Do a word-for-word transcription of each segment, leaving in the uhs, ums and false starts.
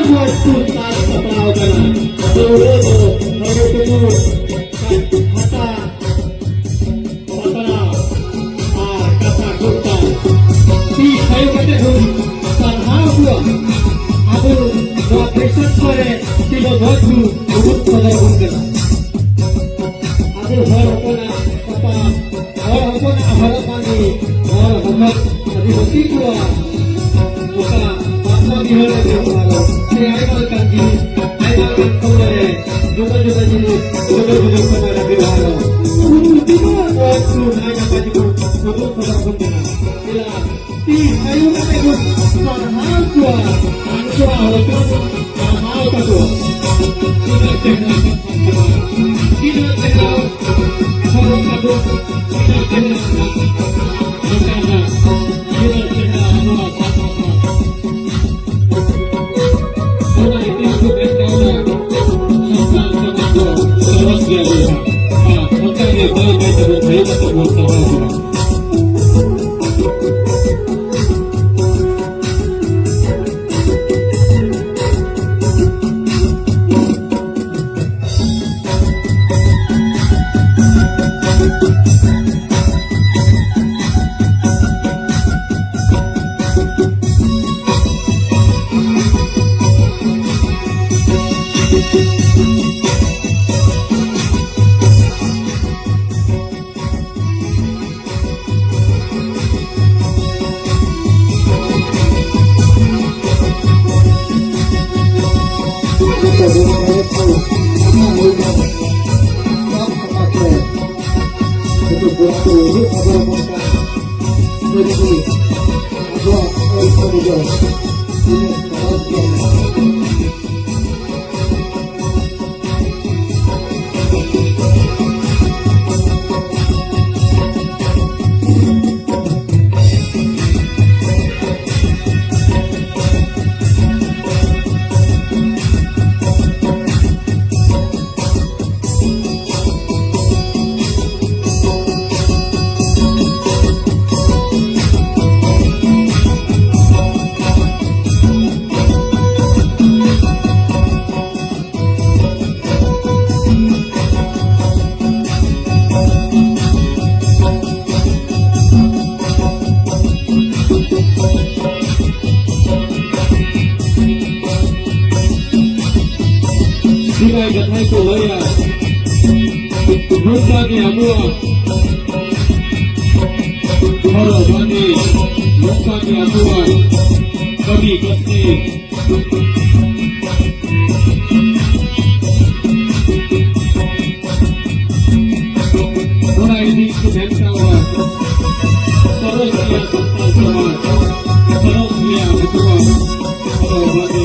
ᱠᱚ ᱥᱟᱡᱽ ᱥᱟᱯᱲᱟᱣ ᱠᱟᱱᱟ᱾ ᱫᱟᱹᱣᱲᱟᱹ ᱫᱚ ᱦᱚᱲ ᱠᱚᱠᱚ ᱦᱟᱛᱟ ᱯᱟᱛᱲᱟ ᱟᱨ ᱠᱟᱛᱷᱟ ᱠᱚᱨᱛᱟ ᱛᱤ ᱛᱷᱟᱭᱚ ᱠᱟᱛᱮ ᱵᱚᱱ ᱥᱟᱨᱦᱟᱣ ᱠᱚᱣᱟ᱾ ᱟᱵᱚ ᱱᱚᱣᱟ ᱯᱨᱮᱥᱟᱨ ᱠᱚᱨᱮ ᱛᱤᱞᱚ ᱢᱚᱡᱽ ᱵᱚᱱ ᱩᱫᱩᱜ ᱥᱚᱫᱚᱨ ᱵᱚᱱ ᱠᱟᱱᱟ᱾ ᱟᱵᱚ ᱦᱚᱲ ᱦᱚᱯᱚᱱᱟᱜ ᱥᱟᱯᱟᱵ, ᱦᱚᱲ ᱦᱚᱯᱚᱱᱟᱜ ᱦᱚᱨᱚᱜ ᱵᱟᱸᱫᱮ, ᱦᱚᱲ ᱦᱚᱯᱚᱱ ᱟᱹᱫᱤᱵᱟᱹᱥᱤ ᱠᱚᱣᱟᱜ ᱚᱠᱟ ᱵᱟᱯᱞᱟ ᱵᱤᱦᱟᱹ ᱨᱮ ᱵᱮᱣᱦᱟᱨ, ᱥᱮ ᱟᱭᱢᱟ ᱞᱮᱠᱟᱱ ᱡᱤᱱᱤᱥ, ᱟᱭᱢᱟ ᱞᱮᱠᱟᱱ ᱥᱚᱢᱚᱭ ᱨᱮ ᱡᱩᱫᱟᱹ ᱡᱩᱫᱟᱹ ᱡᱤᱱᱤᱥ, ᱡᱩᱫᱟᱹ ᱡᱩᱫᱟᱹ ᱥᱚᱢᱚᱭ ᱨᱮ ᱵᱮᱣᱦᱟᱨ᱾ ᱩᱱᱠᱩ ᱛᱤᱱᱟᱹᱜ ᱢᱚᱡᱽ ᱠᱚ ᱱᱟᱭ ᱱᱟᱯᱟᱭ ᱛᱮᱠᱚ ᱩᱫᱩᱜ ᱥᱚᱫᱚᱨ ᱟᱵᱚᱱ ᱠᱟᱱᱟ᱾ ᱫᱮᱞᱟ, ᱛᱤ ᱛᱷᱟᱭᱚ ᱠᱟᱛᱮ ᱵᱚᱱ ᱥᱟᱨᱦᱟᱣ ᱠᱚᱣᱟ, ᱟᱨ ᱱᱩᱠᱩᱣᱟᱜ ᱦᱚᱲ ᱠᱚ ᱵᱚᱱ ᱥᱟᱨᱦᱟᱣ ᱛᱟᱠᱚᱣᱟ᱾ ᱛᱤᱱᱟᱹᱜ ᱪᱮᱦᱨᱟ, ᱛᱤᱱᱟᱹᱜ ᱪᱮᱦᱨᱟ ᱦᱚᱨᱚᱜ ᱟᱵᱚ, ᱛᱤᱱᱟᱹᱜ ᱪᱮᱦᱨᱟ ᱱᱟᱪᱟᱨᱟ, ᱛᱤᱱᱟᱹᱜ ᱪᱮᱦᱨᱟ ᱱᱚᱣᱟ ᱥᱟᱯᱟᱵ᱾ ᱚᱱᱟ ᱤᱫᱤ ᱠᱟᱛᱮ ᱜᱟᱶᱛᱟ ᱥᱟᱱᱛᱟᱲ ᱥᱚᱢᱟᱡᱽ ᱫᱚ ᱥᱚᱨᱚᱥ ᱜᱮᱭᱟ ᱵᱚᱭᱦᱟ᱾ ᱟᱨ ᱚᱱᱠᱟ ᱜᱮ ᱵᱟᱹᱭ ᱵᱟᱹᱭ ᱛᱮᱵᱚᱱ ᱛᱟᱭᱚᱢ ᱛᱮᱵᱚᱱ ᱪᱟᱞᱟᱣ ᱠᱟᱱᱟ᱾ ᱥᱮᱫᱟᱭ ᱠᱟᱛᱷᱟ ᱠᱚ ᱞᱟᱹᱭᱟ, ᱱᱚᱝᱠᱟ ᱜᱮ ᱟᱵᱚᱣᱟᱜ ᱦᱚᱨᱚᱜ ᱵᱟᱸᱫᱮ, ᱱᱚᱝᱠᱟ ᱜᱮ ᱟᱵᱚᱣᱟᱜ ᱠᱟᱹᱢᱤ ᱠᱟᱹᱥᱱᱤ᱾ ᱚᱱᱟ ᱤᱫᱤ ᱠᱚ ᱢᱮᱱ ᱠᱟᱜᱼᱟ, ᱥᱚᱨᱚᱥ ᱜᱮᱭᱟ ᱥᱟᱱᱛᱟᱲ ᱥᱚᱢᱟᱡᱽ, ᱥᱚᱨᱚᱥ ᱜᱮᱭᱟ ᱟᱵᱚᱣᱟᱜ ᱦᱚᱨᱚᱜ ᱵᱟᱸᱫᱮ᱾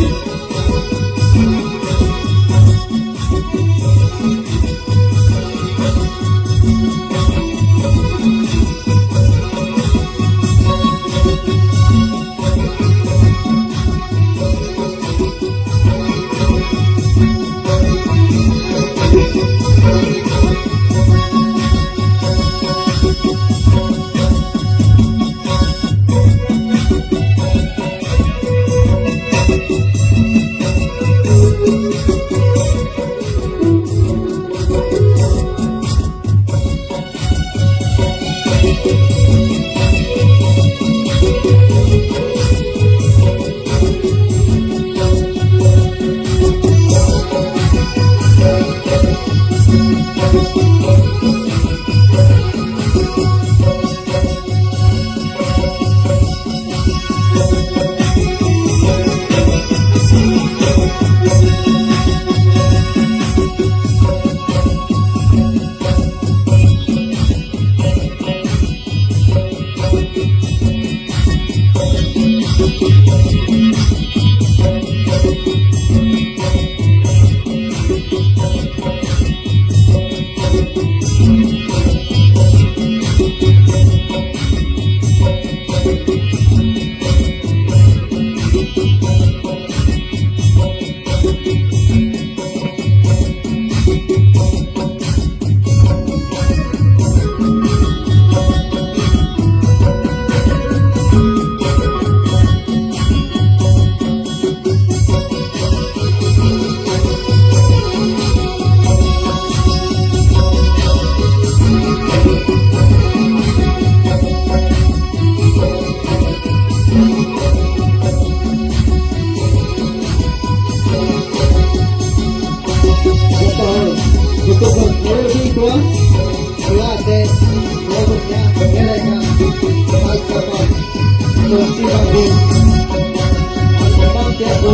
ᱚᱲᱟᱜ ᱛᱮ ᱱᱚᱣᱟ ᱵᱚᱱ ᱧᱮᱞ ᱧᱮᱞᱮᱫ ᱠᱟᱱ ᱥᱟᱡᱽ ᱥᱟᱯᱟᱵ, ᱛᱩᱞᱥᱤ ᱵᱟᱸᱫᱮ, ᱟᱨ ᱮᱢᱟᱱ ᱛᱮᱭᱟᱜ ᱠᱚ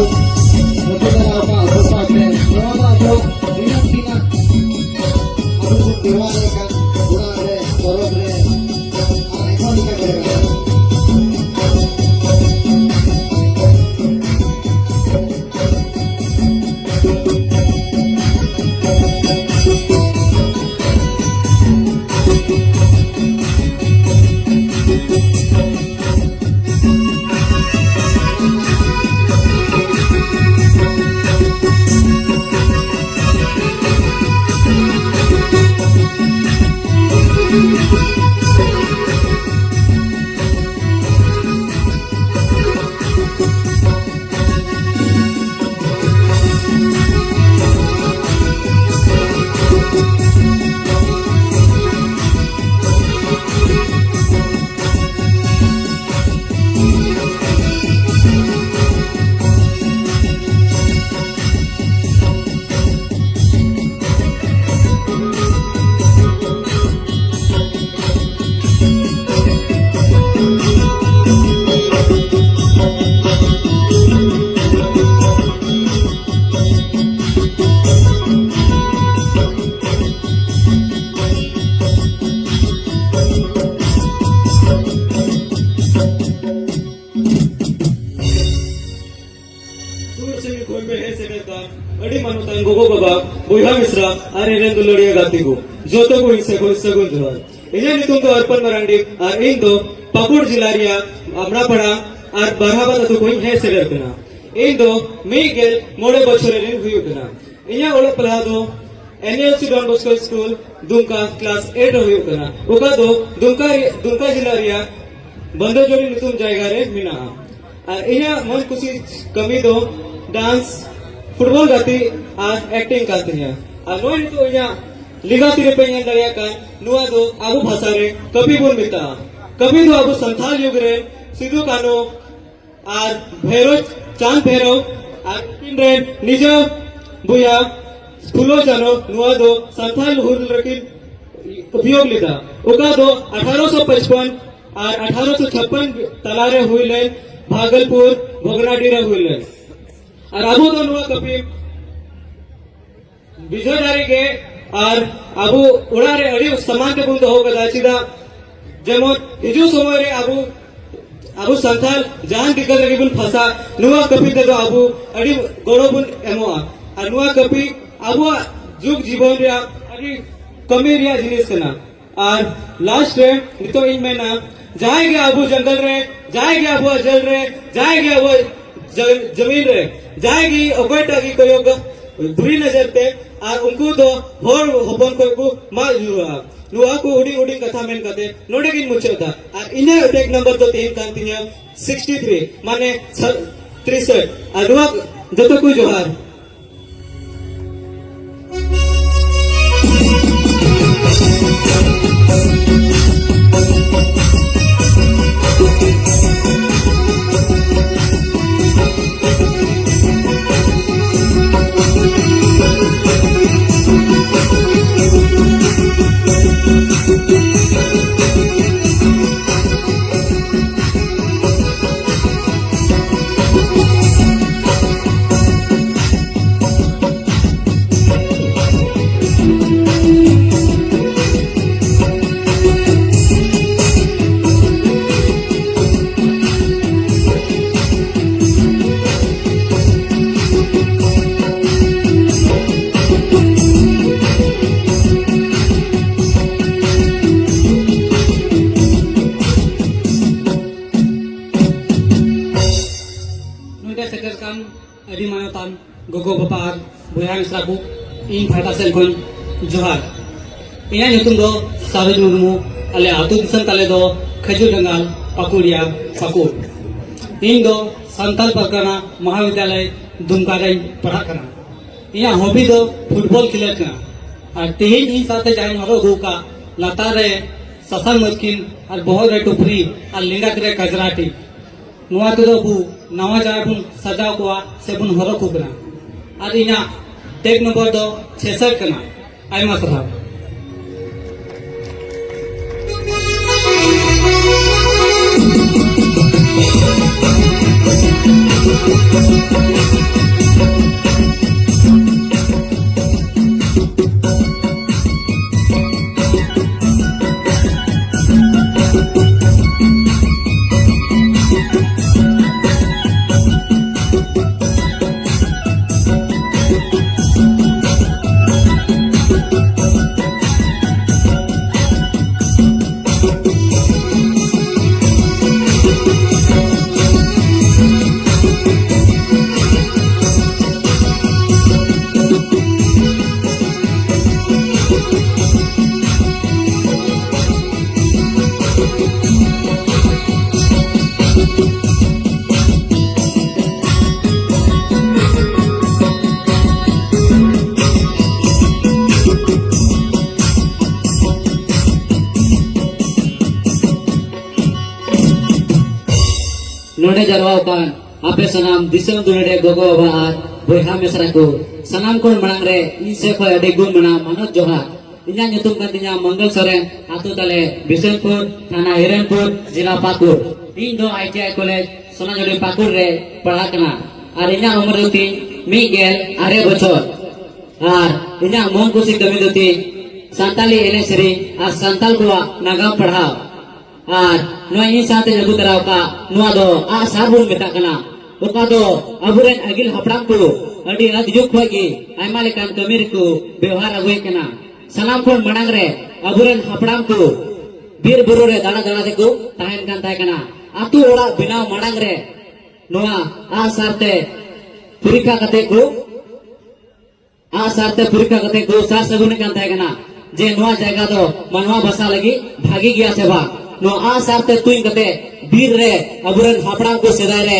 ᱱᱚᱛᱮ ᱫᱚ ᱟᱵᱚᱣᱟᱜ ᱥᱟᱯᱟᱵ ᱛᱮ ᱱᱚᱣᱟ ᱫᱚ ᱟᱵᱚ ᱫᱤᱱᱟᱹᱢ ᱫᱤᱱᱟᱜ ᱟᱵᱚ ᱵᱚᱱ ᱵᱮᱣᱦᱟᱨᱮᱫ ᱠᱟᱱ ᱚᱲᱟᱜ ᱨᱮ, ᱯᱚᱨᱚᱵᱽ ᱨᱮ, ᱟᱨ ᱮᱢᱟᱱ ᱞᱮᱠᱟ ᱠᱚᱨᱮ᱾ ᱥᱩᱨ ᱥᱟᱺᱜᱤᱧ ᱠᱷᱚᱱ ᱯᱮ ᱦᱮᱡ ᱥᱮᱴᱮᱨ ᱠᱟᱱ ᱟᱹᱰᱤ ᱢᱟᱱᱚᱛᱟᱱ ᱜᱚᱜᱚ ᱵᱟᱵᱟ, ᱵᱚᱭᱦᱟ ᱢᱤᱥᱨᱟ ᱟᱨ ᱤᱧ ᱨᱮᱱ ᱫᱩᱞᱟᱹᱲᱤᱭᱟᱹ ᱜᱟᱛᱮ ᱠᱚ, ᱡᱚᱛᱚ ᱠᱚ ᱤᱧ ᱥᱮᱫ ᱠᱷᱚᱱ ᱥᱟᱹᱜᱩᱱ ᱡᱚᱦᱟᱨ᱾ ᱤᱧᱟᱹᱜ ᱧᱩᱛᱩᱢ ᱫᱚ ᱚᱨᱯᱚᱱ ᱢᱟᱨᱟᱱᱰᱤ ᱟᱨ ᱤᱧ ᱫᱚ ᱯᱟᱹᱠᱩᱲ ᱡᱮᱞᱟ ᱨᱮᱭᱟᱜ ᱟᱢᱲᱟᱯᱟᱲᱟ ᱟᱨ ᱵᱟᱨᱦᱟᱵᱟᱫ ᱟᱹᱛᱩ ᱠᱷᱚᱱ ᱤᱧ ᱦᱮᱡ ᱥᱮᱴᱮᱨ ᱠᱟᱱᱟ᱾ ᱤᱧ ᱫᱚ ᱢᱤᱫ ᱜᱮᱞ ᱢᱚᱬᱮ ᱵᱚᱪᱷᱚᱨ ᱨᱮᱱ ᱦᱩᱭᱩᱜ ᱠᱟᱱᱟ᱾ ᱤᱧᱟᱹᱜ ᱚᱞᱚᱜ ᱯᱟᱲᱦᱟᱣ ᱫᱚ N L C Don Bosco School, ᱫᱩᱢᱠᱟ, class eight ᱨᱮ ᱦᱩᱭᱩᱜ ᱠᱟᱱᱟ, ᱚᱠᱟ ᱫᱚ ᱫᱩᱢᱠᱟ ᱨᱮ-, ᱫᱩᱢᱠᱟ ᱡᱮᱞᱟ ᱨᱮᱭᱟᱜ ᱵᱟᱱᱫᱟᱡᱚᱲᱤ ᱧᱩᱛᱩᱢ ᱡᱟᱭᱜᱟ ᱨᱮ ᱢᱮᱱᱟᱜᱼᱟ᱾ ᱟᱨ ᱤᱧᱟᱹᱜ ᱢᱚᱱ ᱠᱩᱥᱤ ᱠᱟᱹᱢᱤ ᱫᱚ dance, football ᱜᱟᱛᱮᱜ ᱟᱨ acting ᱠᱟᱱ ᱛᱤᱧᱟᱹ᱾ ᱟᱨ ᱱᱚᱜᱼᱚᱭ ᱱᱤᱛᱚᱜ ᱤᱧᱟᱹᱜ ᱞᱮᱸᱜᱟ ᱛᱤ ᱨᱮᱯᱮ ᱧᱮᱞ ᱫᱟᱲᱮᱭᱟᱜ ᱠᱟᱱ, ᱱᱚᱣᱟ ᱫᱚ ᱟᱵᱚ ᱵᱷᱟᱥᱟ ᱨᱮ ᱠᱟᱹᱯᱤ ᱵᱚᱱ ᱢᱮᱛᱟᱜᱼᱟ᱾ ᱠᱟᱹᱯᱤ ᱫᱚ ᱟᱵᱚ ᱥᱟᱱᱛᱟᱲ ᱡᱩᱜᱽ ᱨᱮᱱ ᱥᱤᱫᱩ ᱠᱟᱹᱱᱦᱩ ᱟᱨ ᱵᱷᱮᱨᱚᱡᱽ, ᱪᱟᱸᱫ ᱵᱷᱮᱨᱚᱵ ᱟᱨ ᱩᱱᱠᱤᱱ ᱨᱮᱱ ᱱᱤᱡᱟᱹ ᱵᱚᱭᱦᱟ ᱯᱷᱩᱞᱳ ᱡᱷᱟᱱᱳ ᱱᱚᱣᱟ ᱫᱚ ᱥᱟᱱᱛᱟᱲ ᱦᱩᱞ ᱨᱮᱠᱤᱱ ᱩᱯᱭᱳᱜᱽ ᱞᱮᱫᱟ, ᱚᱠᱟ ᱫᱚ ᱟᱴᱷᱟᱨᱚᱥᱚ ᱯᱟᱸᱪᱯᱟᱱ ᱟᱨ ᱟᱴᱷᱟᱨᱚᱥᱚ ᱪᱷᱟᱯᱯᱟᱱ ᱛᱟᱞᱟᱨᱮ ᱦᱩᱭ ᱞᱮᱱ ᱵᱷᱟᱜᱚᱞᱯᱩᱨ ᱵᱷᱚᱜᱽᱱᱟᱰᱤ ᱨᱮ ᱦᱩᱭ ᱞᱮᱱ᱾ ᱟᱨ ᱟᱵᱚ ᱫᱚ ᱱᱚᱣᱟ ᱠᱟᱹᱯᱤ ᱵᱤᱡᱚᱭ ᱫᱟᱲᱮ ᱜᱮ ᱟᱨ ᱟᱵᱚ ᱚᱲᱟᱜ ᱨᱮ ᱟᱹᱰᱤ ᱥᱟᱢᱟᱱ ᱛᱮᱵᱚᱱ ᱫᱚᱦᱚ ᱠᱟᱫᱟ᱾ ᱪᱮᱫᱟᱜ? ᱡᱮᱢᱚᱱ ᱦᱤᱡᱩᱜ ᱥᱚᱢᱚᱭ ᱨᱮ ᱟᱵᱚ, ᱟᱵᱚ ᱥᱟᱱᱛᱟᱲ ᱡᱟᱦᱟᱱ ᱵᱤᱯᱚᱫ ᱨᱮᱜᱮ ᱵᱚᱱ ᱯᱷᱟᱸᱥᱟ, ᱱᱚᱣᱟ ᱠᱟᱹᱯᱤ ᱛᱮᱫᱚ ᱟᱵᱚ ᱟᱹᱰᱤ ᱜᱚᱲᱚ ᱵᱚᱱ ᱮᱢᱚᱜᱼᱟ᱾ ᱟᱨ ᱱᱚᱣᱟ ᱠᱟᱹᱯᱤ ᱟᱵᱚᱣᱟᱜ ᱡᱩᱜᱽ ᱡᱤᱵᱚᱱ ᱨᱮᱭᱟᱜ ᱟᱹᱰᱤ ᱠᱟᱹᱢᱤ ᱨᱮᱭᱟᱜ ᱡᱤᱱᱤᱥ ᱠᱟᱱᱟ᱾ ᱟᱨ ᱞᱟᱥᱴ ᱨᱮ ᱱᱤᱛᱚᱜ ᱤᱧ ᱢᱮᱱᱟ, ᱡᱟᱦᱟᱸᱭ ᱜᱮ ᱟᱵᱚ ᱡᱚᱝᱜᱚᱞ ᱨᱮ, ᱡᱟᱦᱟᱸᱭ ᱜᱮ ᱟᱵᱚᱣᱟᱜ ᱡᱮᱞ ᱨᱮ, ᱡᱟᱦᱟᱸᱭ ᱜᱮ ᱟᱵᱚᱣᱟᱜ ᱡᱟ-, ᱡᱟᱢᱤᱱ ᱨᱮ, ᱡᱟᱦᱟᱸᱭ ᱜᱮ ᱚᱠᱚᱭᱴᱟᱜ ᱜᱮ ᱠᱚᱭᱚᱜᱟ ᱵᱩᱨᱤ ᱱᱚᱡᱚᱨ ᱛᱮ, ᱟᱨ ᱩᱱᱠᱩ ᱫᱚ ᱦᱚᱲ ᱦᱚᱯᱚᱱ ᱠᱷᱚᱱ ᱠᱚ ᱢᱟᱜ ᱡᱩᱨᱟᱹᱜᱼᱟ᱾ ᱱᱚᱣᱟ ᱠᱚ ᱦᱩᱰᱤᱧ ᱦᱩᱰᱤᱧ ᱠᱟᱛᱷᱟ ᱢᱮᱱ ᱠᱟᱛᱮ ᱱᱚᱰᱮ ᱜᱤᱧ ᱢᱩᱪᱟᱹᱫ ᱫᱟ᱾ ᱟᱨ ᱤᱧᱟᱹᱜ ᱴᱮᱜ ᱱᱟᱢᱵᱟᱨ ᱫᱚ ᱛᱟᱦᱮᱸ ᱠᱟᱱ ᱛᱤᱧᱟᱹ ᱥᱤᱠᱥᱴᱤ ᱛᱷᱨᱤ, ᱢᱟᱱᱮ ᱥᱟ-, ᱛᱨᱤᱥᱟᱴ᱾ ᱟᱨ ᱱᱚᱣᱟ ᱡᱚᱛᱚ ᱠᱚ ᱡᱚᱦᱟᱨ᱾ ᱱᱚᱰᱮ ᱥᱮᱴᱮᱨ ᱠᱟᱱ ᱟᱹᱰᱤ ᱢᱟᱱᱚᱛᱟᱱ ᱜᱚᱜᱚ ᱵᱟᱵᱟ ᱟᱨ ᱵᱚᱭᱦᱟ ᱢᱤᱥᱨᱟ ᱠᱚ, ᱤᱧ ᱯᱟᱦᱴᱟ ᱥᱮᱫ ᱠᱷᱚᱱ ᱡᱚᱦᱟᱨ᱾ ᱤᱧᱟᱹᱜ ᱧᱩᱛᱩᱢ ᱫᱚ ᱥᱟᱨᱚᱡᱽ ᱢᱩᱨᱢᱩ᱾ ᱟᱞᱮ ᱟᱹᱛᱩ ᱫᱤᱥᱚᱢ ᱛᱟᱞᱮ ᱫᱚ ᱠᱷᱟᱡᱩᱨ ᱰᱟᱸᱜᱟᱞ, ᱯᱟᱠᱩᱲᱤᱭᱟ, ᱯᱟᱹᱠᱩᱲ᱾ ᱤᱧ ᱫᱚ ᱥᱟᱱᱛᱟᱞ ᱯᱟᱨᱜᱟᱱᱟ ᱢᱚᱦᱟᱵᱤᱫᱽᱭᱟᱞᱚᱭ ᱫᱩᱢᱠᱟ ᱨᱮᱧ ᱯᱟᱲᱦᱟᱜ ᱠᱟᱱᱟ᱾ ᱤᱧᱟᱹᱜ ᱦᱚᱵᱤ ᱫᱚ ᱯᱷᱩᱴᱵᱚᱞ ᱠᱷᱮᱞᱳᱰ ᱠᱟᱱᱟ᱾ ᱟᱨ ᱛᱮᱦᱮᱧ ᱤᱧ ᱥᱟᱶᱛᱮ ᱡᱟᱦᱟᱸᱭ ᱦᱚᱨᱚᱜ ᱟᱹᱜᱩ ᱟᱠᱟᱫ, ᱞᱟᱛᱟᱨ ᱨᱮ ᱥᱟᱥᱟᱝ ᱢᱟᱹᱛᱠᱤᱱ ᱟᱨ ᱵᱚᱦᱚᱜ ᱨᱮ ᱴᱩᱯᱨᱤ ᱟᱨ ᱞᱮᱸᱜᱟ ᱛᱤ ᱨᱮ ᱠᱟᱡᱽᱨᱟ ᱴᱤ, ᱱᱚᱣᱟ ᱛᱮᱫᱚ ᱟᱵᱚ ᱱᱟᱣᱟ ᱡᱟᱶᱟᱭ ᱵᱚᱱ ᱥᱟᱡᱟᱣ ᱠᱚᱣᱟ ᱥᱮ ᱵᱚᱱ ᱦᱚᱨᱚᱜ ᱟᱠᱚ ᱠᱟᱱᱟ᱾ ᱟᱨ ᱤᱧᱟᱹᱜ ᱴᱮᱠ ᱱᱚᱢᱵᱚᱨ ᱫᱚ ᱪᱷᱮᱥᱟᱴ ᱠᱟᱱᱟ᱾ ᱟᱭᱢᱟ ᱥᱟᱨᱦᱟᱣ᱾ ᱱᱚᱰᱮ ᱡᱟᱨᱣᱟ ᱟᱠᱟᱱ ᱟᱯᱮ ᱥᱟᱱᱟᱢ ᱫᱤᱥᱚᱢ ᱫᱩᱱᱤᱭᱟᱹ ᱨᱮ ᱜᱚᱜᱚ ᱵᱟᱵᱟ ᱟᱨ ᱵᱚᱭᱦᱟ ᱢᱤᱥᱨᱟ ᱠᱚ, ᱥᱟᱱᱟᱢ ᱠᱷᱚᱱ ᱢᱟᱲᱟᱝ ᱨᱮ ᱤᱧ ᱥᱮᱫ ᱠᱷᱚᱱ ᱟᱹᱰᱤ ᱜᱩᱱ ᱢᱟᱱᱟᱣ ᱢᱟᱱᱚᱛ ᱡᱚᱦᱟᱨ᱾ ᱤᱧᱟᱹᱜ ᱧᱩᱛᱩᱢ ᱠᱟᱱ ᱛᱤᱧᱟ ᱢᱚᱝᱜᱚᱞ ᱥᱚᱨᱮᱱ, ᱟᱹᱛᱩ ᱛᱟᱞᱮ ᱵᱤᱥᱱᱩᱯᱩᱨ, ᱛᱷᱟᱱᱟ ᱦᱤᱨᱚᱱᱯᱩᱨ, ᱡᱮᱞᱟ ᱯᱟᱹᱠᱩᱲ᱾ ᱤᱧ ᱫᱚ ᱟᱭ ᱴᱤ ᱟᱭ ᱠᱚᱞᱮᱡᱽ ᱥᱚᱱᱟᱡᱷᱩᱨᱤ ᱯᱟᱹᱠᱩᱲ ᱨᱮ ᱯᱟᱲᱦᱟᱜ ᱠᱟᱱᱟ ᱟᱨ ᱤᱧᱟᱹᱜ ᱩᱢᱮᱨ ᱫᱚ ᱛᱤᱧ ᱢᱤᱫ ᱜᱮᱞ ᱟᱨᱮ ᱵᱚᱪᱷᱚᱨ᱾ ᱟᱨ ᱤᱧᱟᱹᱜ ᱢᱚᱱ ᱠᱩᱥᱤ ᱠᱟᱹᱢᱤ ᱫᱚ ᱛᱤᱧ ᱥᱟᱱᱛᱟᱞᱤ ᱮᱱᱮᱡ ᱥᱮᱨᱮᱧ ᱟᱨ ᱥᱟᱱᱛᱟᱞ ᱠᱚᱣᱟᱜ ᱱᱟᱜᱟᱢ ᱯᱟᱲᱦᱟᱣ᱾ ᱟᱨ ᱱᱚᱣᱟ ᱤᱧ ᱥᱟᱶᱛᱮᱧ ᱟᱹᱜᱩ ᱛᱚᱨᱟ ᱟᱠᱟᱫ ᱱᱚᱣᱟ ᱫᱚ ᱟᱜᱼᱥᱟᱨ ᱵᱚᱱ ᱢᱮᱛᱟᱜ ᱠᱟᱱᱟ, ᱚᱠᱟ ᱫᱚ ᱟᱵᱚᱨᱮᱱ ᱟᱹᱜᱤᱞ ᱦᱟᱯᱲᱟᱢ ᱠᱚ ᱟᱹᱰᱤ ᱟᱹᱫ ᱡᱩᱜᱽ ᱠᱷᱚᱱ ᱜᱮ ᱟᱭᱢᱟ ᱞᱮᱠᱟᱱ ᱠᱟᱹᱢᱤ ᱨᱮᱠᱚ ᱵᱮᱣᱦᱟᱨ ᱟᱹᱜᱩᱭᱮᱫ ᱠᱟᱱᱟ᱾ ᱥᱟᱱᱟᱢ ᱠᱷᱚᱱ ᱢᱟᱲᱟᱝ ᱨᱮ ᱟᱵᱚᱨᱮᱱ ᱦᱟᱯᱲᱟᱢ ᱠᱚ ᱵᱤᱨ ᱵᱩᱨᱩ ᱨᱮ ᱫᱟᱬᱟ ᱫᱟᱬᱟ ᱛᱮᱠᱚ ᱛᱟᱦᱮᱱ ᱠᱟᱱ ᱛᱟᱦᱮᱸ ᱠᱟᱱᱟ᱾ ᱟᱛᱳ ᱚᱲᱟᱜ ᱵᱮᱱᱟᱣ ᱢᱟᱲᱟᱝ ᱨᱮ ᱱᱚᱣᱟ ᱟᱜᱼᱥᱟᱨ ᱛᱮ ᱯᱚᱨᱤᱠᱠᱷᱟ ᱠᱟᱛᱮ ᱠᱚ ᱟᱜᱼᱥᱟᱨ ᱛᱮ ᱯᱚᱨᱤᱠᱠᱷᱟ ᱠᱟᱛᱮ ᱠᱚ ᱥᱟᱨ ᱥᱟᱹᱜᱩᱱᱮᱫ ᱠᱟᱱ ᱛᱟᱦᱮᱸ ᱠᱟᱱᱟ ᱡᱮ ᱱᱚᱣᱟ ᱡᱟᱭᱜᱟ ᱫᱚ ᱢᱟᱱᱣᱟ ᱵᱟᱥᱟ ᱞᱟᱹᱜᱤᱫ ᱵᱷᱟᱜᱤ ᱜᱮᱭᱟ ᱥᱮ ᱵᱟᱝ᱾ ᱱᱚᱣᱟ ᱟᱜᱼᱥᱟᱨ ᱛᱮ ᱛᱩᱧ ᱠᱟᱛᱮ ᱵᱤᱨ ᱨᱮ ᱟᱵᱚᱨᱮᱱ ᱦᱟᱯᱲᱟᱢ ᱠᱚ ᱥᱮᱫᱟᱭ ᱨᱮ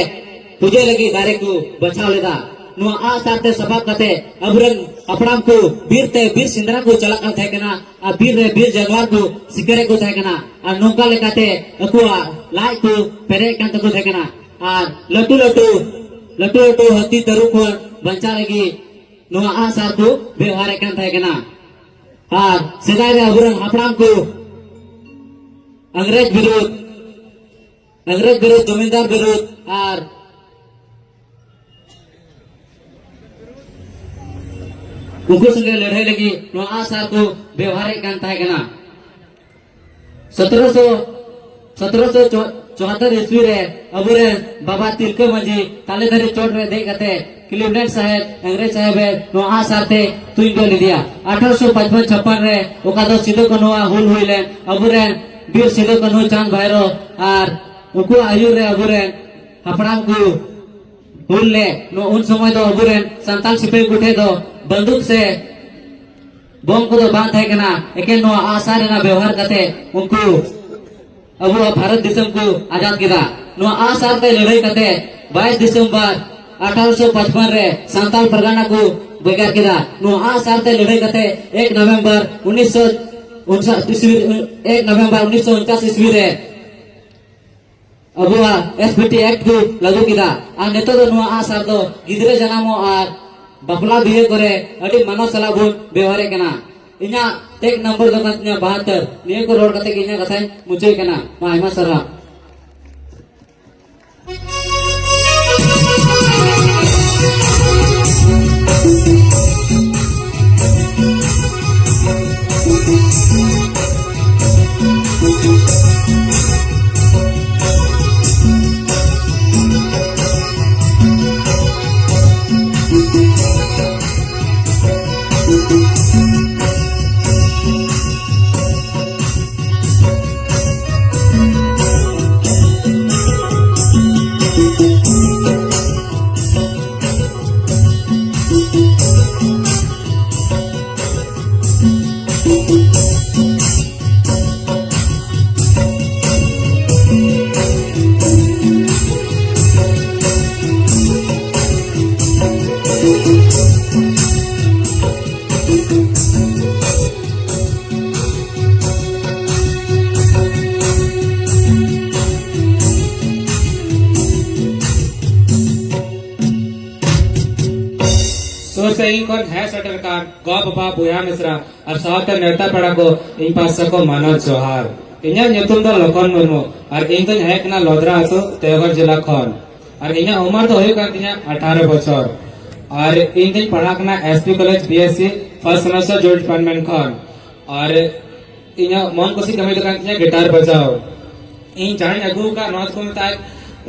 ᱯᱩᱡᱟᱹ ᱞᱟᱹᱜᱤᱫ ᱫᱟᱨᱮ ᱠᱚ ᱵᱟᱪᱷᱟᱣ ᱞᱮᱫᱟ᱾ ᱱᱚᱣᱟ ᱟᱜᱼᱥᱟᱨ ᱛᱮ ᱥᱟᱯᱟᱵ ᱠᱟᱛᱮ ᱟᱵᱚᱨᱮᱱ ᱦᱟᱯᱲᱟᱢ ᱠᱚ ᱵᱤᱨ ᱛᱮ ᱵᱤᱨ ᱥᱮᱸᱫᱽᱨᱟ ᱠᱚ ᱪᱟᱞᱟᱜ ᱠᱟᱱ ᱛᱟᱦᱮᱸ ᱠᱟᱱᱟ ᱟᱨ ᱵᱤᱨ ᱨᱮ ᱵᱤᱨ ᱡᱟᱱᱣᱟᱨ ᱠᱚ ᱥᱤᱠᱟᱹᱨᱮᱫ ᱠᱚ ᱛᱟᱦᱮᱸ ᱠᱟᱱᱟ᱾ ᱟᱨ ᱱᱚᱝᱠᱟ ᱞᱮᱠᱟᱛᱮ ᱟᱠᱚᱣᱟᱜ ᱞᱟᱡ ᱠᱚ ᱯᱮᱨᱮᱡ ᱠᱟᱱ ᱛᱟᱠᱚ ᱛᱟᱦᱮᱸ ᱠᱟᱱᱟ᱾ ᱟᱨ ᱞᱟᱹᱴᱩ ᱞᱟᱹᱴᱩ, ᱞᱟᱹᱴᱩ ᱞᱟᱹᱴᱩ ᱦᱟᱹᱛᱤ ᱛᱟᱹᱨᱩᱵ ᱠᱷᱚᱱ ᱵᱟᱧᱪᱟᱣ ᱞᱟᱹᱜᱤᱫ ᱱᱚᱣᱟ ᱟᱜᱼᱥᱟᱨ ᱠᱚ ᱵᱮᱣᱦᱟᱨᱮᱫ ᱠᱟᱱ ᱛᱟᱦᱮᱸ ᱠᱟᱱᱟ᱾ ᱟᱨ ᱥᱮᱫᱟᱭ ᱨᱮ ᱟᱵᱚᱨᱮᱱ ᱦᱟᱯᱲᱟᱢ ᱠᱚ ᱤᱝᱨᱮᱡᱽ ᱵᱤᱨᱩᱫᱷ, ᱤᱝᱨᱮᱡᱽ ᱵᱤᱨᱩᱫᱷ, ᱡᱚᱢᱤᱱᱫᱟᱨ ᱵᱤᱨᱩᱫᱷ ᱟᱨ ᱩᱱᱠᱩ ᱥᱚᱸᱜᱮ ᱞᱟᱹᱲᱦᱟᱹᱭ ᱞᱟᱹᱜᱤᱫ ᱱᱚᱣᱟ ᱟᱜᱼᱥᱟᱨ ᱠᱚ ᱵᱮᱣᱦᱟᱨᱮᱫ ᱠᱟᱱ ᱛᱟᱦᱮᱸ ᱠᱟᱱᱟ᱾ ᱥᱚᱛᱨᱚᱥᱚ, ᱥᱚᱛᱨᱚᱥᱚ ᱪᱩᱣᱟᱛᱛᱚᱨ ᱤᱥᱣᱤ ᱨᱮ ᱟᱵᱚᱨᱮᱱ ᱵᱟᱵᱟ ᱛᱤᱞᱠᱟᱹ ᱢᱟᱹᱡᱷᱤ ᱛᱟᱞᱮ ᱫᱟᱨᱮ ᱪᱚᱴ ᱨᱮ ᱫᱮᱡ ᱠᱟᱛᱮ ᱠᱞᱤᱵᱞᱮᱱᱰ ᱥᱟᱦᱮᱵᱽ, ᱤᱝᱨᱮᱡᱽ ᱥᱟᱦᱮᱵᱽ ᱮ ᱱᱚᱣᱟ ᱟᱜᱼᱥᱟᱨ ᱛᱮ ᱛᱩᱧ ᱜᱚᱡ ᱞᱮᱫᱮᱭᱟ᱾ ᱟᱴᱷᱟᱨᱚᱥᱚ ᱯᱟᱸᱪᱯᱟᱱ ᱪᱷᱟᱯᱟᱱ ᱨᱮ, ᱚᱠᱟ ᱫᱚ ᱥᱤᱫᱩ ᱠᱟᱹᱱᱦᱩᱣᱟᱜ ᱦᱩᱞ ᱦᱩᱭ ᱞᱮᱱ, ᱟᱵᱚᱨᱮᱱ ᱵᱤᱨ ᱥᱤᱫᱩ ᱠᱟᱹᱱᱦᱩ ᱪᱟᱸᱫᱽ ᱵᱷᱟᱭᱨᱚ ᱟᱨ ᱩᱱᱠᱩᱣᱟᱜ ᱟᱹᱭᱩᱨ ᱨᱮ ᱟᱵᱚᱨᱮᱱ ᱦᱟᱯᱲᱟᱢ ᱠᱚ ᱦᱩᱞ ᱞᱮ, ᱱᱚᱣᱟ ᱩᱱ ᱥᱚᱢᱚᱭ ᱫᱚ ᱟᱵᱚᱨᱮᱱ ᱥᱟᱱᱛᱟᱞ ᱥᱤᱯᱟᱹᱦᱤ ᱠᱚ ᱴᱷᱮᱱ ᱫᱚ ᱵᱟᱱᱫᱩᱠ ᱥᱮ ᱵᱚᱢ ᱠᱚᱫᱚ ᱵᱟᱝ ᱛᱟᱦᱮᱸ ᱠᱟᱱᱟ, ᱮᱠᱮᱱ ᱱᱚᱣᱟ ᱟᱜᱼᱥᱟᱨ ᱨᱮᱱᱟᱜ ᱵᱮᱣᱦᱟᱨ ᱠᱟᱛᱮ ᱩᱱᱠᱩ ᱟᱵᱚᱣᱟᱜ ᱵᱷᱟᱨᱚᱛ ᱫᱤᱥᱚᱢ ᱠᱚ ᱟᱡᱟᱫ ᱠᱮᱫᱟ᱾ ᱱᱚᱣᱟ ᱟᱜᱼᱥᱟᱨ ᱛᱮ ᱞᱟᱹᱲᱦᱟᱹᱭ ᱠᱟᱛᱮ ᱵᱟᱭᱤᱥ ᱰᱤᱥᱮᱢᱵᱚᱨ ᱟᱴᱷᱟᱨᱚᱥᱚ ᱯᱟᱸᱪᱯᱟᱱ ᱨᱮ ᱥᱟᱱᱛᱟᱞ ᱯᱟᱨᱜᱟᱱᱟ ᱠᱚ ᱵᱷᱮᱜᱟᱨ ᱠᱮᱫᱟ᱾ ᱱᱚᱣᱟ ᱟᱜᱼᱥᱟᱨ ᱛᱮ ᱞᱟᱹᱲᱦᱟᱹᱭ ᱠᱟᱛᱮ ᱮᱠ ᱱᱚᱵᱷᱮᱢᱵᱚᱨ ᱩᱱᱤᱥᱥᱚ ᱩᱱᱥᱟᱴ ᱤᱥᱣᱤ, ᱮᱠ ᱱᱚᱵᱷᱮᱢᱵᱚᱨ ᱩᱱᱤᱥᱥᱚ ᱩᱱᱪᱟᱥ ᱤᱥᱣᱤ ᱨᱮ ᱟᱵᱚᱣᱟᱜ ᱮᱥ ᱯᱤ ᱴᱤ ᱮᱠᱴ ᱠᱚ ᱞᱟᱹᱜᱩ ᱠᱮᱫᱟ᱾ ᱟᱨ ᱱᱤᱛᱚᱜ ᱫᱚ ᱱᱚᱣᱟ ᱟᱜᱼᱥᱟᱨ ᱫᱚ ᱜᱤᱫᱽᱨᱟᱹ ᱡᱟᱱᱟᱢᱚᱜ ᱟᱨ ᱵᱟᱯᱞᱟ ᱵᱤᱦᱟᱹ ᱠᱚᱨᱮ ᱟᱹᱰᱤ ᱢᱟᱱᱟᱣ ᱥᱟᱞᱟᱜ ᱵᱚᱱ ᱵᱮᱣᱦᱟᱨᱮᱫ ᱠᱟᱱᱟ᱾ ᱤᱧᱟᱹᱜ ᱴᱮᱜ ᱱᱚᱢᱵᱚᱨ ᱫᱚ ᱠᱟᱱ ᱛᱤᱧᱟ ᱵᱟᱦᱟᱛᱛᱚᱨ᱾ ᱱᱤᱭᱟᱹ ᱠᱚ ᱨᱚᱲ ᱠᱟᱛᱮ ᱜᱮ ᱤᱧᱟᱹᱜ ᱠᱟᱛᱷᱟᱧ ᱢᱩᱪᱟᱹᱫ ᱠᱟᱱᱟ᱾ ᱢᱟ, ᱟᱭᱢᱟ ᱥᱟᱨᱦᱟᱣ᱾ ᱥᱮ ᱤᱧ ᱠᱷᱚᱱ ᱦᱮᱡ ᱥᱮᱴᱮᱨ ᱟᱠᱟᱱ ᱜᱚ ᱵᱟᱵᱟ, ᱵᱚᱭᱦᱟ ᱢᱤᱥᱨᱟ ᱟᱨ ᱥᱟᱶᱛᱮ ᱱᱮᱣᱛᱟ ᱯᱮᱲᱟ ᱠᱚ, ᱤᱧ ᱯᱟᱥᱴᱟ ᱠᱷᱚᱱ ᱢᱟᱱᱚᱛ ᱡᱚᱦᱟᱨ᱾ ᱤᱧᱟᱹᱜ ᱧᱩᱛᱩᱢ ᱫᱚ ᱞᱚᱠᱷᱚᱱ ᱢᱩᱨᱢᱩ ᱟᱨ ᱤᱧ ᱫᱚᱧ ᱦᱮᱡ ᱠᱟᱱᱟ ᱞᱚᱫᱽᱨᱟ ᱟᱹᱛᱩ, ᱫᱮᱣᱜᱷᱚᱨ ᱡᱮᱞᱟ ᱠᱷᱚᱱ᱾ ᱟᱨ ᱤᱧᱟᱹᱜ ᱩᱢᱟᱹᱨ ᱫᱚ ᱦᱩᱭᱩᱜ ᱠᱟᱱ ᱛᱤᱧᱟ ᱟᱴᱷᱟᱨᱚ ᱵᱚᱪᱷᱚᱨ᱾ ᱟᱨ ᱤᱧ ᱫᱚᱧ ᱯᱟᱲᱦᱟᱜ ᱠᱟᱱᱟ S P College, B S C first semester, Zoology Department ᱠᱷᱚᱱ᱾ ᱟᱨ ᱤᱧᱟᱹᱜ ᱢᱚᱱ ᱠᱩᱥᱤ ᱠᱟᱹᱢᱤ ᱫᱚ ᱠᱟᱱ ᱛᱤᱧᱟ ᱜᱤᱴᱟᱨ ᱵᱟᱡᱟᱣ᱾ ᱤᱧ ᱡᱟᱦᱟᱸᱧ ᱟᱹᱜᱩ ᱟᱠᱟᱫ, ᱱᱚᱣᱟ ᱫᱚᱠᱚ ᱢᱮᱛᱟᱜᱼᱟ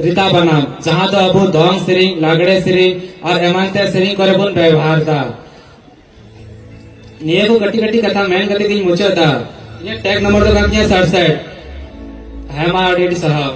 ᱨᱤᱛᱟ ᱵᱟᱱᱟᱢ, ᱡᱟᱦᱟᱸ ᱫᱚ ᱟᱵᱚ ᱫᱚᱝ ᱥᱮᱨᱮᱧ, ᱞᱟᱜᱽᱲᱮ ᱥᱮᱨᱮᱧ ᱟᱨ ᱮᱢᱟᱱ ᱛᱮ ᱥᱮᱨᱮᱧ ᱠᱚᱨᱮ ᱵᱚᱱ ᱵᱮᱵᱚᱦᱟᱨ ᱮᱫᱟ᱾ ᱱᱤᱭᱟᱹ ᱠᱚ ᱠᱟᱹᱴᱤᱡ ᱠᱟᱹᱴᱤᱡ ᱠᱟᱛᱷᱟ ᱢᱮᱱ ᱠᱟᱛᱮ ᱜᱤᱧ ᱢᱩᱪᱟᱹᱫ ᱮᱫᱟ᱾ ᱤᱧᱟᱹᱜ ᱴᱮᱜᱽ ᱱᱚᱢᱵᱚᱨ ᱫᱚ ᱠᱟᱱ ᱛᱤᱧᱟ ᱥᱟᱴ ᱥᱟᱴ᱾ ᱦᱮᱸ, ᱢᱟ ᱟᱹᱰᱤ ᱟᱹᱰᱤ ᱥᱟᱨᱦᱟᱣ᱾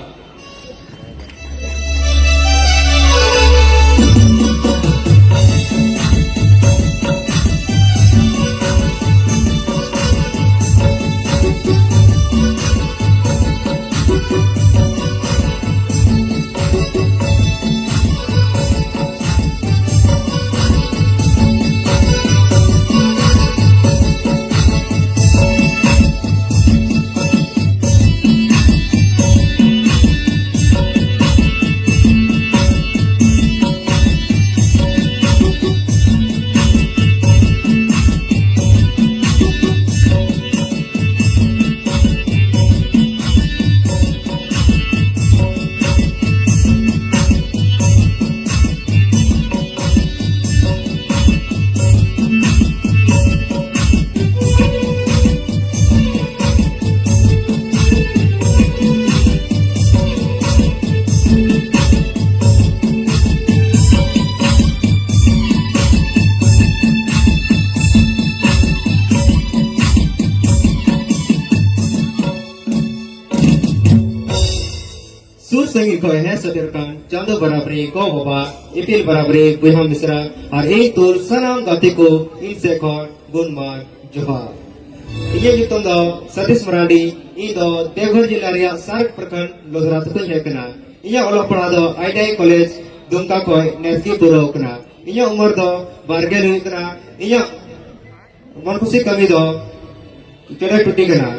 ᱥᱩᱨ ᱥᱟᱺᱜᱤᱧ ᱠᱷᱚᱱ ᱦᱮᱡ ᱥᱮᱴᱮᱨ ᱟᱠᱟᱱ ᱪᱟᱸᱫᱚ ᱵᱟᱨᱟᱵᱟᱹᱨᱤ, ᱜᱚ ᱵᱟᱵᱟ, ᱤᱯᱤᱞ ᱵᱟᱨᱟᱵᱟᱹᱨᱤ, ᱵᱚᱭᱦᱟ ᱢᱤᱥᱨᱟ ᱟᱨ ᱤᱧ ᱛᱩᱞ ᱥᱟᱱᱟᱢ ᱜᱟᱛᱮ ᱠᱚ, ᱤᱧ ᱥᱮᱫ ᱠᱷᱚᱱ ᱜᱩᱱᱢᱟᱱ ᱡᱚᱦᱟᱨ᱾ ᱤᱧᱟᱹᱜ ᱧᱩᱛᱩᱢ ᱫᱚ ᱥᱟᱛᱤᱥ ᱢᱟᱨᱟᱱᱰᱤ᱾ ᱤᱧ ᱫᱚ ᱫᱮᱣᱜᱷᱚᱨ ᱡᱤᱞᱟ ᱨᱮᱭᱟᱜ ᱥᱟᱨᱠ ᱯᱨᱚᱠᱷᱚᱸᱰ ᱞᱚᱫᱷᱨᱟ ᱟᱹᱛᱩ ᱠᱷᱚᱱ ᱤᱧ ᱦᱮᱡ ᱟᱠᱟᱱᱟ᱾ ᱤᱧᱟᱹᱜ ᱚᱞᱚᱜ ᱯᱟᱲᱦᱟᱜ ᱫᱚ ᱟᱭ ᱴᱤ ᱟᱭ ᱠᱚᱞᱮᱡᱽ ᱫᱩᱢᱠᱟ ᱠᱷᱚᱱ ᱱᱮᱥ ᱜᱮ ᱯᱩᱨᱟᱹᱣ ᱟᱠᱟᱱᱟ᱾ ᱤᱧᱟᱹᱜ ᱩᱢᱮᱨ ᱫᱚ ᱵᱟᱨ ᱜᱮᱞ ᱦᱩᱭᱩᱜ ᱠᱟᱱᱟ᱾ ᱤᱧᱟᱹᱜ ᱢᱚᱱ ᱠᱩᱥᱤ ᱠᱟᱹᱢᱤ ᱫᱚ ᱪᱮᱬᱮ ᱴᱩᱴᱤ ᱠᱟᱱᱟ᱾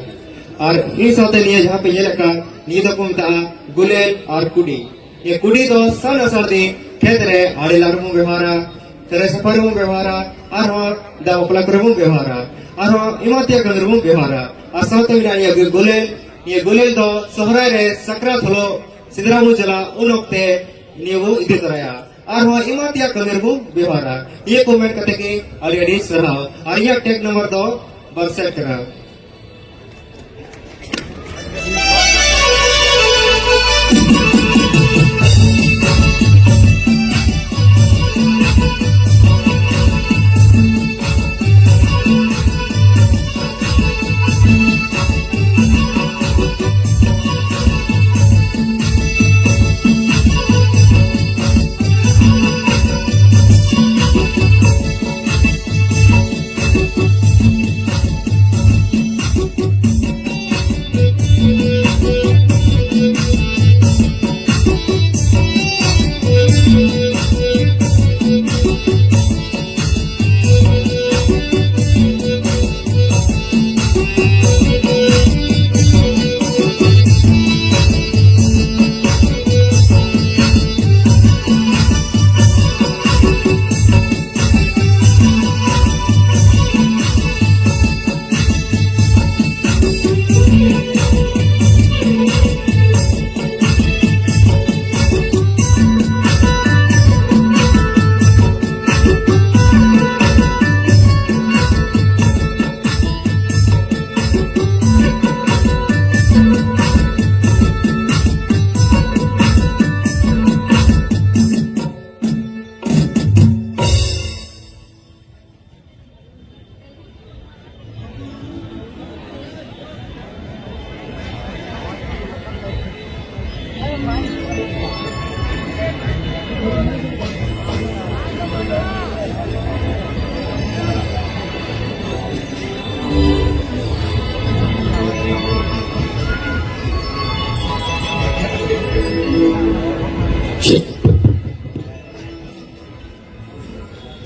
ᱟᱨ ᱤᱧ ᱥᱟᱶᱛᱮ ᱱᱤᱭᱟᱹ ᱡᱟᱦᱟᱸ ᱯᱮ ᱧᱮᱞᱮᱫ ᱠᱟᱱ, ᱱᱤᱭᱟᱹ ᱫᱚᱠᱚ ᱢᱮᱛᱟᱜᱼᱟ ᱜᱩᱞᱮᱞ ᱟᱨ ᱠᱩᱰᱤ᱾ ᱱᱤᱭᱟᱹ ᱠᱩᱰᱤ ᱫᱚ ᱥᱟᱱ ᱟᱥᱟᱲ ᱫᱤᱱ ᱠᱷᱮᱛ ᱨᱮ ᱟᱲᱮ ᱞᱟᱜ ᱨᱮᱵᱚᱱ ᱵᱮᱣᱦᱟᱨᱟ᱾ ᱛᱮᱨᱮ ᱥᱟᱯᱷᱟ ᱨᱮᱵᱚᱱ ᱵᱮᱣᱦᱟᱨᱟ, ᱟᱨᱦᱚᱸ ᱫᱟᱜ ᱵᱟᱯᱞᱟ ᱠᱚᱨᱮ ᱵᱚᱱ ᱵᱮᱣᱦᱟᱨᱟ, ᱟᱨᱦᱚᱸ ᱮᱢᱟᱱ ᱛᱮᱭᱟᱜ ᱠᱟᱹᱢᱤ ᱨᱮᱵᱚᱱ ᱵᱮᱣᱦᱟᱨᱟ᱾ ᱟᱨ ᱥᱟᱶᱛᱮ ᱢᱮᱱᱟᱜᱼᱟ ᱱᱤᱭᱟᱹ ᱜᱩᱞᱮᱞ᱾ ᱱᱤᱭᱟᱹ ᱜᱩᱞᱮᱞ ᱫᱚ ᱥᱚᱦᱨᱟᱭ ᱨᱮ ᱥᱟᱠᱨᱟᱛ ᱦᱤᱞᱳᱜ ᱥᱮᱸᱫᱽᱨᱟ ᱵᱚᱱ ᱪᱟᱞᱟᱜ, ᱩᱱ ᱚᱠᱛᱮ ᱱᱤᱭᱟᱹ ᱵᱚᱱ ᱤᱫᱤ ᱛᱚᱨᱟᱭᱟ᱾ ᱟᱨᱦᱚᱸ ᱮᱢᱟᱱ ᱛᱮᱭᱟᱜ ᱠᱟᱹᱢᱤ ᱨᱮᱵᱚᱱ ᱵᱮᱣᱦᱟᱨᱟ᱾ ᱱᱤᱭᱟᱹ ᱠᱚ ᱢᱮᱱ ᱠᱟᱛᱮ ᱜᱮ ᱟᱹᱰᱤ ᱟᱹᱰᱤ ᱥᱟᱨᱦᱟᱣ᱾ ᱟᱨ ᱤᱧᱟᱹᱜ ᱴᱮᱜᱽ ᱱᱟᱢᱵᱟᱨ ᱫᱚ ᱵᱟᱨ ᱥᱮᱴ ᱠᱟᱱᱟ᱾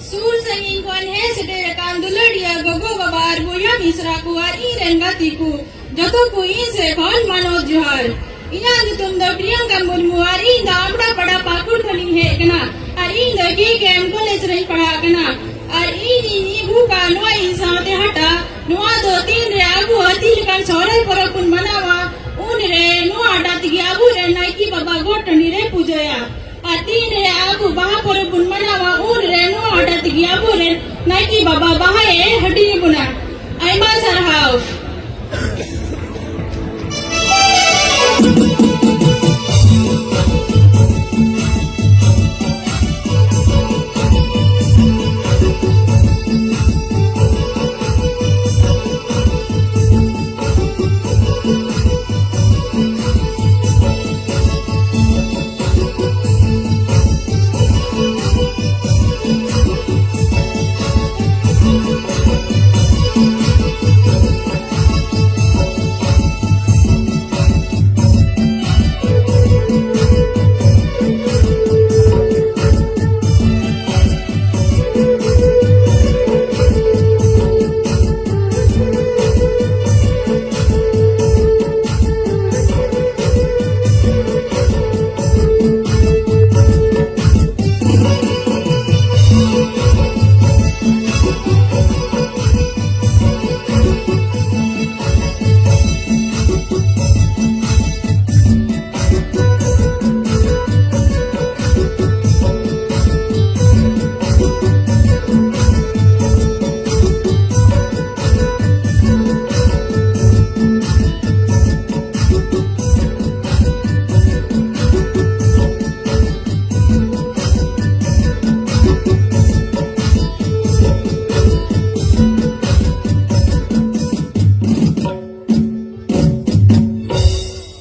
ᱥᱩᱨ ᱥᱟᱺᱜᱤᱧ ᱠᱷᱚᱱ ᱦᱮᱡ ᱥᱮᱴᱮᱨ ᱟᱠᱟᱱ ᱫᱩᱞᱟᱹᱲᱤᱭᱟᱹ ᱜᱚᱜᱚ ᱵᱟᱵᱟ ᱟᱨ ᱵᱚᱭᱦᱟ ᱢᱤᱥᱨᱟ ᱠᱚ ᱟᱨ ᱤᱧ ᱨᱮᱱ ᱜᱟᱛᱮ ᱠᱚ, ᱡᱚᱛᱚ ᱠᱚ ᱤᱧ ᱥᱮᱫ ᱠᱷᱚᱱ ᱢᱟᱱᱚᱛ ᱡᱚᱦᱟᱨ᱾ ᱤᱧᱟᱹᱜ ᱧᱩᱛᱩᱢ ᱫᱚ ᱯᱨᱤᱭᱟᱝᱠᱟ ᱢᱩᱨᱢᱩ ᱟᱨ ᱤᱧ ᱫᱚ ᱟᱢᱲᱟ ᱯᱟᱲᱟ ᱯᱟᱹᱠᱩᱲ ᱠᱷᱚᱱᱤᱧ ᱦᱮᱡ ᱟᱠᱟᱱᱟ᱾ ᱟᱨ ᱤᱧ ᱫᱚ ᱠᱮ ᱠᱮ ᱮᱢ ᱠᱚᱞᱮᱡᱽ ᱨᱮᱧ ᱯᱟᱲᱦᱟᱜ ᱱᱚᱣᱟ ᱤᱧ ᱥᱟᱶᱛᱮ ᱦᱟᱴᱟᱜ, ᱱᱚᱣᱟ ᱫᱚ ᱛᱤᱱ ᱨᱮ ᱟᱵᱚ ᱦᱟᱹᱛᱤ ᱞᱮᱠᱟᱱ ᱥᱚᱦᱨᱟᱭ ᱯᱚᱨᱚᱵᱽ ᱵᱚᱱ ᱢᱟᱱᱟᱣᱟ, ᱩᱱ ᱨᱮ ᱱᱚᱣᱟ ᱟᱰᱟ ᱛᱮᱜᱮ ᱟᱵᱚᱨᱮᱱ ᱱᱟᱭᱠᱮ ᱵᱟᱵᱟ ᱜᱚᱴ ᱴᱟᱺᱰᱤ ᱨᱮ ᱯᱩᱡᱟᱹᱭᱟ᱾ ᱟᱨ ᱛᱤᱱ ᱨᱮ ᱟᱵᱚ ᱵᱟᱦᱟ ᱯᱚᱨᱚᱵᱽ ᱵᱚᱱ ᱢᱟᱱᱟᱣᱟ, ᱩᱱ ᱨᱮ ᱱᱚᱣᱟ ᱟᱰᱟ ᱛᱮᱜᱮ ᱟᱵᱚᱨᱮᱱ ᱱᱟᱭᱠᱮ ᱵᱟᱵᱟ ᱵᱟᱦᱟᱭ ᱦᱟᱹᱴᱤᱧ ᱟᱵᱚᱱᱟ᱾ ᱟᱭᱢᱟ ᱥᱟᱨᱦᱟᱣ᱾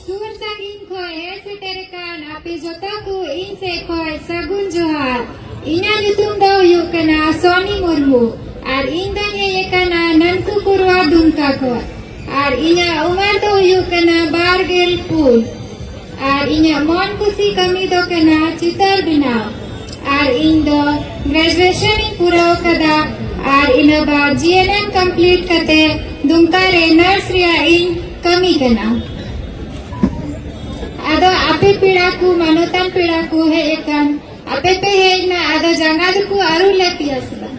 ᱥᱩᱨ ᱥᱟᱺᱜᱤᱧ ᱠᱷᱚᱱ ᱦᱮᱡ ᱥᱮᱴᱮᱨ ᱟᱠᱟᱱ ᱟᱯᱮ ᱡᱚᱛᱚ ᱠᱚ ᱤᱧ ᱥᱮᱫ ᱠᱷᱚᱱ ᱥᱟᱹᱜᱩᱱ ᱡᱚᱦᱟᱨ᱾ ᱤᱧᱟᱹᱜ ᱧᱩᱛᱩᱢ ᱫᱚ ᱦᱩᱭᱩᱜ ᱠᱟᱱᱟ ᱥᱚᱱᱤ ᱢᱩᱨᱢᱩ ᱟᱨ ᱤᱧ ᱫᱚᱧ ᱦᱮᱡ ᱟᱠᱟᱱᱟ ᱱᱟᱱᱠᱩ ᱠᱩᱨᱣᱟ ᱫᱩᱢᱠᱟ ᱠᱷᱚᱱ ᱟᱨ ᱤᱧᱟᱹᱜ ᱩᱢᱮᱨ ᱫᱚ ᱦᱩᱭᱩᱜ ᱠᱟᱱᱟ ᱵᱟᱨ ᱜᱮᱞ ᱯᱩᱱ᱾ ᱟᱨ ᱤᱧᱟᱹᱜ ᱢᱚᱱ ᱠᱩᱥᱤ ᱠᱟᱹᱢᱤ ᱫᱚ ᱠᱟᱱᱟ ᱪᱤᱛᱟᱹᱨ ᱵᱮᱱᱟᱣ᱾ ᱟᱨ ᱤᱧ ᱫᱚ ᱜᱨᱮᱡᱩᱭᱮᱥᱚᱱ ᱤᱧ ᱯᱩᱨᱟᱹᱣ ᱠᱟᱫᱟ ᱟᱨ ᱤᱱᱟᱹ ᱵᱟᱫ ᱡᱤ ᱮᱱ ᱮᱢ ᱠᱚᱢᱯᱞᱤᱴ ᱠᱟᱛᱮ ᱫᱩᱢᱠᱟ ᱨᱮ ᱱᱟᱨᱥ ᱨᱮᱭᱟᱜ ᱤᱧ ᱠᱟᱹᱢᱤ ᱠᱟᱱᱟ᱾ ᱟᱫᱚ ᱟᱯᱮ ᱯᱮᱲᱟ ᱠᱚ, ᱢᱟᱱᱚᱛᱟᱱ ᱯᱮᱲᱟ ᱠᱚ ᱦᱮᱡ ᱟᱠᱟᱱ, ᱟᱯᱮ ᱯᱮ ᱦᱮᱡ ᱮᱱᱟ, ᱟᱫᱚ ᱡᱟᱸᱜᱟ ᱫᱚᱠᱚ ᱟᱹᱨᱩ ᱞᱮᱫ ᱯᱮᱭᱟ ᱥᱮ ᱵᱟᱝ?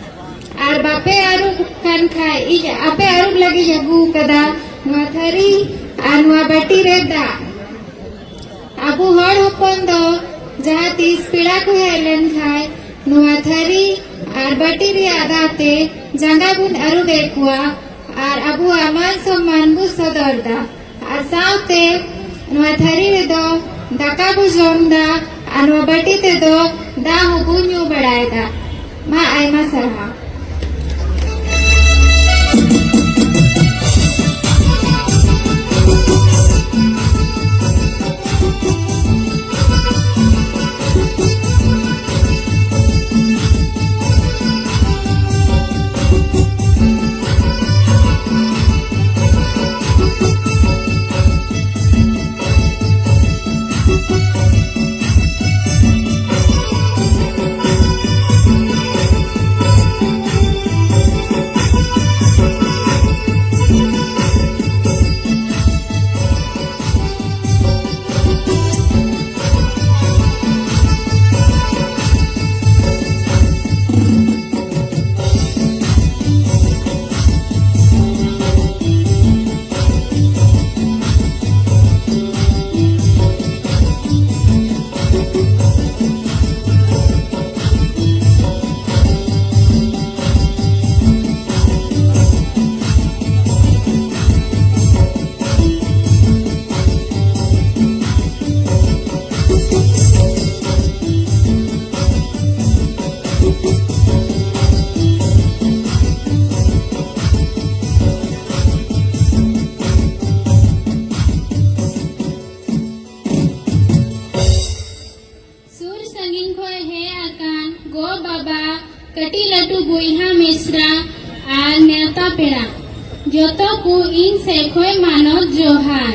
ᱟᱨ ᱵᱟᱯᱮ ᱟᱹᱨᱩᱵ ᱠᱟᱱ ᱠᱷᱟᱡ, ᱤᱧ ᱟᱯᱮ ᱟᱹᱨᱩᱵ ᱞᱟᱹᱜᱤᱫ ᱤᱧ ᱟᱹᱜᱩ ᱠᱟᱫᱟ ᱱᱚᱣᱟ ᱛᱷᱟᱹᱨᱤ ᱟᱨ ᱱᱚᱣᱟ ᱵᱟᱹᱴᱤ ᱨᱮ ᱫᱟᱜ᱾ ᱟᱵᱚ ᱦᱚᱲ ᱦᱚᱯᱚᱱ ᱫᱚ ᱡᱟᱦᱟᱸ ᱛᱤᱥ ᱯᱮᱲᱟ ᱠᱚ ᱦᱮᱡ ᱞᱮᱱ ᱠᱷᱟᱡ, ᱱᱚᱣᱟ ᱛᱷᱟᱹᱨᱤ ᱟᱨ ᱵᱟᱹᱴᱤ ᱨᱮᱭᱟᱜ ᱫᱟᱜ ᱛᱮ ᱡᱟᱸᱜᱟ ᱵᱚᱱ ᱟᱹᱨᱩᱵᱮᱫ ᱠᱚᱣᱟ ᱟᱨ ᱟᱵᱚᱣᱟᱜ ᱢᱟᱱ ᱥᱚᱢᱢᱟᱱ ᱵᱚ ᱥᱚᱫᱚᱨ ᱫᱟ᱾ ᱟᱨ ᱥᱟᱶᱛᱮ ᱱᱚᱣᱟ ᱛᱷᱟᱹᱨᱤ ᱨᱮᱫᱚ ᱫᱟᱠᱟ ᱵᱚ ᱡᱚᱢ ᱫᱟ ᱟᱨ ᱱᱚᱣᱟ ᱵᱟᱹᱴᱤ ᱛᱮᱫᱚ ᱫᱟᱜ ᱦᱚᱸᱵᱚ ᱧᱩ ᱵᱟᱲᱟᱭᱮᱫᱟ᱾ ᱢᱟ, ᱟᱭᱢᱟ ᱥᱟᱨᱦᱟᱣ᱾ ᱥᱩᱨ ᱥᱟᱺᱜᱤᱧ ᱠᱷᱚᱱ ᱦᱮᱡ ᱟᱠᱟᱱ ᱜᱚ ᱵᱟᱵᱟ, ᱠᱟᱹᱴᱤᱡ ᱞᱟᱹᱴᱩ ᱵᱚᱭᱦᱟ ᱢᱤᱥᱨᱟ ᱟᱨ ᱱᱮᱣᱛᱟ ᱯᱮᱲᱟ, ᱡᱚᱛᱚ ᱠᱚ ᱤᱧ ᱥᱮᱫ ᱠᱷᱚᱱ ᱢᱟᱱᱚᱛ ᱡᱚᱦᱟᱨ᱾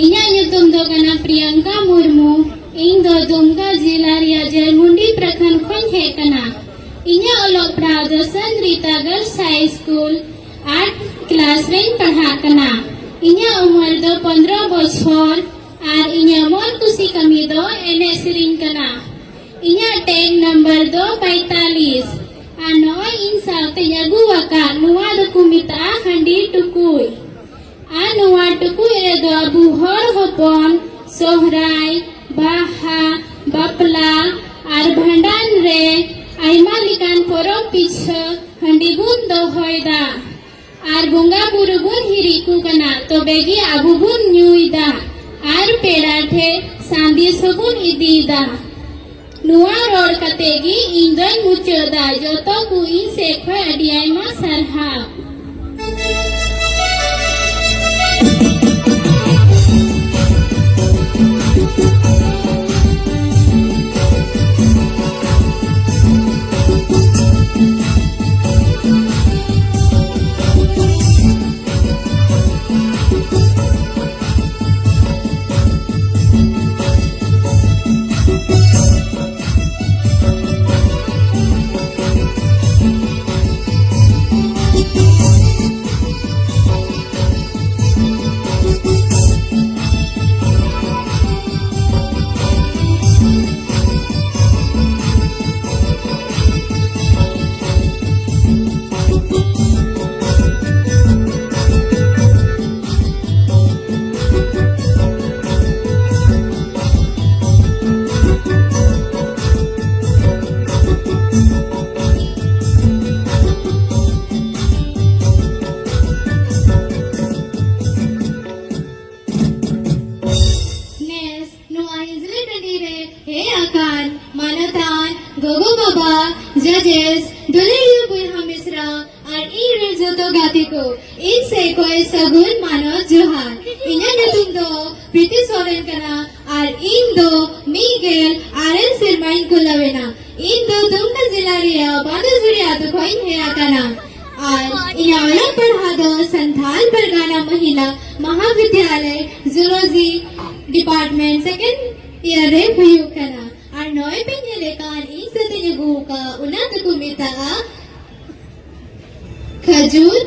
ᱤᱧᱟᱹᱜ ᱧᱩᱛᱩᱢ ᱫᱚ ᱠᱟᱱᱟ ᱯᱨᱤᱭᱟᱝᱠᱟ ᱢᱩᱨᱢᱩ᱾ ᱤᱧ ᱫᱚ ᱫᱩᱢᱠᱟ ᱡᱮᱞᱟ ᱨᱮᱭᱟᱜ ᱡᱟᱨᱢᱩᱱᱰᱤ ᱯᱨᱚᱠᱷᱚᱸᱰ ᱠᱷᱚᱱ ᱦᱮᱡ ᱠᱟᱱᱟ᱾ ᱤᱧᱟᱹᱜ ᱚᱞᱚᱜ ᱯᱟᱲᱦᱟᱣ ᱫᱚ ᱥᱟᱱ ᱨᱤᱛᱟ ᱜᱟᱨᱞᱥ ᱦᱟᱭ ᱥᱠᱩᱞ ᱟᱴ ᱠᱞᱟᱥ ᱨᱮᱧ ᱯᱟᱲᱦᱟᱜ ᱠᱟᱱᱟ᱾ ᱤᱧᱟᱹᱜ ᱩᱢᱮᱨ ᱫᱚ ᱯᱚᱱᱫᱽᱨᱚ ᱵᱚᱪᱷᱚᱨ ᱟᱨ ᱤᱧᱟᱹᱜ ᱢᱚᱱ ᱠᱩᱥᱤ ᱠᱟᱹᱢᱤ ᱫᱚ ᱮᱱᱮᱡ ᱥᱮᱨᱮᱧ ᱠᱟᱱᱟ᱾ ᱤᱧᱟᱹᱜ ᱴᱮᱜ ᱱᱟᱢᱵᱟᱨ ᱫᱚ ᱯᱚᱸᱭᱛᱟᱞᱤᱥ᱾ ᱟᱨ ᱱᱚᱜᱼᱚᱭ ᱤᱧ ᱥᱟᱶᱛᱮᱧ ᱟᱹᱜᱩ ᱟᱠᱟᱫ, ᱱᱚᱣᱟ ᱫᱚᱠᱚ ᱢᱮᱛᱟᱜᱼᱟ ᱦᱟᱺᱰᱤ ᱴᱩᱠᱩᱡ᱾ ᱟᱨ ᱱᱚᱣᱟ ᱴᱩᱠᱩᱡ ᱨᱮᱫᱚ ᱟᱵᱚ ᱦᱚᱲ ᱦᱚᱯᱚᱱ ᱥᱚᱦᱨᱟᱭ, ᱵᱟᱦᱟ, ᱵᱟᱯᱞᱟ ᱟᱨ ᱵᱷᱟᱸᱰᱟᱱ ᱨᱮ ᱟᱭᱢᱟ ᱞᱮᱠᱟᱱ ᱯᱚᱨᱚᱵᱽ ᱯᱤᱪᱷᱟᱹ ᱦᱟᱺᱰᱤ ᱵᱚᱱ ᱫᱚᱦᱚᱭᱮᱫᱟ᱾ ᱟᱨ ᱵᱚᱸᱜᱟ ᱵᱩᱨᱩ ᱵᱚᱱ ᱦᱤᱨᱤᱡ ᱠᱚ ᱠᱟᱱᱟ, ᱛᱚᱵᱮ ᱜᱮ ᱟᱵᱚ ᱵᱚᱱ ᱧᱩᱭᱮᱫᱟ᱾ ᱟᱨ ᱯᱮᱲᱟ ᱴᱷᱮᱱ ᱥᱟᱸᱫᱮᱥ ᱦᱚᱸᱵᱚᱱ ᱤᱫᱤᱭᱮᱫᱟ᱾ ᱱᱚᱣᱟ ᱨᱚᱲ ᱠᱟᱛᱮ ᱜᱮ ᱤᱧ ᱫᱚᱧ ᱢᱩᱪᱟᱹᱫᱟ᱾ ᱡᱚᱛᱚ ᱠᱚ ᱤᱧ ᱥᱮᱫ ᱠᱷᱚᱱ ᱟᱹᱰᱤ ᱟᱭᱢᱟ ᱥᱟᱨᱦᱟᱣ᱾ ᱱᱮᱥ ᱱᱚᱣᱟ ᱦᱤᱡᱽᱞᱤ ᱴᱟᱺᱰᱤ ᱨᱮ ᱦᱮᱡ ᱟᱠᱟᱱ ᱢᱟᱱᱚᱛᱟᱱ ᱜᱚᱜᱚ ᱵᱟᱵᱟ, judges, ᱫᱩᱞᱟᱹᱲᱤᱭᱟᱹ ᱵᱚᱭᱦᱟ ᱢᱤᱥᱨᱟ ᱟᱨ ᱤᱧ ᱨᱮᱱ ᱡᱚᱛᱚ ᱜᱟᱛᱮ ᱠᱚ, ᱤᱧ ᱥᱮᱫ ᱠᱷᱚᱱ ᱥᱟᱹᱜᱩᱱ ᱢᱟᱱᱚᱛ ᱡᱚᱦᱟᱨ᱾ ᱤᱧᱟᱹᱜ ᱧᱩᱛᱩᱢ ᱫᱚ ᱯᱨᱤᱛᱤ ᱥᱚᱨᱮᱱ ᱠᱟᱱᱟ ᱟᱨ ᱤᱧ ᱫᱚ ᱢᱤᱫ ᱜᱮᱞ ᱟᱨᱮ ᱥᱮᱨᱢᱟᱧ ᱠᱩᱞᱟᱹᱣ ᱮᱱᱟ᱾ ᱤᱧ ᱫᱚ ᱫᱩᱢᱠᱟ ᱡᱮᱞᱟ ᱨᱮᱭᱟᱜ ᱵᱟᱸᱫᱩᱨᱡᱩᱲᱤ ᱟᱹᱛᱩ ᱠᱷᱚᱱ ᱤᱧ ᱦᱮᱡ ᱟᱠᱟᱱᱟ᱾ ᱟᱨ ᱤᱧᱟᱹᱜ ᱚᱞᱚᱜ ᱯᱟᱲᱦᱟᱣ ᱫᱚ ᱥᱟᱱᱛᱷᱟᱞ ᱯᱟᱨᱜᱟᱱᱟ ᱢᱚᱦᱤᱞᱟ ᱢᱚᱦᱟᱵᱤᱫᱽᱭᱟᱞᱚᱭ ᱡᱩᱞᱚᱡᱤ ᱰᱤᱯᱟᱨᱴᱢᱮᱱᱴ ᱥᱮᱠᱮᱱᱰ ᱤᱭᱟᱨ ᱨᱮ ᱦᱩᱭᱩᱜ ᱠᱟᱱᱟ᱾ ᱟᱨ ᱱᱚᱜᱼᱚᱭ ᱯᱮ ᱧᱮᱞᱮᱫ ᱠᱟᱱ ᱤᱧ ᱥᱟᱛᱮᱧ ᱟᱹᱜᱩ ᱟᱠᱟᱫ, ᱚᱱᱟ ᱫᱚᱠᱚ ᱢᱮᱛᱟᱜᱼᱟ ᱠᱷᱟᱡᱩᱨ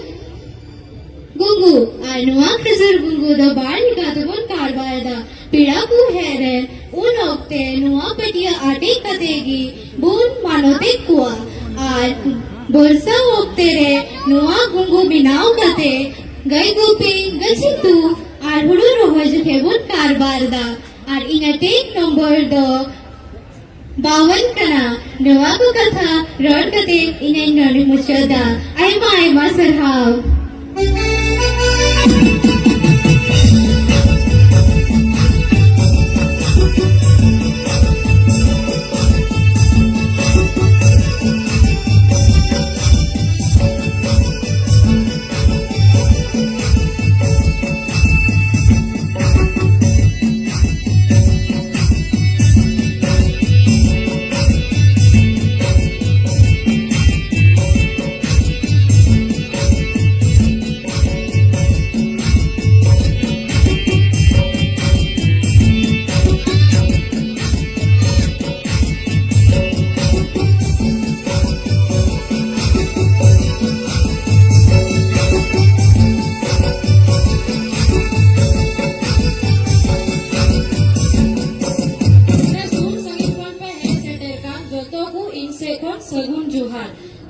ᱜᱩᱸᱜᱩ᱾ ᱟᱨ ᱱᱚᱣᱟ ᱠᱷᱟᱡᱩᱨ ᱜᱩᱸᱜᱩ ᱫᱚ ᱵᱟᱨ ᱞᱮᱠᱟ ᱛᱮᱵᱚᱱ ᱠᱟᱨᱵᱟᱨ ᱮᱫᱟ᱾ ᱯᱮᱲᱟ ᱠᱚ ᱦᱮᱡ ᱨᱮ ᱩᱱ ᱚᱠᱛᱮ ᱱᱚᱣᱟ ᱯᱟᱹᱴᱭᱟᱹ ᱟᱴᱮᱫ ᱠᱟᱛᱮ ᱜᱮ ᱵᱚᱱ ᱢᱟᱱᱚᱛᱮᱫ ᱠᱚᱣᱟ᱾ ᱟᱨ ᱵᱚᱨᱥᱟ ᱚᱠᱛᱮ ᱨᱮ ᱱᱚᱣᱟ ᱜᱩᱸᱜᱩ ᱵᱮᱱᱟᱣ ᱠᱟᱛᱮ ᱜᱟᱹᱭ ᱜᱩᱯᱤ, ᱜᱟᱹᱪᱷᱤ ᱛᱩᱫ ᱟᱨ ᱦᱩᱲᱩ ᱨᱚᱦᱚᱭ ᱡᱚᱠᱷᱮᱡ ᱵᱚᱱ ᱠᱟᱨᱵᱟᱨ ᱫᱟ᱾ ᱟᱨ ᱤᱧᱟᱹᱜ ᱴᱮᱠ ᱱᱚᱢᱵᱚᱨ ᱫᱚ ᱵᱟᱣᱟᱱ ᱠᱟᱱᱟ᱾ ᱱᱚᱣᱟ ᱠᱚ ᱠᱟᱛᱷᱟ ᱨᱚᱲ ᱠᱟᱛᱮ ᱤᱧᱟᱹᱜ ᱱᱚᱰᱮ ᱢᱩᱪᱟᱹᱫᱟ᱾ ᱟᱭᱢᱟ ᱟᱭᱢᱟ ᱥᱟᱨᱦᱟᱣ᱾ ᱥᱩᱨ ᱥᱟᱺᱜᱤᱧ ᱠᱷᱚᱱ ᱯᱮ ᱦᱮᱡ ᱥᱮᱴᱮᱨ ᱠᱟᱱ ᱡᱚᱛᱚ ᱠᱚ ᱤᱧ ᱥᱮᱫ ᱠᱷᱚᱱ ᱥᱟᱹᱜᱩᱱ ᱡᱚᱦᱟᱨ᱾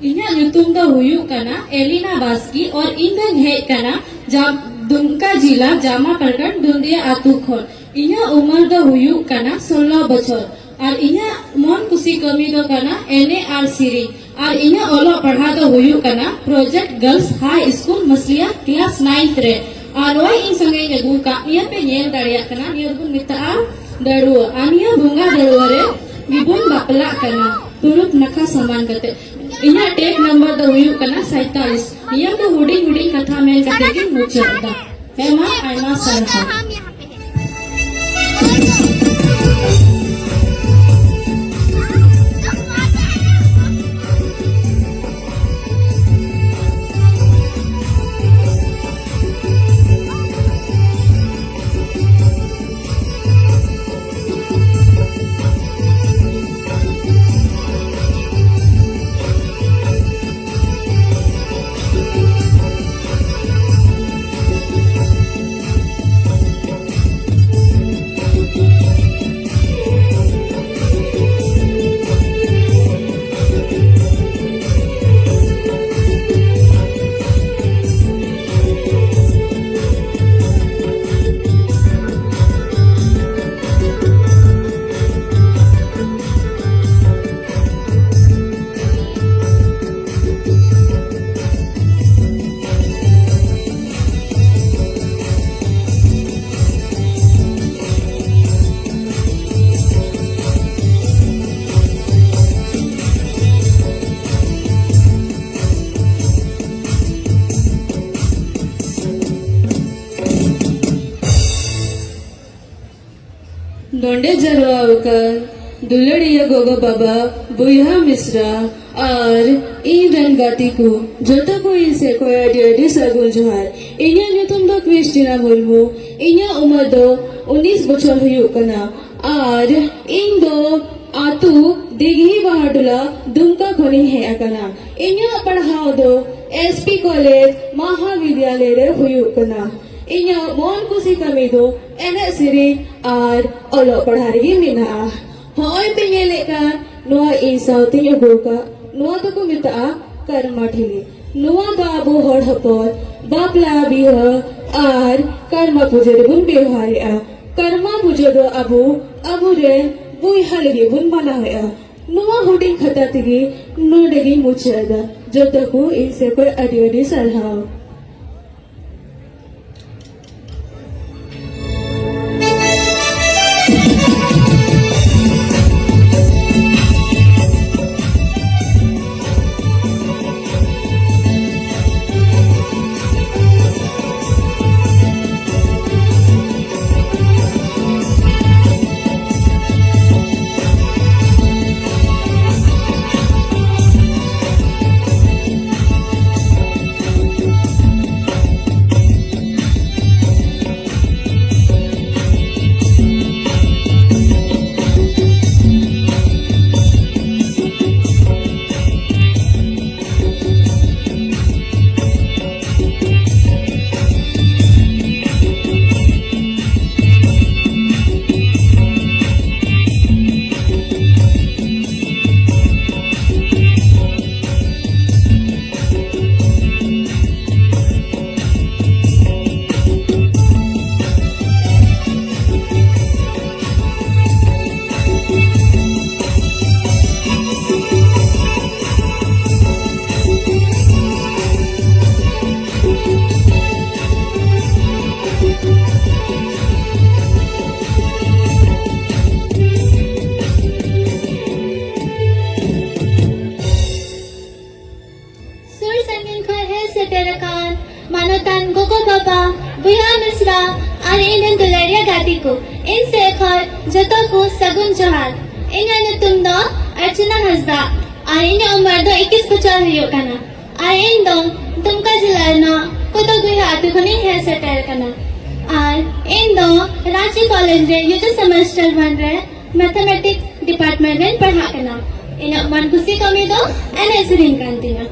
ᱤᱧᱟᱹᱜ ᱧᱩᱛᱩᱢ ᱫᱚ ᱦᱩᱭᱩᱜ ᱠᱟᱱᱟ ᱮᱞᱤᱱᱟ ᱵᱟᱥᱠᱮ ᱟᱨ ᱤᱧ ᱫᱚᱧ ᱦᱮᱡ ᱠᱟᱱᱟ ᱡᱟᱢ-, ᱫᱩᱢᱠᱟ ᱡᱤᱞᱟ, ᱡᱟᱢᱟ ᱯᱨᱚᱠᱷᱚᱸᱰ, ᱫᱩᱸᱫᱤᱭᱟ ᱟᱹᱛᱩ ᱠᱷᱚᱱ᱾ ᱤᱧᱟᱹᱜ ᱩᱢᱮᱨ ᱫᱚ ᱦᱩᱭᱩᱜ ᱠᱟᱱᱟ ᱥᱳᱞᱞᱳ ᱵᱚᱪᱷᱚᱨ ᱟᱨ ᱤᱧᱟᱹᱜ ᱢᱚᱱ ᱠᱩᱥᱤ ᱠᱟᱹᱢᱤ ᱫᱚ ᱠᱟᱱᱟ ᱮᱱᱮᱡ ᱟᱨ ᱥᱮᱨᱮᱧ᱾ ᱟᱨ ᱤᱧᱟᱹᱜ ᱚᱞᱚᱜ ᱯᱟᱲᱦᱟᱣ ᱫᱚ ᱦᱩᱭᱩᱜ ᱠᱟᱱᱟ ᱯᱨᱚᱡᱮᱠᱴ ᱜᱟᱨᱞᱥ ᱦᱟᱭ ᱥᱠᱩᱞ ᱢᱟᱥᱞᱤᱭᱟ, ᱠᱞᱟᱥ ᱱᱟᱭᱤᱱᱛᱷ ᱨᱮ᱾ ᱟᱨ ᱱᱚᱜᱼᱚᱭ ᱤᱧ ᱥᱚᱸᱜᱮᱧ ᱟᱹᱜᱩ ᱟᱠᱟᱫ ᱱᱤᱭᱟᱹ ᱯᱮ ᱧᱮᱞ ᱫᱟᱲᱮᱭᱟᱜ ᱠᱟᱱᱟ, ᱱᱤᱭᱟᱹ ᱫᱚᱵᱚᱱ ᱢᱮᱛᱟᱜᱼᱟ ᱫᱟᱹᱲᱩᱣᱟᱹ᱾ ᱟᱨ ᱱᱤᱭᱟᱹ ᱵᱚᱸᱜᱟ ᱫᱟᱹᱲᱩᱣᱟᱹ ᱨᱮ ᱜᱮᱵᱚᱱ ᱵᱟᱯᱞᱟᱜ ᱠᱟᱱᱟ, ᱛᱩᱨᱩᱯ ᱱᱟᱠᱷᱟ ᱥᱚᱢᱟᱱ ᱠᱟᱛᱮ᱾ ᱤᱧᱟᱹᱜ ᱴᱮᱠ ᱱᱟᱢᱵᱟᱨ ᱫᱚ ᱦᱩᱭᱩᱜ ᱠᱟᱱᱟ ᱥᱟᱭᱛᱟᱞᱤᱥ᱾ ᱱᱤᱭᱟᱹ ᱠᱚ ᱦᱩᱰᱤᱧ ᱦᱩᱰᱤᱧ ᱠᱟᱛᱷᱟ ᱢᱮᱱ ᱠᱟᱛᱮ ᱜᱤᱧ ᱢᱩᱪᱟᱹᱫ ᱮᱫᱟ᱾ ᱦᱮᱸ ᱢᱟ, ᱟᱭᱢᱟ ᱥᱟᱨᱦᱟᱣ᱾ ᱱᱚᱰᱮ ᱡᱟᱨᱣᱟ ᱟᱠᱟᱱ ᱫᱩᱞᱟᱹᱲᱤᱭᱟᱹ ᱜᱚᱜᱚ ᱵᱟᱵᱟ, ᱵᱚᱭᱦᱟ ᱢᱤᱥᱨᱟ ᱟᱨ ᱤᱧ ᱨᱮᱱ ᱜᱟᱛᱮ ᱠᱚ, ᱡᱚᱛᱚ ᱠᱚ ᱤᱧ ᱥᱮᱫ ᱠᱷᱚᱱ ᱟᱹᱰᱤ ᱟᱹᱰᱤ ᱥᱟᱹᱜᱩᱱ ᱡᱚᱦᱟᱨ᱾ ᱤᱧᱟᱹᱜ ᱧᱩᱛᱩᱢ ᱫᱚ ᱠᱨᱤᱥᱴᱤᱱᱟ ᱢᱩᱨᱢᱩ᱾ ᱤᱧᱟᱹᱜ ᱩᱢᱟᱹᱨ ᱫᱚ ᱩᱱᱤᱥ ᱵᱚᱪᱷᱚᱨ ᱦᱩᱭᱩᱜ ᱠᱟᱱᱟ ᱟᱨ ᱤᱧ ᱫᱚ ᱟᱹᱛᱩ ᱫᱤᱜᱷᱤ ᱵᱟᱦᱟᱴᱚᱞᱟ, ᱫᱩᱢᱠᱟ ᱠᱷᱚᱱᱤᱧ ᱦᱮᱡ ᱟᱠᱟᱱᱟ᱾ ᱤᱧᱟᱹᱜ ᱯᱟᱲᱦᱟᱣ ᱫᱚ ᱮᱥ ᱯᱤ ᱠᱚᱞᱮᱡᱽ ᱢᱟᱦᱟ ᱵᱤᱫᱽᱭᱟᱞᱚᱭ ᱨᱮ ᱦᱩᱭᱩᱜ ᱠᱟᱱᱟ᱾ ᱤᱧᱟᱹᱜ ᱢᱚᱱ ᱠᱩᱥᱤ ᱠᱟᱹᱢᱤ ᱫᱚ ᱮᱱᱮᱡ ᱥᱮᱨᱮᱧ ᱟᱨ ᱚᱞᱚᱜ ᱯᱟᱲᱦᱟᱜ ᱨᱮᱜᱮ ᱢᱮᱱᱟᱜᱼᱟ᱾ ᱦᱚᱸᱜᱼᱚᱭ ᱯᱮ ᱧᱮᱞᱮᱫ ᱠᱟᱱ ᱱᱚᱣᱟ ᱤᱧ ᱥᱟᱶᱛᱮᱧ ᱟᱹᱜᱩ ᱟᱠᱟᱫ, ᱱᱚᱣᱟ ᱫᱚᱠᱚ ᱢᱮᱛᱟᱜᱼᱟ ᱠᱟᱨᱢᱟ ᱴᱷᱤᱞᱤ᱾ ᱱᱚᱣᱟ ᱫᱚ ᱟᱵᱚ ᱦᱚᱲ ᱦᱚᱯᱚᱱ ᱵᱟᱯᱞᱟ, ᱵᱤᱦᱟᱹ ᱟᱨ ᱠᱟᱨᱢᱟ ᱯᱩᱡᱟᱹ ᱨᱮᱵᱚᱱ ᱵᱮᱣᱦᱟᱨᱮᱫᱼᱟ᱾ ᱠᱟᱨᱢᱟ ᱯᱩᱡᱟᱹ ᱫᱚ ᱟᱵᱚ ᱟᱵᱚᱨᱮᱱ ᱵᱚᱭᱦᱟ ᱞᱟᱹᱜᱤᱫ ᱵᱚᱱ ᱢᱟᱱᱟᱣᱮᱫᱼᱟ᱾ ᱱᱚᱣᱟ ᱦᱩᱰᱤᱧ ᱠᱟᱛᱷᱟ ᱛᱮᱜᱮ ᱱᱚᱰᱮ ᱜᱤᱧ ᱢᱩᱪᱟᱹᱫ ᱮᱫᱟ᱾ ᱡᱚᱛᱚ ᱠᱚ ᱤᱧ ᱥᱮᱫ ᱠᱷᱚᱱ ᱟᱹᱰᱤ ᱟᱹᱰᱤ ᱥᱟᱨᱦᱟᱣ᱾ ᱥᱩᱨ ᱥᱟᱺᱜᱤᱧ ᱠᱷᱚᱱ ᱦᱮᱡ ᱥᱮᱴᱮᱨ ᱟᱠᱟᱱ ᱢᱟᱱᱚᱛᱟᱱ ᱜᱚᱜᱚ ᱵᱟᱵᱟ, ᱵᱚᱭᱦᱟ ᱢᱤᱥᱨᱟ ᱟᱨ ᱤᱧ ᱨᱮᱱ ᱫᱩᱞᱟᱹᱲᱤᱭᱟᱹ ᱜᱟᱛᱮ ᱠᱚ, ᱤᱧ ᱥᱮᱫ ᱠᱷᱚᱱ ᱡᱚᱛᱚ ᱠᱚ ᱥᱟᱹᱜᱩᱱ ᱡᱚᱦᱟᱨ᱾ ᱤᱧᱟᱹᱜ ᱧᱩᱛᱩᱢ ᱫᱚ ᱚᱨᱪᱚᱱᱟ ᱦᱟᱸᱥᱫᱟ ᱟᱨ ᱤᱧᱟᱹᱜ ᱩᱢᱮᱨ ᱫᱚ ᱮᱠᱩᱥ ᱵᱚᱪᱷᱚᱨ ᱦᱩᱭᱩᱜ ᱠᱟᱱᱟ᱾ ᱟᱨ ᱤᱧ ᱫᱚ ᱫᱩᱢᱠᱟ ᱡᱮᱞᱟ ᱨᱮᱱᱟᱜ ᱠᱚᱫᱚᱜᱩᱭᱦᱟ ᱟᱹᱛᱩ ᱠᱷᱚᱱᱤᱧ ᱦᱮᱡ ᱥᱮᱴᱮᱨ ᱟᱠᱟᱱᱟ᱾ ᱟᱨ ᱤᱧ ᱫᱚ ᱨᱟᱸᱪᱤ ᱠᱚᱞᱮᱡᱽ ᱨᱮ ᱭᱩ ᱡᱤ semester one ᱨᱮ Mathematics department ᱨᱮᱧ ᱯᱟᱲᱦᱟᱜ ᱠᱟᱱᱟ᱾ ᱤᱧᱟᱹᱜ ᱢᱚᱱ ᱠᱩᱥᱤ ᱠᱟᱹᱢᱤ ᱫᱚ ᱮᱱᱮᱡ ᱥᱮᱨᱮᱧ ᱠᱟᱱ ᱛᱤᱧᱟ᱾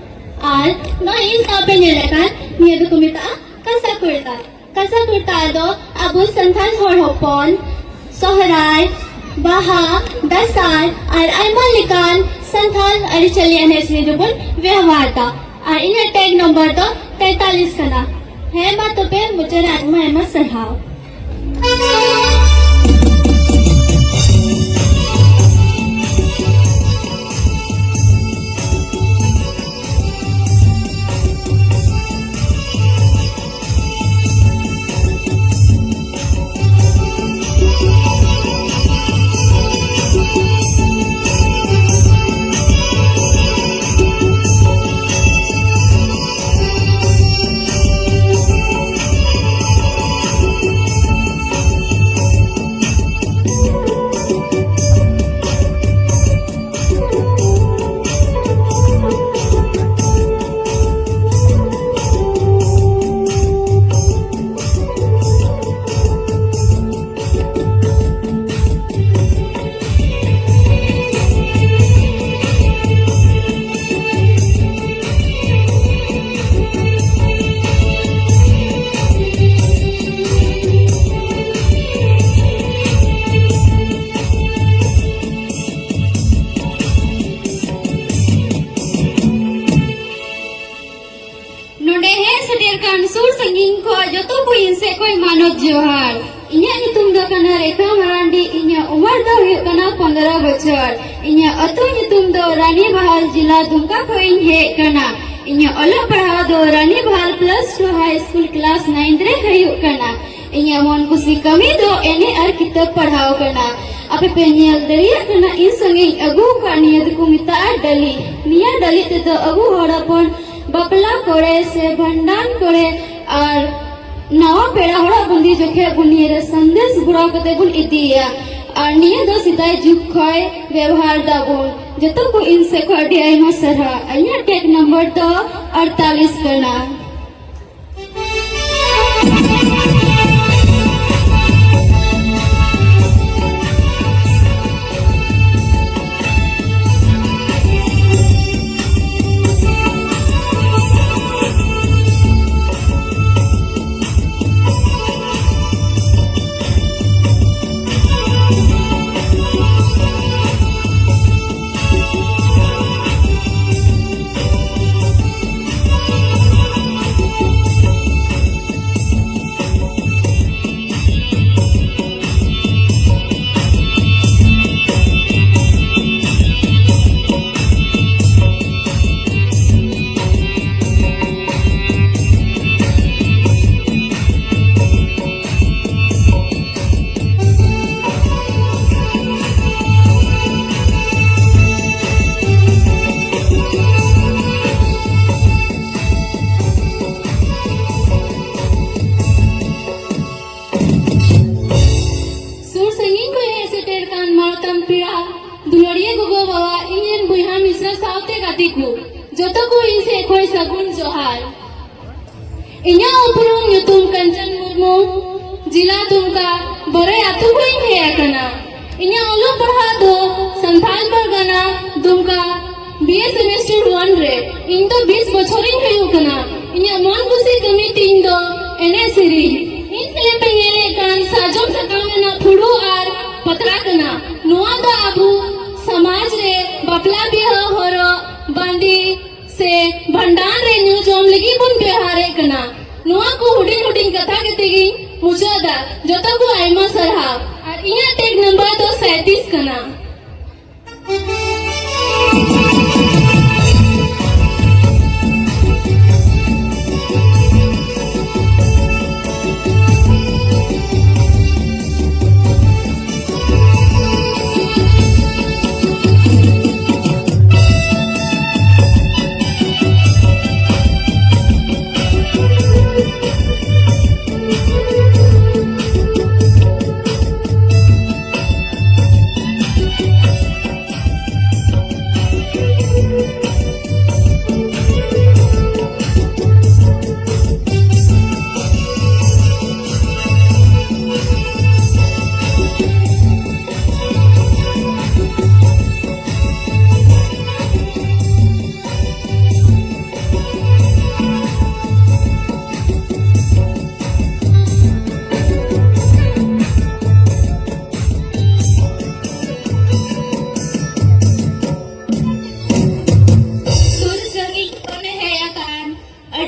ᱟᱨ ᱱᱚᱜᱼᱚᱭ ᱤᱧ ᱥᱟᱶ ᱯᱮ ᱧᱮᱞᱮᱫ ᱠᱟᱱ, ᱱᱤᱭᱟᱹ ᱫᱚᱠᱚ ᱢᱮᱛᱟᱜᱼᱟ ᱠᱟᱸᱥᱟ ᱠᱩᱨᱛᱟ᱾ ᱠᱟᱸᱥᱟ ᱠᱩᱨᱛᱟ ᱫᱚ ᱟᱵᱚ ᱥᱟᱱᱛᱟᱲ ᱦᱚᱲ ᱦᱚᱯᱚᱱ ᱥᱚᱦᱨᱟᱭ, ᱵᱟᱦᱟ, ᱫᱟᱸᱥᱟᱭ ᱟᱨ ᱟᱭᱢᱟ ᱞᱮᱠᱟᱱ ᱥᱟᱱᱛᱟᱲ ᱟᱹᱨᱤᱪᱟᱹᱞᱤ ᱮᱱᱮᱡ ᱥᱮᱨᱮᱧ ᱨᱮᱵᱚᱱ ᱵᱮᱣᱦᱟᱨ ᱮᱫᱟ᱾ ᱟᱨ ᱤᱧᱟᱹᱜ tag number ᱫᱚ ᱛᱮᱛᱟᱞᱤᱥ ᱠᱟᱱᱟ᱾ ᱦᱮᱸ ᱢᱟ ᱛᱚᱵᱮ, ᱢᱩᱪᱟᱹᱫ ᱨᱮ ᱟᱭᱢᱟ ᱟᱭᱢᱟ ᱥᱟᱨᱦᱟᱣ᱾ ᱱᱚᱰᱮ ᱦᱮᱡ ᱥᱮᱴᱮᱨ ᱠᱟᱱ ᱥᱩᱨ ᱥᱟᱺᱜᱤᱧ ᱠᱷᱚᱱ ᱡᱚᱛᱚ ᱠᱚ ᱤᱧ ᱥᱮᱫ ᱠᱷᱚᱱ ᱢᱟᱱᱚᱛ ᱡᱚᱦᱟᱨ᱾ ᱤᱧᱟᱹᱜ ᱧᱩᱛᱩᱢ ᱫᱚ ᱠᱟᱱᱟ ᱨᱮᱠᱷᱟ ᱢᱟᱨᱟᱱᱰᱤ᱾ ᱤᱧᱟᱹᱜ ᱩᱢᱮᱨ ᱫᱚ ᱦᱩᱭᱩᱜ ᱠᱟᱱᱟ ᱯᱚᱱᱫᱽᱨᱚ ᱵᱚᱪᱷᱚᱨ᱾ ᱤᱧᱟᱹᱜ ᱟᱹᱛᱩ ᱧᱩᱛᱩᱢ ᱫᱚ ᱨᱟᱱᱤ ᱵᱟᱦᱟᱞ, ᱡᱮᱞᱟ ᱫᱩᱢᱠᱟ ᱠᱷᱚᱱ ᱤᱧ ᱦᱮᱡ ᱠᱟᱱᱟ᱾ ᱤᱧᱟᱹᱜ ᱚᱞᱚᱜ ᱯᱟᱲᱦᱟᱣ ᱫᱚ ᱨᱟᱱᱤ ᱵᱟᱦᱟᱞ plus two high school class ninth ᱨᱮ ᱦᱩᱭᱩᱜ ᱠᱟᱱᱟ᱾ ᱤᱧᱟᱹᱜ ᱢᱚᱱ ᱠᱩᱥᱤ ᱠᱟᱹᱢᱤ ᱫᱚ ᱮᱱᱮᱡ ᱟᱨ ᱠᱤᱛᱟᱹᱵ ᱯᱟᱲᱦᱟᱣ ᱠᱟᱱᱟ᱾ ᱟᱯᱮ ᱯᱮ ᱧᱮᱞ ᱫᱟᱲᱮᱭᱟᱜ ᱠᱟᱱᱟ ᱤᱧ ᱥᱚᱸᱜᱮᱧ ᱟᱹᱜᱩ ᱟᱠᱟᱫ ᱱᱤᱭᱟᱹ ᱫᱚᱠᱚ ᱢᱮᱛᱟᱜᱼᱟ ᱰᱟᱹᱞᱤᱡ᱾ ᱱᱤᱭᱟᱹ ᱰᱟᱹᱞᱤᱡ ᱛᱮᱫᱚ ᱟᱵᱚ ᱦᱚᱲ ᱦᱚᱯᱚᱱ ᱵᱟᱯᱞᱟ ᱠᱚᱨᱮ ᱥᱮ ᱵᱷᱟᱸᱰᱟᱱ ᱠᱚᱨᱮ ᱟᱨ ᱱᱟᱣᱟ ᱯᱮᱲᱟ ᱦᱚᱲᱟᱜ ᱵᱩᱸᱫᱤ ᱡᱚᱠᱷᱮᱡ ᱵᱚᱱ ᱱᱤᱭᱟᱹ ᱨᱮ ᱥᱟᱸᱫᱮᱥ ᱵᱷᱚᱨᱟᱣ ᱠᱟᱛᱮ ᱵᱚᱱ ᱤᱫᱤᱭᱮᱭᱟ᱾ ᱟᱨ ᱱᱤᱭᱟᱹ ᱫᱚ ᱥᱮᱫᱟᱭ ᱡᱩᱜᱽ ᱠᱷᱚᱱ ᱵᱮᱣᱦᱟᱨ ᱫᱟᱵᱚᱱ᱾ ᱡᱚᱛᱚ ᱠᱚ ᱤᱧ ᱥᱮᱫ ᱠᱷᱚᱱ ᱟᱹᱰᱤ ᱟᱭᱢᱟ ᱥᱟᱨᱦᱟᱣ᱾ ᱤᱧᱟᱹᱜ ᱴᱮᱜ ᱱᱟᱢᱵᱟᱨ ᱫᱚ ᱟᱴᱛᱟᱞᱤᱥ ᱠᱟᱱᱟ᱾ ᱥᱩᱨ ᱥᱟᱺᱜᱤᱧ ᱠᱷᱚᱱ ᱦᱮᱡ ᱥᱮᱴᱮᱨ ᱠᱟᱱ ᱢᱟᱱᱚᱛᱟᱱ ᱯᱮᱲᱟ, ᱫᱩᱞᱟᱹᱲᱤᱭᱟᱹ ᱜᱚᱜᱚ ᱵᱟᱵᱟ, ᱤᱧ ᱨᱮᱱ ᱵᱚᱭᱦᱟ ᱢᱤᱥᱨᱟ ᱥᱟᱶᱛᱮ ᱜᱟᱛᱮ ᱠᱚ, ᱡᱚᱛᱚ ᱠᱚ ᱤᱧ ᱥᱮᱫ ᱠᱷᱚᱱ ᱥᱟᱹᱜᱩᱱ ᱡᱚᱦᱟᱨ᱾ ᱤᱧᱟᱹᱜ ᱩᱯᱨᱩᱢ ᱧᱩᱛᱩᱢ ᱠᱟᱧᱪᱚᱱ ᱢᱩᱨᱢᱩ, ᱡᱤᱞᱟ ᱫᱩᱢᱠᱟ, ᱵᱚᱨᱮ ᱟᱹᱛᱩ ᱠᱷᱚᱱ ᱤᱧ ᱦᱮᱡ ᱟᱠᱟᱱᱟ᱾ ᱤᱧᱟᱹᱜ ᱚᱞᱚᱜ ᱯᱟᱲᱦᱟᱜ ᱫᱚ ᱥᱟᱱᱛᱟᱲ ᱯᱟᱨᱜᱟᱱᱟ, ᱫᱩᱢᱠᱟ, B A semester one ᱨᱮ᱾ ᱤᱧ ᱫᱚ ᱵᱤᱥ ᱵᱚᱪᱷᱚᱨᱤᱧ ᱦᱩᱭᱩᱜ ᱠᱟᱱᱟ᱾ ᱤᱧᱟᱹᱜ ᱢᱚᱱ ᱠᱩᱥᱤ ᱠᱟᱹᱢᱤ ᱛᱤᱧ ᱫᱚ ᱮᱱᱮᱡ ᱥᱮᱨᱮᱧ᱾ ᱤᱧ ᱯᱷᱤᱞᱢ ᱯᱮ ᱧᱮᱞᱮᱫ ᱠᱟᱱ ᱥᱟᱨᱡᱚᱢ ᱥᱟᱠᱟᱢ ᱨᱮᱱᱟᱜ ᱯᱷᱩᱲᱩᱜ ᱟᱨ ᱯᱟᱛᱲᱟ ᱠᱟᱱᱟ᱾ ᱱᱚᱣᱟ ᱫᱚ ᱟᱵᱚ ᱥᱚᱢᱟᱡᱽ ᱨᱮ ᱵᱟᱯᱞᱟ ᱵᱤᱦᱟᱹ, ᱦᱚᱨᱚᱜ ᱵᱟᱸᱫᱮ ᱥᱮ ᱵᱷᱟᱸᱰᱟᱱ ᱨᱮ ᱧᱩ ᱡᱚᱢ ᱞᱟᱹᱜᱤᱫ ᱵᱚᱱ ᱵᱮᱣᱦᱟᱨᱮᱫ ᱠᱟᱱᱟ᱾ ᱱᱚᱣᱟ ᱠᱚ ᱦᱩᱰᱤᱧ ᱦᱩᱰᱤᱧ ᱠᱟᱛᱷᱟ ᱠᱟᱛᱮ ᱜᱤᱧ ᱢᱩᱪᱟᱹᱫᱟ᱾ ᱡᱚᱛᱚ ᱠᱚ ᱟᱭᱢᱟ ᱥᱟᱨᱦᱟᱣ᱾ ᱟᱨ ᱤᱧᱟᱹᱜ ᱴᱮᱜ ᱱᱟᱢᱵᱟᱨ ᱫᱚ ᱥᱟᱸᱭᱛᱨᱤᱥ ᱠᱟᱱᱟ᱾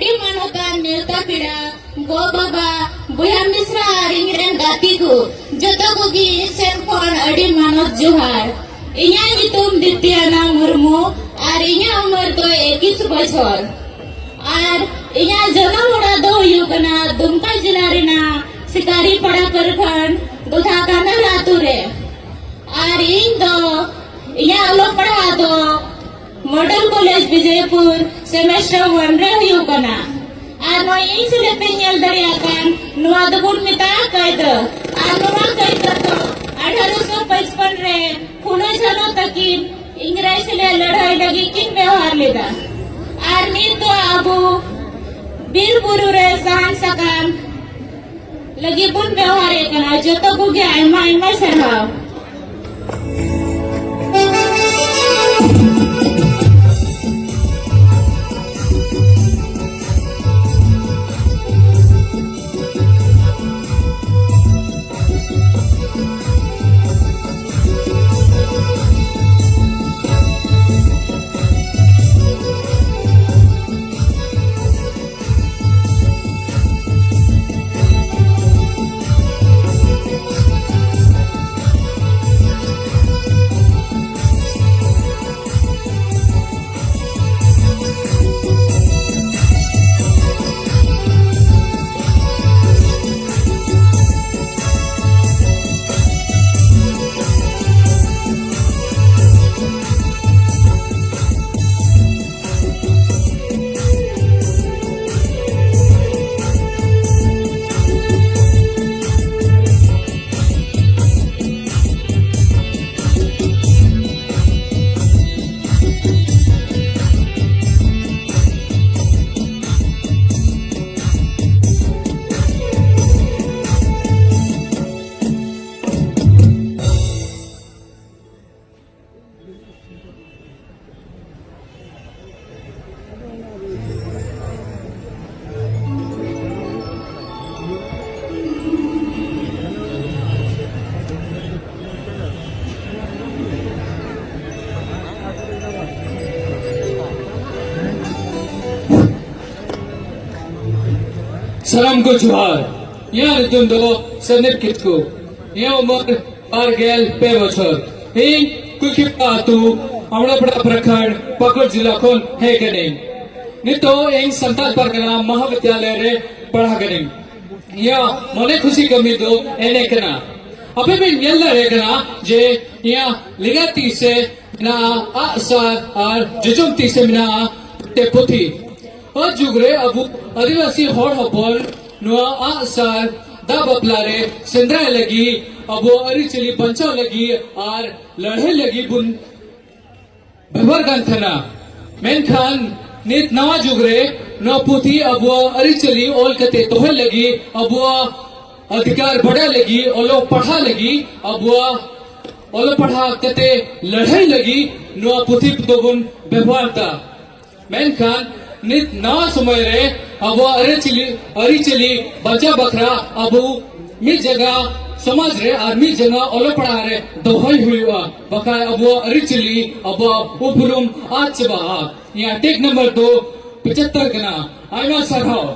ᱟᱹᱰᱤ ᱢᱟᱱᱚᱛᱟᱱ ᱱᱮᱣᱛᱟ ᱯᱮᱲᱟ, ᱜᱚ ᱵᱟᱵᱟ, ᱵᱚᱭᱦᱟ ᱢᱤᱥᱨᱟ ᱟᱨ ᱤᱧ ᱨᱮᱱ ᱜᱟᱛᱮ ᱠᱚ, ᱡᱚᱛᱚ ᱠᱚᱜᱮ ᱤᱧ ᱥᱮᱱ ᱠᱷᱚᱱ ᱟᱹᱰᱤ ᱢᱟᱱᱚᱛ ᱡᱚᱦᱟᱨ᱾ ᱤᱧᱟᱹᱜ ᱧᱩᱛᱩᱢ ᱫᱤᱛᱭᱟᱱᱟ ᱢᱩᱨᱢᱩ ᱟᱨ ᱤᱧᱟᱹᱜ ᱩᱢᱮᱨ ᱫᱚ ᱮᱠᱤᱥ ᱵᱚᱪᱷᱚᱨ᱾ ᱟᱨ ᱤᱧᱟᱹᱜ ᱡᱟᱱᱟᱢ ᱚᱲᱟᱜ ᱫᱚ ᱦᱩᱭᱩᱜ ᱠᱟᱱᱟ ᱫᱩᱢᱠᱟ ᱡᱮᱞᱟ ᱨᱮᱱᱟᱜ ᱥᱤᱠᱟᱨᱤᱯᱟᱲᱟ ᱯᱨᱚᱠᱷᱚᱸᱰ ᱫᱚᱛᱷᱟ ᱠᱟᱱᱟᱞ ᱟᱛᱳ ᱨᱮ᱾ ᱟᱨ ᱤᱧ ᱫᱚ ᱤᱧᱟᱹᱜ ᱚᱞᱚᱜ ᱯᱟᱲᱦᱟᱜ ᱫᱚ ᱢᱚᱰᱮᱞ ᱠᱚᱞᱮᱡᱽ ᱵᱤᱡᱚᱭᱯᱩᱨ ᱥᱮᱢᱮᱥᱴᱟᱨ ᱚᱣᱟᱱ ᱨᱮ ᱦᱩᱭᱩᱜ ᱠᱟᱱᱟ᱾ ᱟᱨ ᱱᱚᱜᱼᱚᱭ ᱤᱧ ᱥᱮᱞᱮᱫ ᱯᱮ ᱧᱮᱞ ᱫᱟᱲᱮᱭᱟᱜ ᱠᱟᱱ, ᱱᱚᱣᱟ ᱫᱚᱵᱚᱱ ᱢᱮᱛᱟᱜᱼᱟ ᱠᱟᱹᱭᱫᱟᱹ᱾ ᱟᱨ ᱱᱚᱣᱟ ᱠᱟᱹᱭᱫᱟᱹ ᱫᱚ ᱟᱴᱷᱟᱨᱚᱥᱚ ᱯᱟᱸᱪᱯᱚᱱ ᱨᱮ ᱯᱷᱩᱞᱳ ᱡᱷᱟᱱᱳ ᱛᱟᱹᱠᱤᱱ ᱤᱝᱨᱮᱡᱽ ᱥᱟᱞᱟᱜ ᱞᱟᱹᱲᱦᱟᱹᱭ ᱞᱟᱹᱜᱤᱫ ᱠᱤᱱ ᱵᱮᱣᱦᱟᱨ ᱞᱮᱫᱟ᱾ ᱟᱨ ᱱᱤᱛ ᱫᱚ ᱟᱵᱚ ᱵᱤᱨ ᱵᱩᱨᱩ ᱨᱮ ᱥᱟᱦᱟᱱ ᱥᱟᱠᱟᱢ ᱞᱟᱹᱜᱤᱫ ᱵᱚᱱ ᱵᱮᱣᱦᱟᱨᱮᱫ ᱠᱟᱱᱟ᱾ ᱡᱚᱛᱚ ᱠᱚᱜᱮ ᱟᱭᱢᱟ ᱟᱭᱢᱟ ᱥᱟᱨᱦᱟᱣ᱾ ᱥᱟᱱᱟᱢ ᱠᱚ ᱡᱚᱦᱟᱨ᱾ ᱤᱧᱟᱹᱜ ᱧᱩᱛᱩᱢ ᱫᱚ ᱥᱟᱱᱫᱤᱯ ᱠᱤᱥᱠᱩ᱾ ᱤᱧᱟᱹᱜ ᱩᱢᱮᱨ ᱵᱟᱨ ᱜᱮᱞ ᱯᱮ ᱵᱚᱪᱷᱚᱨ᱾ ᱤᱧ ᱠᱩᱞᱠᱷᱤᱯᱟ ᱟᱹᱛᱩ, ᱟᱢᱲᱟᱯᱟᱲᱟ ᱯᱨᱚᱠᱷᱚᱸᱰ, ᱯᱟᱹᱠᱩᱲ ᱡᱤᱞᱟ ᱠᱷᱚᱱ ᱦᱮᱡ ᱠᱟᱹᱱᱟᱹᱧ᱾ ᱱᱤᱛᱚᱜ ᱤᱧ ᱥᱟᱱᱛᱟᱲ ᱯᱟᱨᱜᱟᱱᱟ ᱢᱚᱦᱟᱵᱤᱫᱽᱭᱟᱞᱚᱭ ᱨᱮ ᱯᱟᱲᱦᱟᱜ ᱠᱟᱹᱱᱟᱹᱧ᱾ ᱤᱧᱟᱹᱜ ᱢᱚᱱᱮ ᱠᱷᱩᱥᱤ ᱠᱟᱹᱢᱤ ᱫᱚ ᱮᱱᱮᱡ ᱠᱟᱱᱟ᱾ ᱟᱯᱮ ᱯᱮ ᱧᱮᱞ ᱫᱟᱲᱮᱭᱟᱜ ᱠᱟᱱᱟ ᱡᱮ ᱤᱧᱟᱹᱜ ᱞᱮᱸᱜᱟ ᱛᱤ ᱥᱮ ᱢᱮᱱᱟᱜᱼᱟ ᱟᱜᱼᱥᱟᱨ ᱟᱨ ᱡᱚᱡᱚᱢ ᱛᱤ ᱥᱮ ᱢᱮᱱᱟᱜᱼᱟ ᱢᱤᱫᱴᱮᱡ ᱯᱩᱛᱷᱤ᱾ ᱩᱱ ᱡᱩᱜᱽ ᱨᱮ ᱟᱵᱚ ᱟᱹᱫᱤᱵᱟᱹᱥᱤ ᱦᱚᱲ ᱦᱚᱯᱚᱱ ᱱᱚᱣᱟ ᱟᱜᱼᱥᱟᱨ ᱫᱟᱜ ᱵᱟᱯᱞᱟ ᱨᱮ ᱥᱮᱸᱫᱽᱨᱟᱭ ᱞᱟᱹᱜᱤᱫ, ᱟᱵᱚᱣᱟᱜ ᱟᱹᱨᱤᱪᱟᱹᱞᱤ ᱵᱟᱧᱪᱟᱣ ᱞᱟᱹᱜᱤᱫ ᱟᱨ ᱞᱟᱹᱲᱦᱟᱹᱭ ᱞᱟᱹᱜᱤᱫ ᱵᱚᱱ ᱵᱮᱵᱚᱦᱟᱨ ᱠᱟᱱ ᱛᱟᱦᱮᱱᱟ᱾ ᱢᱮᱱᱠᱷᱟᱱ ᱱᱤᱛ ᱱᱟᱣᱟ ᱡᱩᱜᱽ ᱨᱮ ᱱᱚᱣᱟ ᱯᱩᱛᱷᱤ ᱟᱵᱚᱣᱟᱜ ᱟᱹᱨᱤᱪᱟᱹᱞᱤ ᱚᱞ ᱠᱟᱛᱮ ᱫᱚᱦᱚᱭ ᱞᱟᱹᱜᱤᱫ, ᱟᱵᱚᱣᱟᱜ ᱚᱫᱷᱤᱠᱟᱨ ᱵᱟᱰᱟᱭ ᱞᱟᱹᱜᱤᱫ, ᱚᱞᱚᱜ ᱯᱟᱲᱦᱟᱜ ᱞᱟᱹᱜᱤᱫ, ᱟᱵᱚᱣᱟᱜ ᱚᱞᱚᱜ ᱯᱟᱲᱦᱟᱜ ᱠᱟᱛᱮ ᱞᱟᱹᱲᱦᱟᱹᱭ ᱞᱟᱹᱜᱤᱫ ᱱᱚᱣᱟ ᱯᱩᱛᱷᱤ ᱫᱚᱵᱚᱱ ᱵᱮᱵᱚᱦᱟᱨ ᱮᱫᱟ᱾ ᱢᱮᱱᱠᱷᱟᱱ ᱱᱤᱛ ᱱᱟᱣᱟ ᱥᱚᱢᱚᱭ ᱨᱮ ᱟᱵᱚᱣᱟᱜ ᱟᱹᱨᱤᱪᱟᱹᱞᱤ, ᱟᱹᱨᱤᱪᱟᱹᱞᱤ ᱵᱟᱧᱪᱟᱣ ᱵᱟᱠᱷᱨᱟ ᱟᱵᱚ ᱢᱤᱫ ᱡᱟᱭᱜᱟ ᱥᱚᱢᱟᱡᱽ ᱨᱮ ᱟᱨ ᱢᱤᱫ ᱡᱟᱭᱜᱟ ᱚᱞᱚᱜ ᱯᱟᱲᱦᱟᱜ ᱨᱮ ᱫᱚᱦᱚᱭ ᱦᱩᱭᱩᱜᱼᱟ, ᱵᱟᱠᱷᱟᱡ ᱟᱵᱚᱣᱟᱜ ᱟᱹᱨᱤᱪᱟᱹᱞᱤ, ᱟᱵᱚᱣᱟᱜ ᱩᱯᱨᱩᱢ ᱟᱫ ᱪᱟᱵᱟᱜᱼᱟ᱾ ᱤᱧᱟᱹᱜ ᱴᱮᱠ ᱱᱟᱢᱵᱟᱨ ᱫᱚ ᱯᱚᱸᱪᱟᱛᱛᱳᱨ ᱠᱟᱱᱟ᱾ ᱟᱭᱢᱟ ᱥᱟᱨᱦᱟᱣ᱾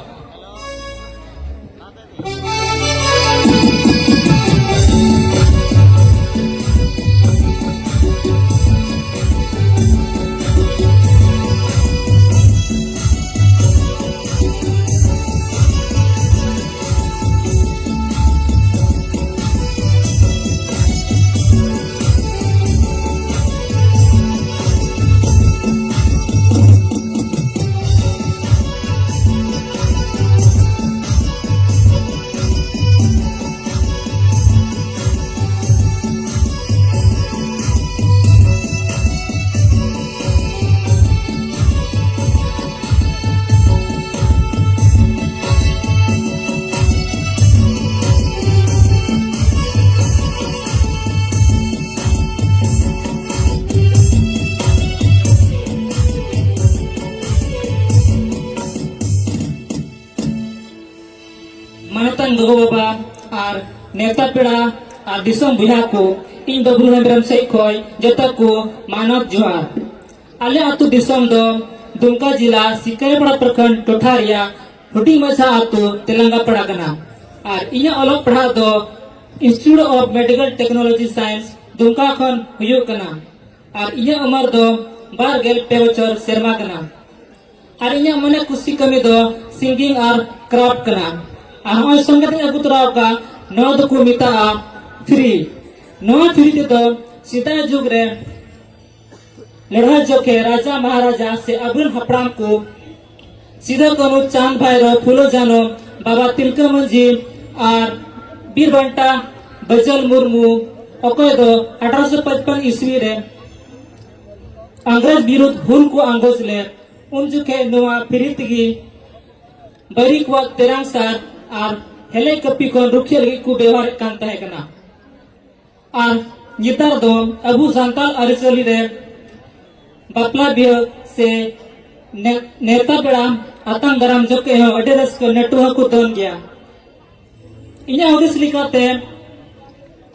ᱢᱟᱱᱚᱛᱟᱱ ᱜᱚᱜᱚ ᱵᱟᱵᱟ ᱟᱨ ᱱᱮᱣᱛᱟ ᱯᱮᱲᱟ ᱟᱨ ᱫᱤᱥᱚᱢ ᱵᱚᱭᱦᱟ ᱠᱚ, ᱤᱧ ᱵᱟᱹᱵᱽᱞᱩ ᱦᱮᱢᱵᱨᱚᱢ ᱥᱮᱡ ᱠᱷᱚᱡ ᱡᱚᱛᱚ ᱠᱚ ᱢᱟᱱᱚᱛ ᱡᱚᱦᱟᱨ᱾ ᱟᱞᱮ ᱟᱹᱛᱩ ᱫᱤᱥᱚᱢ ᱫᱚ ᱫᱩᱢᱠᱟ ᱡᱤᱞᱟ ᱥᱤᱠᱟᱹᱨᱤᱯᱟᱲᱟ ᱯᱨᱚᱠᱷᱚᱸᱰ ᱴᱚᱴᱷᱟ ᱨᱮᱭᱟᱜ ᱦᱩᱰᱤᱧ ᱢᱟᱪᱷᱟ ᱟᱹᱛᱩ ᱛᱮᱞᱟᱝᱜᱟ ᱯᱟᱲᱟ ᱠᱟᱱᱟ᱾ ᱟᱨ ᱤᱧᱟᱹᱜ ᱚᱞᱚᱜ ᱯᱟᱲᱦᱟᱜ ᱫᱚ Institute of Medical Technology Science ᱫᱩᱢᱠᱟ ᱠᱷᱚᱱ ᱦᱩᱭᱩᱜ ᱠᱟᱱᱟ᱾ ᱟᱨ ᱤᱧᱟᱹᱜ ᱩᱢᱟᱹᱨ ᱫᱚ ᱵᱟᱨ ᱜᱮᱞ ᱯᱮ ᱵᱚᱪᱷᱚᱨ ᱥᱮᱨᱢᱟ ᱠᱟᱱᱟ᱾ ᱟᱨ ᱤᱧᱟᱹᱜ ᱢᱚᱱᱮ ᱠᱩᱥᱤ ᱠᱟᱹᱢᱤ ᱫᱚ singing ᱟᱨ craft ᱠᱟᱱᱟ᱾ ᱟᱨ ᱱᱚᱜᱼᱚᱭ ᱥᱚᱸᱜᱮ ᱛᱮᱧ ᱟᱹᱜᱩ ᱛᱚᱨᱟ ᱟᱠᱟᱫ, ᱱᱚᱣᱟ ᱫᱚᱠᱚ ᱢᱮᱛᱟᱜᱼᱟ ᱯᱷᱤᱨᱤ᱾ ᱱᱚᱣᱟ ᱯᱷᱤᱨᱤ ᱛᱮᱫᱚ ᱥᱮᱫᱟᱭ ᱡᱩᱜᱽ ᱨᱮ ᱞᱟᱹᱲᱦᱟᱹᱭ ᱡᱚᱠᱷᱮ ᱨᱟᱡᱟ ᱢᱟᱦᱟᱨᱟᱡᱟ ᱥᱮ ᱟᱵᱚᱨᱮᱱ ᱦᱟᱯᱲᱟᱢ ᱠᱚ ᱥᱤᱫᱩ ᱠᱟᱹᱱᱦᱩ, ᱪᱟᱸᱫᱽ ᱵᱷᱟᱭᱨᱳ, ᱯᱷᱩᱞᱳ ᱡᱷᱟᱱᱳ, ᱵᱟᱵᱟ ᱛᱤᱞᱠᱟᱹ ᱢᱟᱹᱡᱷᱤ ᱟᱨ ᱵᱤᱨ ᱵᱟᱱᱴᱟ ᱵᱟᱹᱡᱟᱹᱞ ᱢᱩᱨᱢᱩ, ᱚᱠᱚᱭ ᱫᱚ ᱟᱴᱷᱨᱚᱥᱚ ᱯᱟᱸᱪᱯᱟᱱ ᱤᱥᱣᱤ ᱨᱮ ᱤᱝᱨᱮᱡᱽ ᱵᱤᱨᱩᱫᱷ ᱦᱩᱞ ᱠᱚ ᱟᱸᱜᱚᱪ ᱞᱮᱫ, ᱩᱱ ᱡᱚᱠᱷᱮᱡ ᱱᱚᱣᱟ ᱯᱷᱤᱨᱤ ᱛᱮᱜᱮ ᱵᱟᱹᱭᱨᱤ ᱠᱚᱣᱟᱜ ᱛᱮᱨᱟᱝ ᱥᱟᱨ ᱟᱨ ᱦᱮᱞᱮᱡ ᱠᱟᱹᱯᱤ ᱠᱷᱚᱱ ᱨᱩᱠᱷᱤᱭᱟᱹ ᱞᱟᱹᱜᱤᱫ ᱠᱚ ᱵᱮᱣᱦᱟᱨᱮᱫ ᱠᱟᱱ ᱛᱟᱦᱮᱸ ᱠᱟᱱᱟ᱾ ᱟᱨ ᱱᱮᱛᱟᱨ ᱫᱚ ᱟᱵᱚ ᱥᱟᱱᱛᱟᱲ ᱟᱹᱨᱤᱪᱟᱹᱞᱤ ᱨᱮ ᱵᱟᱯᱞᱟ ᱵᱤᱦᱟᱹ ᱥᱮ ᱱᱮ-, ᱱᱮᱣᱛᱟ ᱯᱮᱲᱟ ᱟᱛᱟᱝ ᱫᱟᱨᱟᱢ ᱡᱚᱠᱷᱮᱡ ᱦᱚᱸ ᱟᱹᱰᱤ ᱨᱟᱹᱥᱠᱟᱹ ᱱᱟᱹᱴᱩᱣᱟᱹ ᱠᱚ ᱫᱚᱱ ᱜᱮᱭᱟ᱾ ᱤᱧᱟᱹᱜ ᱦᱩᱫᱤᱥ ᱞᱮᱠᱟᱛᱮ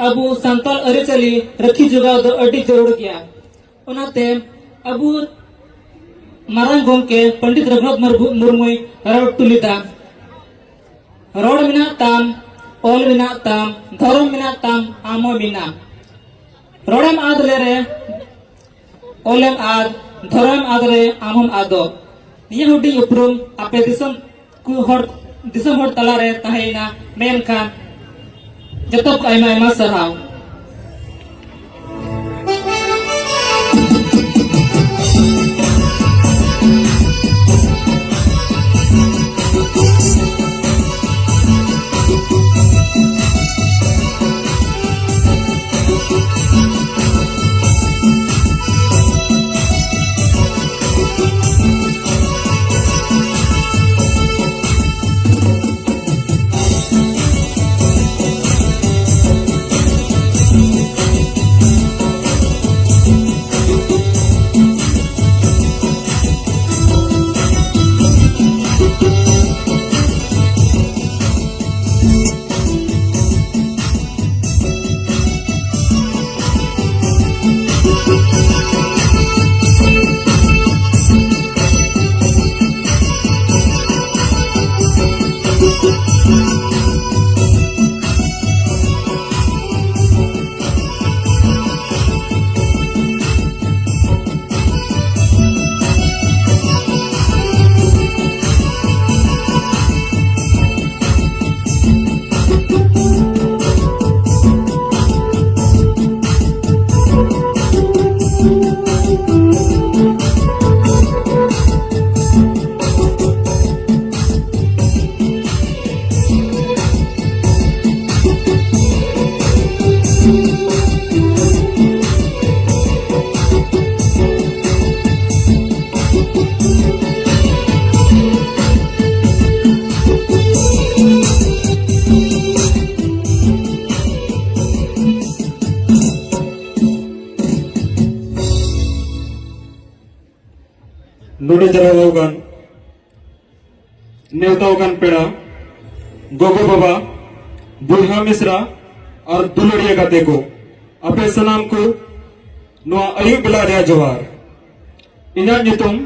ᱟᱵᱚ ᱥᱟᱱᱛᱟᱲ ᱟᱹᱨᱤᱪᱟᱹᱞᱤ ᱨᱟᱹᱠᱷᱤ ᱡᱚᱜᱟᱣ ᱫᱚ ᱟᱹᱰᱤ ᱡᱟᱹᱨᱩᱲ ᱜᱮᱭᱟ᱾ ᱚᱱᱟᱛᱮ ᱟᱵᱚ ᱢᱟᱨᱟᱝ ᱜᱚᱢᱠᱮ ᱯᱚᱱᱰᱤᱛ ᱨᱚᱜᱷᱩᱱᱟᱛᱷ ᱢᱩᱨᱢᱩ, ᱢᱩᱨᱢᱩᱭ ᱨᱚᱲ ᱦᱚᱴᱚ ᱞᱮᱫᱟ, "ᱨᱚᱲ ᱢᱮᱱᱟᱜ ᱛᱟᱢ, ᱚᱞ ᱢᱮᱱᱟᱜ ᱛᱟᱢ, ᱫᱷᱚᱨᱚᱢ ᱢᱮᱱᱟᱜ ᱛᱟᱢ, ᱟᱢ ᱦᱚᱸ ᱢᱮᱱᱟᱢ᱾ ᱨᱚᱲᱮᱢ ᱟᱫ ᱞᱮᱨᱮ, ᱚᱞᱮᱢ ᱟᱫ, ᱫᱷᱚᱨᱚᱢᱮᱢ ᱟᱫ ᱨᱮ, ᱟᱢ ᱦᱚᱸᱢ ᱟᱫᱚᱜ᱾" ᱱᱤᱭᱟᱹ ᱦᱩᱰᱤᱧ ᱩᱯᱨᱩᱢ ᱟᱯᱮ ᱫᱤᱥᱚᱢ ᱠᱚ ᱦᱚᱲ, ᱫᱤᱥᱚᱢ ᱦᱚᱲ ᱛᱟᱞᱟᱨᱮ ᱛᱟᱦᱮᱸᱭᱮᱱᱟ᱾ ᱢᱮᱱᱠᱷᱟᱱ ᱡᱚᱛᱚ ᱠᱚ ᱟᱭᱢᱟ ᱟᱭᱢᱟ ᱥᱟᱨᱦᱟᱣ᱾ ᱱᱮᱣᱛᱟ ᱟᱠᱟᱱ ᱯᱮᱲᱟ, ᱜᱚᱜᱚ ᱵᱟᱵᱟ, ᱵᱚᱭᱦᱟ ᱢᱤᱥᱨᱟ ᱟᱨ ᱫᱩᱞᱟᱹᱲᱤᱭᱟᱹ ᱜᱟᱛᱮ ᱠᱚ, ᱟᱯᱮ ᱥᱟᱱᱟᱢ ᱠᱚ ᱱᱚᱣᱟ ᱟᱹᱭᱩᱵ ᱵᱮᱞᱟ ᱨᱮᱭᱟᱜ ᱡᱚᱦᱟᱨ᱾ ᱤᱧᱟᱹᱜ ᱧᱩᱛᱩᱢ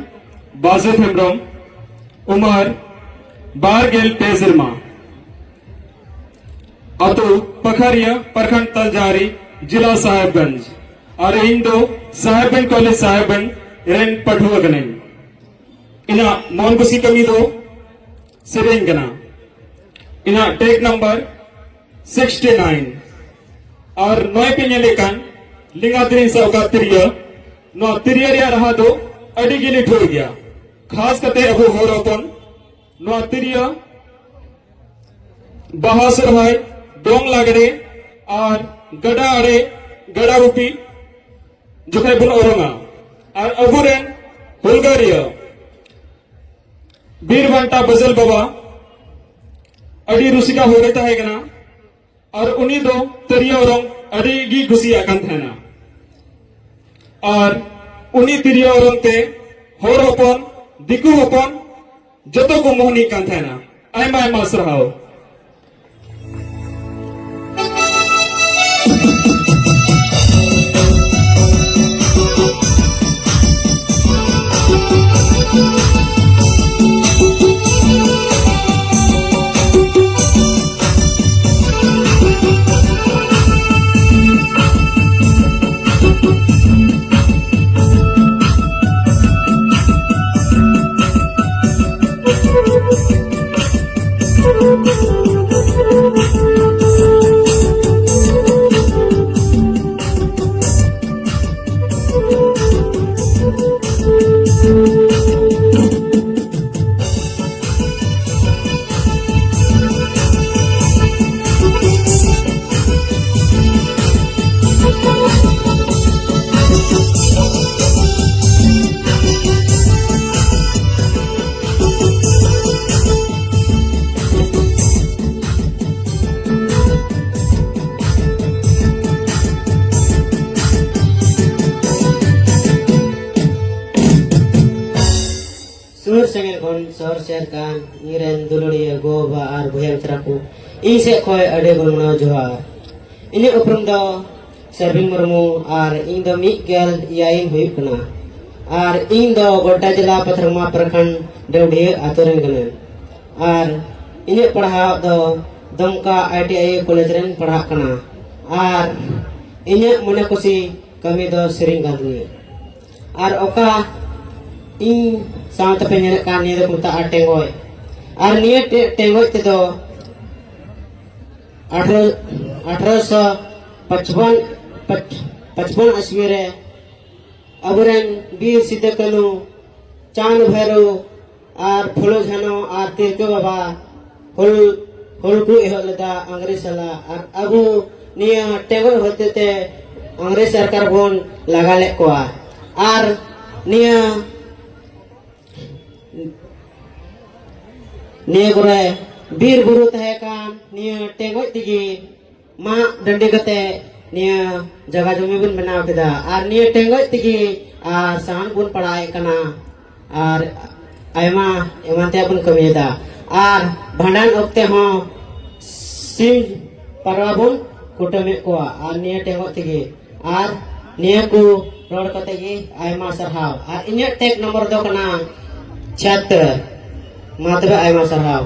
ᱵᱟᱡᱮᱛ ᱦᱮᱢᱵᱨᱚᱢ, ᱩᱢᱟᱹᱨ ᱵᱟᱨ ᱜᱮᱞ ᱯᱮ ᱥᱮᱨᱢᱟ, ᱟᱛᱳ ᱯᱟᱠᱷᱟᱨᱤᱭᱟ, ᱯᱨᱚᱠᱷᱚᱸᱰ ᱛᱟᱞᱡᱟᱦᱟᱨᱤ, ᱡᱤᱞᱟ ᱥᱟᱦᱮᱵᱽᱜᱚᱸᱡᱽ᱾ ᱟᱨ ᱤᱧ ᱫᱚ ᱥᱟᱦᱮᱵᱽᱜᱚᱸᱡᱽ ᱠᱚᱞᱮᱡᱽ ᱥᱟᱦᱮᱵᱽᱜᱚᱸᱡᱽ ᱨᱮᱱ ᱯᱟᱹᱴᱷᱩᱣᱟᱹ ᱠᱟᱹᱱᱟᱹᱧ᱾ ᱤᱧᱟᱹᱜ ᱢᱚᱱ ᱠᱩᱥᱤ ᱠᱟᱹᱢᱤ ᱫᱚ ᱥᱮᱨᱮᱧ ᱠᱟᱱᱟ᱾ ᱤᱧᱟᱹᱜ ᱴᱮᱜᱽ ᱱᱟᱢᱵᱟᱨ ᱥᱤᱠᱥᱴᱤ ᱱᱟᱭᱤᱱ᱾ ᱟᱨ ᱱᱚᱜᱼᱚᱭ ᱯᱮ ᱧᱮᱞᱮᱫ ᱠᱟᱱ ᱞᱮᱸᱜᱟ ᱛᱤᱨᱤᱧ ᱥᱟᱵ ᱟᱠᱟᱫ ᱛᱤᱨᱭᱳ, ᱱᱚᱣᱟ ᱛᱤᱨᱭᱳ ᱨᱮᱭᱟᱜ ᱨᱟᱦᱟ ᱫᱚ ᱟᱹᱰᱤ ᱜᱮ ᱞᱤᱴᱷᱩᱨ ᱜᱮᱭᱟ᱾ ᱠᱷᱟᱥ ᱠᱟᱛᱮ ᱟᱵᱚ ᱦᱚᱲ ᱦᱚᱯᱚᱱ ᱱᱚᱣᱟ ᱛᱤᱨᱭᱳ ᱵᱟᱦᱟ, ᱥᱚᱨᱦᱟᱭ, ᱫᱚᱝ, ᱞᱟᱜᱽᱲᱮ ᱟᱨ ᱜᱟᱰᱟ ᱟᱲᱮ, ᱜᱟᱰᱟ ᱜᱩᱯᱤ ᱡᱚᱠᱷᱚᱱ ᱵᱚᱱ ᱚᱨᱚᱝᱟ᱾ ᱟᱨ ᱟᱵᱚᱨᱮᱱ ᱦᱩᱞᱜᱟᱹᱨᱤᱭᱟᱹ ᱵᱤᱨ ᱵᱟᱱᱴᱟ ᱵᱟᱹᱡᱟᱹᱞ ᱵᱟᱵᱟ ᱟᱹᱰᱤ ᱨᱩᱥᱤᱠᱟ ᱦᱚᱲᱮ ᱛᱟᱦᱮᱸ ᱠᱟᱱᱟ᱾ ᱟᱨ ᱩᱱᱤ ᱫᱚ ᱛᱤᱨᱭᱳ ᱚᱨᱚᱝ ᱟᱹᱰᱤ ᱜᱮ ᱠᱩᱥᱤᱭᱟᱜ ᱠᱟᱱ ᱛᱟᱦᱮᱱᱟ᱾ ᱟᱨ ᱩᱱᱤ ᱛᱤᱨᱭᱳ ᱚᱨᱚᱝ ᱛᱮ ᱦᱚᱲ ᱦᱚᱯᱚᱱ, ᱫᱤᱠᱩ ᱦᱚᱯᱚᱱ ᱡᱚᱛᱚ ᱠᱚ ᱢᱳᱦᱱᱤᱜ ᱠᱟᱱ ᱛᱟᱦᱮᱱᱟ᱾ ᱟᱭᱢᱟ ᱟᱭᱢᱟ ᱥᱟᱨᱦᱟᱣ᱾ ᱠᱷᱚᱱ ᱥᱚᱦᱚᱨ ᱥᱮᱴᱮᱨ ᱠᱟᱱ ᱤᱧᱨᱮᱱ ᱫᱩᱞᱟᱹᱲᱤᱭᱟᱹ ᱜᱚ ᱵᱟᱵᱟ ᱟᱨ ᱵᱚᱭᱦᱟ ᱢᱤᱥᱨᱟ ᱠᱚ, ᱤᱧ ᱥᱮᱫ ᱠᱷᱚᱱ ᱟᱹᱰᱤ ᱜᱩᱱᱢᱟᱱᱟᱣ ᱡᱚᱦᱟᱨ᱾ ᱤᱧᱟᱹᱜ ᱩᱯᱨᱩᱢ ᱫᱚ ᱥᱟᱨᱵᱷᱤᱝ ᱢᱩᱨᱢᱩ ᱟᱨ ᱤᱧ ᱫᱚ ᱢᱤᱫ ᱜᱮᱞ ᱮᱭᱟᱭ ᱤᱧ ᱦᱩᱭᱩᱜ ᱠᱟᱱᱟ᱾ ᱟᱨ ᱤᱧ ᱫᱚ ᱜᱳᱰᱰᱟ ᱡᱮᱞᱟ ᱯᱟᱛᱷᱨᱢᱟ ᱯᱨᱚᱠᱷᱚᱸᱰ ᱰᱟᱹᱣᱰᱷᱤᱭᱟᱹ ᱟᱛᱳ ᱨᱮᱱ ᱠᱟᱹᱱᱟᱹᱧ᱾ ᱟᱨ ᱤᱧᱟᱹᱜ ᱯᱟᱲᱦᱟᱣ ᱫᱚ ᱫᱩᱢᱠᱟ ᱟᱭ ᱴᱤ ᱟᱭ ᱠᱚᱞᱮᱡᱽ ᱨᱮᱧ ᱯᱟᱲᱦᱟᱜ ᱠᱟᱱᱟ᱾ ᱟᱨ ᱤᱧᱟᱹᱜ ᱢᱚᱱᱮ ᱠᱩᱥᱤ ᱠᱟᱹᱢᱤ ᱫᱚ ᱥᱮᱨᱮᱧ ᱠᱟᱱ ᱛᱤᱧᱟᱹ᱾ ᱟᱨ ᱚᱠᱟ ᱤᱧ ᱥᱟᱶ ᱛᱮᱯᱮ ᱧᱮᱞᱮᱫ ᱠᱟᱱ, ᱱᱤᱭᱟᱹ ᱫᱚᱠᱚ ᱢᱮᱛᱟᱜᱼᱟ ᱴᱮᱸᱜᱚᱡ᱾ ᱟᱨ ᱱᱤᱭᱟᱹ ᱴᱮ-, ᱴᱮᱸᱜᱚᱡ ᱛᱮᱫᱚ ᱟᱴᱷᱨᱚ, ᱟᱴᱷᱨᱚᱥᱚ ᱯᱟᱸᱪᱯᱚᱱ, ᱯᱟᱸᱪ-, ᱯᱟᱸᱪᱯᱚᱱ ᱤᱥᱣᱤ ᱨᱮ ᱟᱵᱚᱨᱮᱱ ᱵᱤᱨ ᱥᱤᱫᱩ ᱠᱟᱹᱱᱦᱩ, ᱪᱟᱸᱫ ᱵᱷᱟᱭᱨᱳ ᱟᱨ ᱯᱷᱩᱞᱳ ᱡᱷᱟᱱᱳ ᱟᱨ ᱛᱤᱞᱠᱟᱹ ᱵᱟᱵᱟ ᱦᱩᱞ, ᱦᱩᱞ ᱠᱚ ᱮᱦᱚᱵ ᱞᱮᱫᱟ ᱤᱝᱨᱮᱡᱽ ᱥᱟᱞᱟᱜ᱾ ᱟᱨ ᱟᱵᱚ ᱱᱤᱭᱟᱹ ᱴᱮᱸᱜᱚᱡ ᱦᱚᱛᱮ ᱛᱮ ᱤᱝᱨᱮᱡᱽ ᱥᱚᱨᱠᱟᱨ ᱵᱚᱱ ᱞᱟᱜᱟ ᱞᱮᱫ ᱠᱚᱣᱟ᱾ ᱟᱨ ᱱᱤᱭᱟᱹ, ᱱᱤᱭᱟᱹ ᱠᱚᱨᱮ ᱵᱤᱨ ᱵᱩᱨᱩ ᱛᱟᱦᱮᱸ ᱠᱟᱱ, ᱱᱤᱭᱟᱹ ᱴᱮᱸᱜᱚᱡ ᱛᱮᱜᱮ ᱢᱟᱜ ᱰᱟᱹᱰᱤ ᱠᱟᱛᱮ ᱱᱤᱭᱟᱹ ᱡᱟᱭᱜᱟ ᱡᱚᱢᱤ ᱵᱚᱱ ᱵᱮᱱᱟᱣ ᱠᱮᱫᱟ᱾ ᱟᱨ ᱱᱤᱭᱟᱹ ᱴᱮᱸᱜᱚᱡ ᱛᱮᱜᱮ ᱟᱨ ᱥᱟᱦᱟᱱ ᱵᱚᱱ ᱯᱟᱲᱟᱜ ᱮᱫ ᱠᱟᱱᱟ᱾ ᱟᱨ ᱟᱭᱢᱟ ᱮᱢᱟᱱ ᱛᱮᱭᱟᱜ ᱵᱚᱱ ᱠᱟᱹᱢᱤᱭᱮᱫᱟ᱾ ᱟᱨ ᱵᱷᱟᱸᱰᱟᱱ ᱚᱠᱛᱮ ᱦᱚᱸ ᱥᱤᱢ ᱯᱟᱨᱣᱟ ᱵᱚᱱ ᱠᱩᱴᱟᱹᱢᱮᱫ ᱠᱚᱣᱟ, ᱟᱨ ᱱᱤᱭᱟᱹ ᱴᱮᱸᱜᱚᱡ ᱛᱮᱜᱮ᱾ ᱟᱨ ᱱᱤᱭᱟᱹ ᱠᱚ ᱨᱚᱲ ᱠᱟᱛᱮ ᱜᱮ ᱟᱭᱢᱟ ᱥᱟᱨᱦᱟᱣ᱾ ᱟᱨ ᱤᱧᱟᱹᱜ ᱴᱮᱜᱽ ᱱᱚᱢᱵᱚᱨ ᱫᱚ ᱠᱟᱱᱟ ᱪᱷᱤᱭᱟᱛᱛᱳᱨ᱾ ᱢᱟ ᱛᱚᱵᱮ, ᱟᱭᱢᱟ ᱥᱟᱨᱦᱟᱣ᱾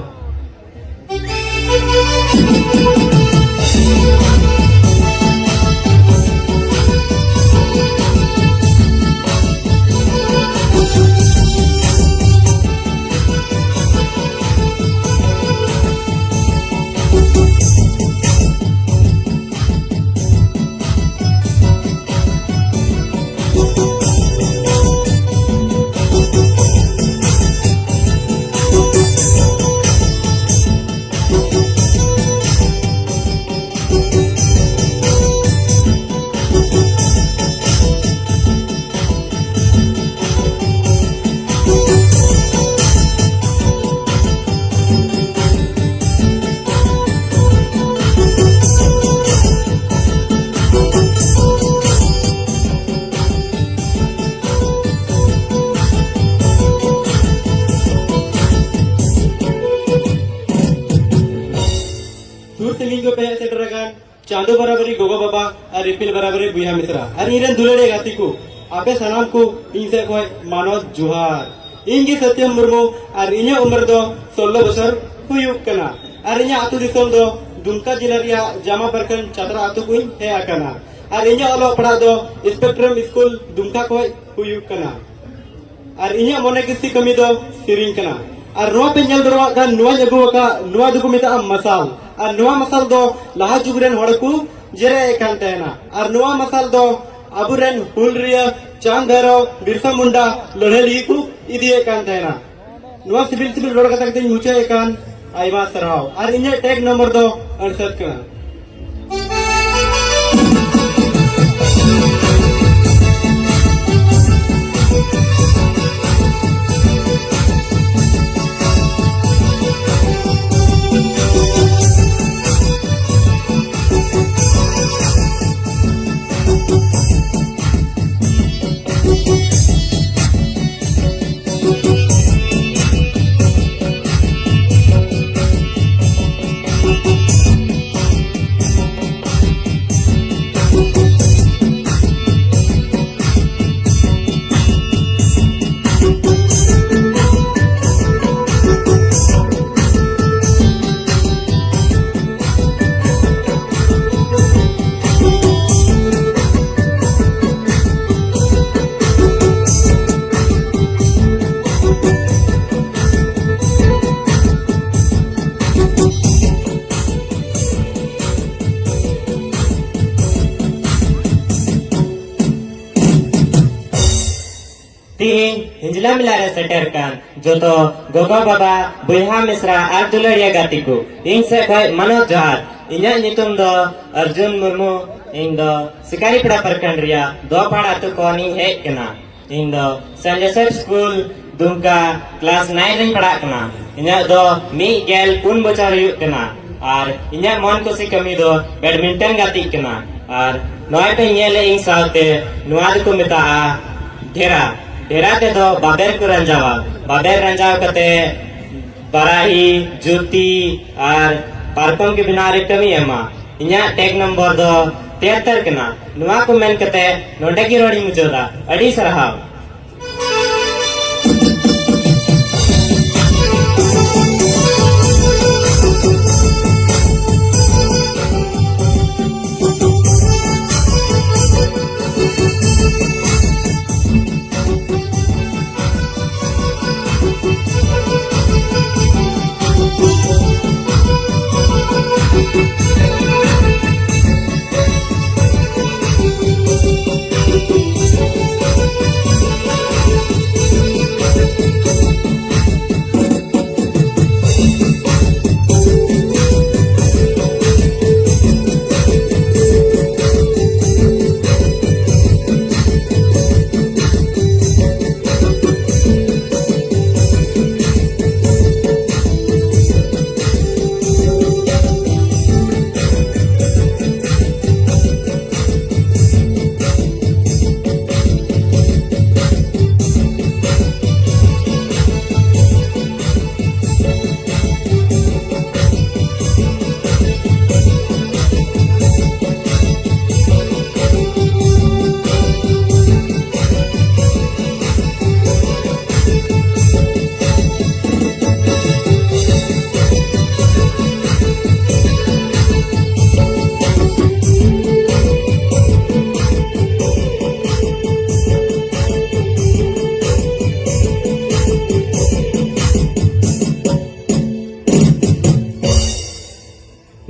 ᱤᱧ ᱠᱚ ᱯᱮ ᱦᱮᱡ ᱥᱮᱴᱮᱨ ᱟᱠᱟᱱ ᱪᱟᱸᱫᱚ ᱵᱟᱨᱟᱵᱟᱨᱤ ᱜᱚᱜᱚ ᱵᱟᱵᱟ ᱟᱨ ᱤᱯᱤᱞ ᱵᱟᱨᱟᱵᱟᱨᱤ ᱵᱚᱭᱦᱟ ᱢᱤᱥᱨᱟ ᱟᱨ ᱤᱧ ᱨᱮᱱ ᱫᱩᱞᱟᱹᱲᱤᱭᱟᱹ ᱜᱟᱛᱮ ᱠᱚ, ᱟᱯᱮ ᱥᱟᱱᱟᱢ ᱠᱚ ᱤᱧ ᱥᱮᱫ ᱠᱷᱚᱱ ᱢᱟᱱᱚᱛ ᱡᱚᱦᱟᱨ᱾ ᱤᱧ ᱜᱮ ᱥᱚᱛᱭᱚᱢ ᱢᱩᱨᱢᱩ ᱟᱨ ᱤᱧᱟᱹᱜ ᱩᱢᱮᱨ ᱫᱚ ᱥᱳᱞᱞᱳ ᱵᱚᱪᱷᱚᱨ ᱦᱩᱭᱩᱜ ᱠᱟᱱᱟ᱾ ᱟᱨ ᱤᱧᱟᱹᱜ ᱟᱹᱛᱩ ᱫᱤᱥᱚᱢ ᱫᱚ ᱫᱩᱢᱠᱟ ᱡᱮᱞᱟ ᱨᱮᱭᱟᱜ ᱡᱟᱢᱟ ᱯᱟᱨᱠᱟᱱ ᱪᱟᱛᱨᱟ ᱟᱹᱛᱩ ᱠᱷᱚᱱ ᱦᱮᱡ ᱟᱠᱟᱱᱟ᱾ ᱟᱨ ᱤᱧᱟᱹᱜ ᱚᱞᱚᱜ ᱯᱟᱲᱦᱟᱜ ᱫᱚ ᱥᱯᱮᱠᱴᱨᱟᱢ ᱥᱠᱩᱞ ᱫᱩᱢᱠᱟ ᱠᱷᱚᱱ ᱦᱩᱭᱩᱜ ᱠᱟᱱᱟ᱾ ᱟᱨ ᱤᱧᱟᱹᱜ ᱢᱚᱱᱮ ᱠᱩᱥᱤ ᱠᱟᱹᱢᱤ ᱫᱚ ᱥᱮᱨᱮᱧ ᱠᱟᱱᱟ᱾ ᱟᱨ ᱱᱚᱣᱟ ᱯᱮ ᱧᱮᱞ ᱫᱟᱲᱮᱭᱟᱜ ᱠᱟᱱ, ᱱᱚᱣᱟᱧ ᱟᱹᱜᱩ ᱟᱠᱟᱫ, ᱱᱚᱣᱟ ᱫᱚᱠᱚ ᱢᱮᱛᱟᱜᱼᱟ ᱢᱟᱥᱟᱞ᱾ ᱟᱨ ᱱᱚᱣᱟ ᱢᱟᱥᱟᱞ ᱫᱚ ᱞᱟᱦᱟ ᱡᱩᱜᱽ ᱨᱮᱱ ᱦᱚᱲ ᱠᱚ ᱡᱮᱨᱮᱫ ᱮᱫ ᱠᱟᱱ ᱛᱟᱦᱮᱱᱟ᱾ ᱟᱨ ᱱᱚᱣᱟ ᱢᱟᱥᱟᱞ ᱫᱚ ᱟᱵᱚᱨᱮᱱ ᱦᱩᱞᱜᱟᱹᱨᱤᱭᱟᱹ ᱪᱟᱸᱫᱽ ᱵᱷᱟᱭᱨᱚ, ᱵᱤᱨᱥᱟ ᱢᱩᱱᱰᱟ ᱞᱟᱹᱲᱦᱟᱹᱭ ᱞᱟᱹᱜᱤᱫ ᱠᱚ ᱤᱫᱤᱭᱮᱫ ᱠᱟᱱ ᱛᱟᱦᱮᱱᱟ᱾ ᱱᱚᱣᱟ ᱥᱤᱵᱤᱞ ᱥᱤᱵᱤᱞ ᱨᱚᱲ ᱠᱟᱛᱷᱟ ᱠᱟᱛᱮᱧ ᱢᱩᱪᱟᱹᱫ ᱮᱫ ᱠᱟᱱ᱾ ᱟᱭᱢᱟ ᱥᱟᱨᱦᱟᱣ᱾ ᱟᱨ ᱤᱧᱟᱹᱜ ᱴᱮᱜᱽ ᱱᱚᱢᱵᱚᱨ ᱫᱚ ᱟᱹᱲᱥᱟᱹᱛ ᱠᱟᱱᱟ᱾ ᱛᱤᱦᱤᱧ ᱦᱤᱸᱡᱽᱞᱟ ᱢᱮᱞᱟ ᱨᱮ ᱥᱮᱴᱮᱨ ᱠᱟᱱ ᱡᱚᱛᱚ ᱜᱚᱜᱚ ᱵᱟᱵᱟ, ᱵᱚᱭᱦᱟ ᱢᱤᱥᱨᱟ ᱟᱨ ᱫᱩᱞᱟᱹᱲᱤᱭᱟᱹ ᱜᱟᱛᱮ ᱠᱚ, ᱤᱧ ᱥᱮᱫ ᱠᱷᱚᱱ ᱢᱟᱱᱚᱛ ᱡᱚᱦᱟᱨ᱾ ᱤᱧᱟᱹᱜ ᱧᱩᱛᱩᱢ ᱫᱚ ᱚᱨᱡᱩᱱ ᱢᱩᱨᱢᱩ᱾ ᱤᱧ ᱫᱚ ᱥᱤᱠᱟᱨᱤᱯᱟᱲᱟ ᱯᱨᱚᱠᱷᱚᱸᱰ ᱨᱮᱭᱟᱜ ᱫᱚᱯᱟᱲ ᱟᱹᱛᱩ ᱠᱷᱚᱱᱤᱧ ᱦᱮᱡ ᱠᱟᱱᱟ᱾ ᱤᱧ ᱫᱚ ᱥᱮᱱᱴ ᱡᱳᱥᱮᱯ ᱥᱠᱩᱞ ᱫᱩᱢᱠᱟ ᱠᱞᱟᱥ ᱱᱟᱭᱤᱱ ᱨᱮᱧ ᱯᱟᱲᱦᱟᱜ ᱠᱟᱱᱟ᱾ ᱤᱧᱟᱹᱜ ᱫᱚ ᱢᱤᱫ ᱜᱮᱞ ᱯᱩᱱ ᱵᱚᱪᱷᱚᱨ ᱦᱩᱭᱩᱜ ᱠᱟᱱᱟ᱾ ᱟᱨ ᱤᱧᱟᱹᱜ ᱢᱚᱱ ᱠᱩᱥᱤ ᱠᱟᱹᱢᱤ ᱫᱚ ᱵᱮᱰᱢᱤᱱᱴᱚᱱ ᱜᱟᱛᱮᱜ ᱠᱟᱱᱟ᱾ ᱟᱨ ᱱᱚᱜᱼᱚᱭ ᱯᱮ ᱧᱮᱞᱮᱫ ᱤᱧ ᱥᱟᱶᱛᱮ, ᱱᱚᱣᱟ ᱫᱚᱠᱚ ᱢᱮᱛᱟᱜᱼᱟ ᱰᱷᱮᱨᱟ᱾ ᱰᱷᱮᱨᱟ ᱛᱮᱫᱚ ᱵᱟᱵᱮᱨ ᱠᱚ ᱨᱟᱸᱡᱟᱣᱟ᱾ ᱵᱟᱵᱮᱨ ᱨᱟᱸᱡᱟᱣ ᱠᱟᱛᱮ ᱵᱟᱨᱟᱦᱤ, ᱡᱩᱛᱤ ᱟᱨ ᱯᱟᱨᱠᱚᱢ ᱜᱮ ᱵᱮᱱᱟᱣ ᱨᱮ ᱠᱟᱹᱢᱤ ᱮᱢᱟ᱾ ᱤᱧᱟᱹᱜ ᱴᱮᱜᱽ ᱱᱚᱢᱵᱚᱨ ᱫᱚ ᱛᱤᱦᱟᱛᱛᱚᱨ ᱠᱟᱱᱟ᱾ ᱱᱚᱣᱟ ᱠᱚ ᱢᱮᱱ ᱠᱟᱛᱮ ᱱᱚᱰᱮ ᱜᱮ ᱨᱚᱲᱤᱧ ᱢᱩᱪᱟᱹᱫᱟ᱾ ᱟᱹᱰᱤ ᱥᱟᱨᱦᱟᱣ᱾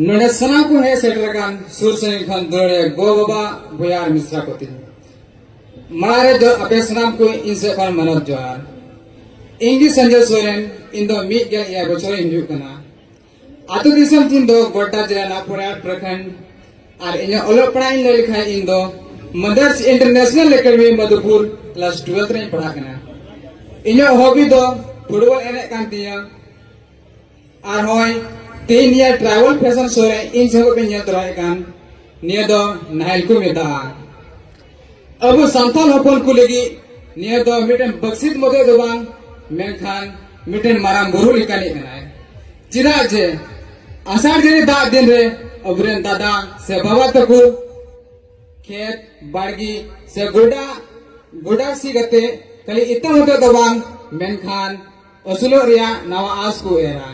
ᱱᱚᱰᱮ ᱥᱟᱱᱟᱢ ᱠᱚ ᱦᱮᱡ ᱥᱮᱴᱮᱨ ᱟᱠᱟᱱ ᱥᱩᱨ ᱥᱟᱺᱜᱤᱧ ᱠᱷᱚᱱ ᱫᱩᱞᱟᱹᱲᱤᱭᱟᱹ ᱜᱚ ᱵᱟᱵᱟ, ᱵᱚᱭᱦᱟ ᱟᱨ ᱢᱤᱥᱨᱟ ᱠᱚ ᱛᱤᱧ, ᱢᱟᱲᱟᱝ ᱨᱮ ᱡᱚ-, ᱟᱯᱮ ᱥᱟᱱᱟᱢ ᱠᱚ ᱤᱧ ᱥᱮᱫ ᱠᱷᱚᱱ ᱢᱟᱱᱚᱛ ᱡᱚᱦᱟᱨ᱾ ᱤᱧ ᱜᱮ ᱥᱚᱧᱡᱚᱭ ᱥᱚᱨᱮᱱ, ᱤᱧ ᱫᱚ ᱢᱤᱫ ᱜᱮᱞ ᱮᱭᱟᱭ ᱵᱚᱪᱷᱚᱨ ᱤᱧ ᱦᱩᱭᱩᱜ ᱠᱟᱱᱟ᱾ ᱟᱹᱛᱩ ᱫᱤᱥᱚᱢ ᱛᱤᱧ ᱫᱚ ᱜᱳᱰᱰᱟ ᱡᱮᱞᱟ ᱨᱮᱱᱟᱜ ᱯᱚᱨᱭᱟᱴ ᱯᱨᱚᱠᱷᱚᱸᱰ᱾ ᱟᱨ ᱤᱧᱟᱹᱜ ᱚᱞᱚᱜ ᱯᱟᱲᱦᱟᱜ ᱤᱧ ᱞᱟᱹᱭ ᱞᱮᱠᱷᱟᱱ, ᱤᱧ ᱫᱚ ᱢᱟᱫᱟᱨᱥ ᱤᱱᱴᱟᱨᱱᱮᱥᱱᱟᱞ ᱮᱠᱟᱰᱮᱢᱤ ᱢᱟᱫᱷᱩᱯᱩᱨ ᱠᱞᱟᱥ ᱴᱩᱭᱮᱞᱵᱷ ᱨᱮᱧ ᱯᱟᱲᱦᱟᱜ ᱠᱟᱱᱟ᱾ ᱤᱧᱟᱹᱜ ᱦᱚᱵᱤ ᱫᱚ ᱯᱷᱩᱴᱵᱚᱞ ᱮᱱᱮᱡ ᱠᱟᱱ ᱛᱤᱧᱟᱹ᱾ ᱟᱨ ᱦᱚᱸᱜᱼᱚᱭ ᱛᱮᱦᱮᱧ ᱱᱤᱭᱟᱹ ᱴᱨᱟᱭᱵᱟᱞ ᱯᱷᱮᱥᱚᱱ ᱥᱳ ᱨᱮ ᱤᱧ ᱥᱚᱸᱜᱮ ᱯᱮ ᱧᱮᱞ ᱛᱚᱨᱟᱭᱮᱫ ᱠᱟᱱ, ᱱᱤᱭᱟᱹ ᱫᱚ ᱱᱟᱦᱮᱞ ᱠᱚ ᱢᱮᱛᱟᱜᱼᱟ᱾ ᱟᱵᱚ ᱥᱟᱱᱛᱟᱲ ᱦᱚᱯᱚᱱ ᱠᱚ ᱞᱟᱹᱜᱤᱫ ᱱᱤᱭᱟᱹ ᱫᱚ ᱢᱤᱫᱴᱮᱱ ᱵᱟᱠᱥᱤᱥ ᱢᱚᱛᱚ ᱫᱚ ᱵᱟᱝ, ᱢᱮᱱᱠᱷᱟᱱ ᱢᱤᱫᱴᱮᱱ ᱢᱟᱨᱟᱝ ᱵᱩᱨᱩ ᱞᱮᱠᱟᱱᱤᱡ ᱠᱟᱱᱟᱭ᱾ ᱪᱮᱫᱟᱜ ᱡᱮ ᱟᱥᱟᱲ ᱡᱟᱹᱲᱤ ᱫᱟᱜ ᱫᱤᱱ ᱨᱮ ᱟᱵᱚᱨᱮᱱ ᱫᱟᱫᱟ ᱥᱮ ᱵᱟᱵᱟ ᱛᱟᱠᱚ ᱠᱷᱮᱛ ᱵᱟᱲᱜᱮ ᱥᱮ ᱜᱚᱰᱟ, ᱜᱚᱰᱟ ᱥᱤ ᱠᱟᱛᱮ ᱠᱷᱟᱹᱞᱤ ᱤᱛᱟᱹ ᱢᱚᱛᱚ ᱫᱚ ᱵᱟᱝ, ᱢᱮᱱᱠᱷᱟᱱ ᱟᱹᱥᱩᱞᱚᱜ ᱨᱮᱭᱟᱜ ᱱᱟᱣᱟ ᱟᱸᱥ ᱠᱚ ᱮᱨᱟ᱾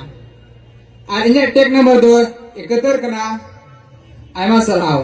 ᱟᱨ ᱤᱧᱟᱹᱜ ᱴᱮᱜᱽ ᱱᱟᱢᱵᱟᱨ ᱫᱚ ᱮᱠᱟᱛᱛᱚᱨ ᱠᱟᱱᱟ᱾ ᱟᱭᱢᱟ ᱥᱟᱨᱦᱟᱣ᱾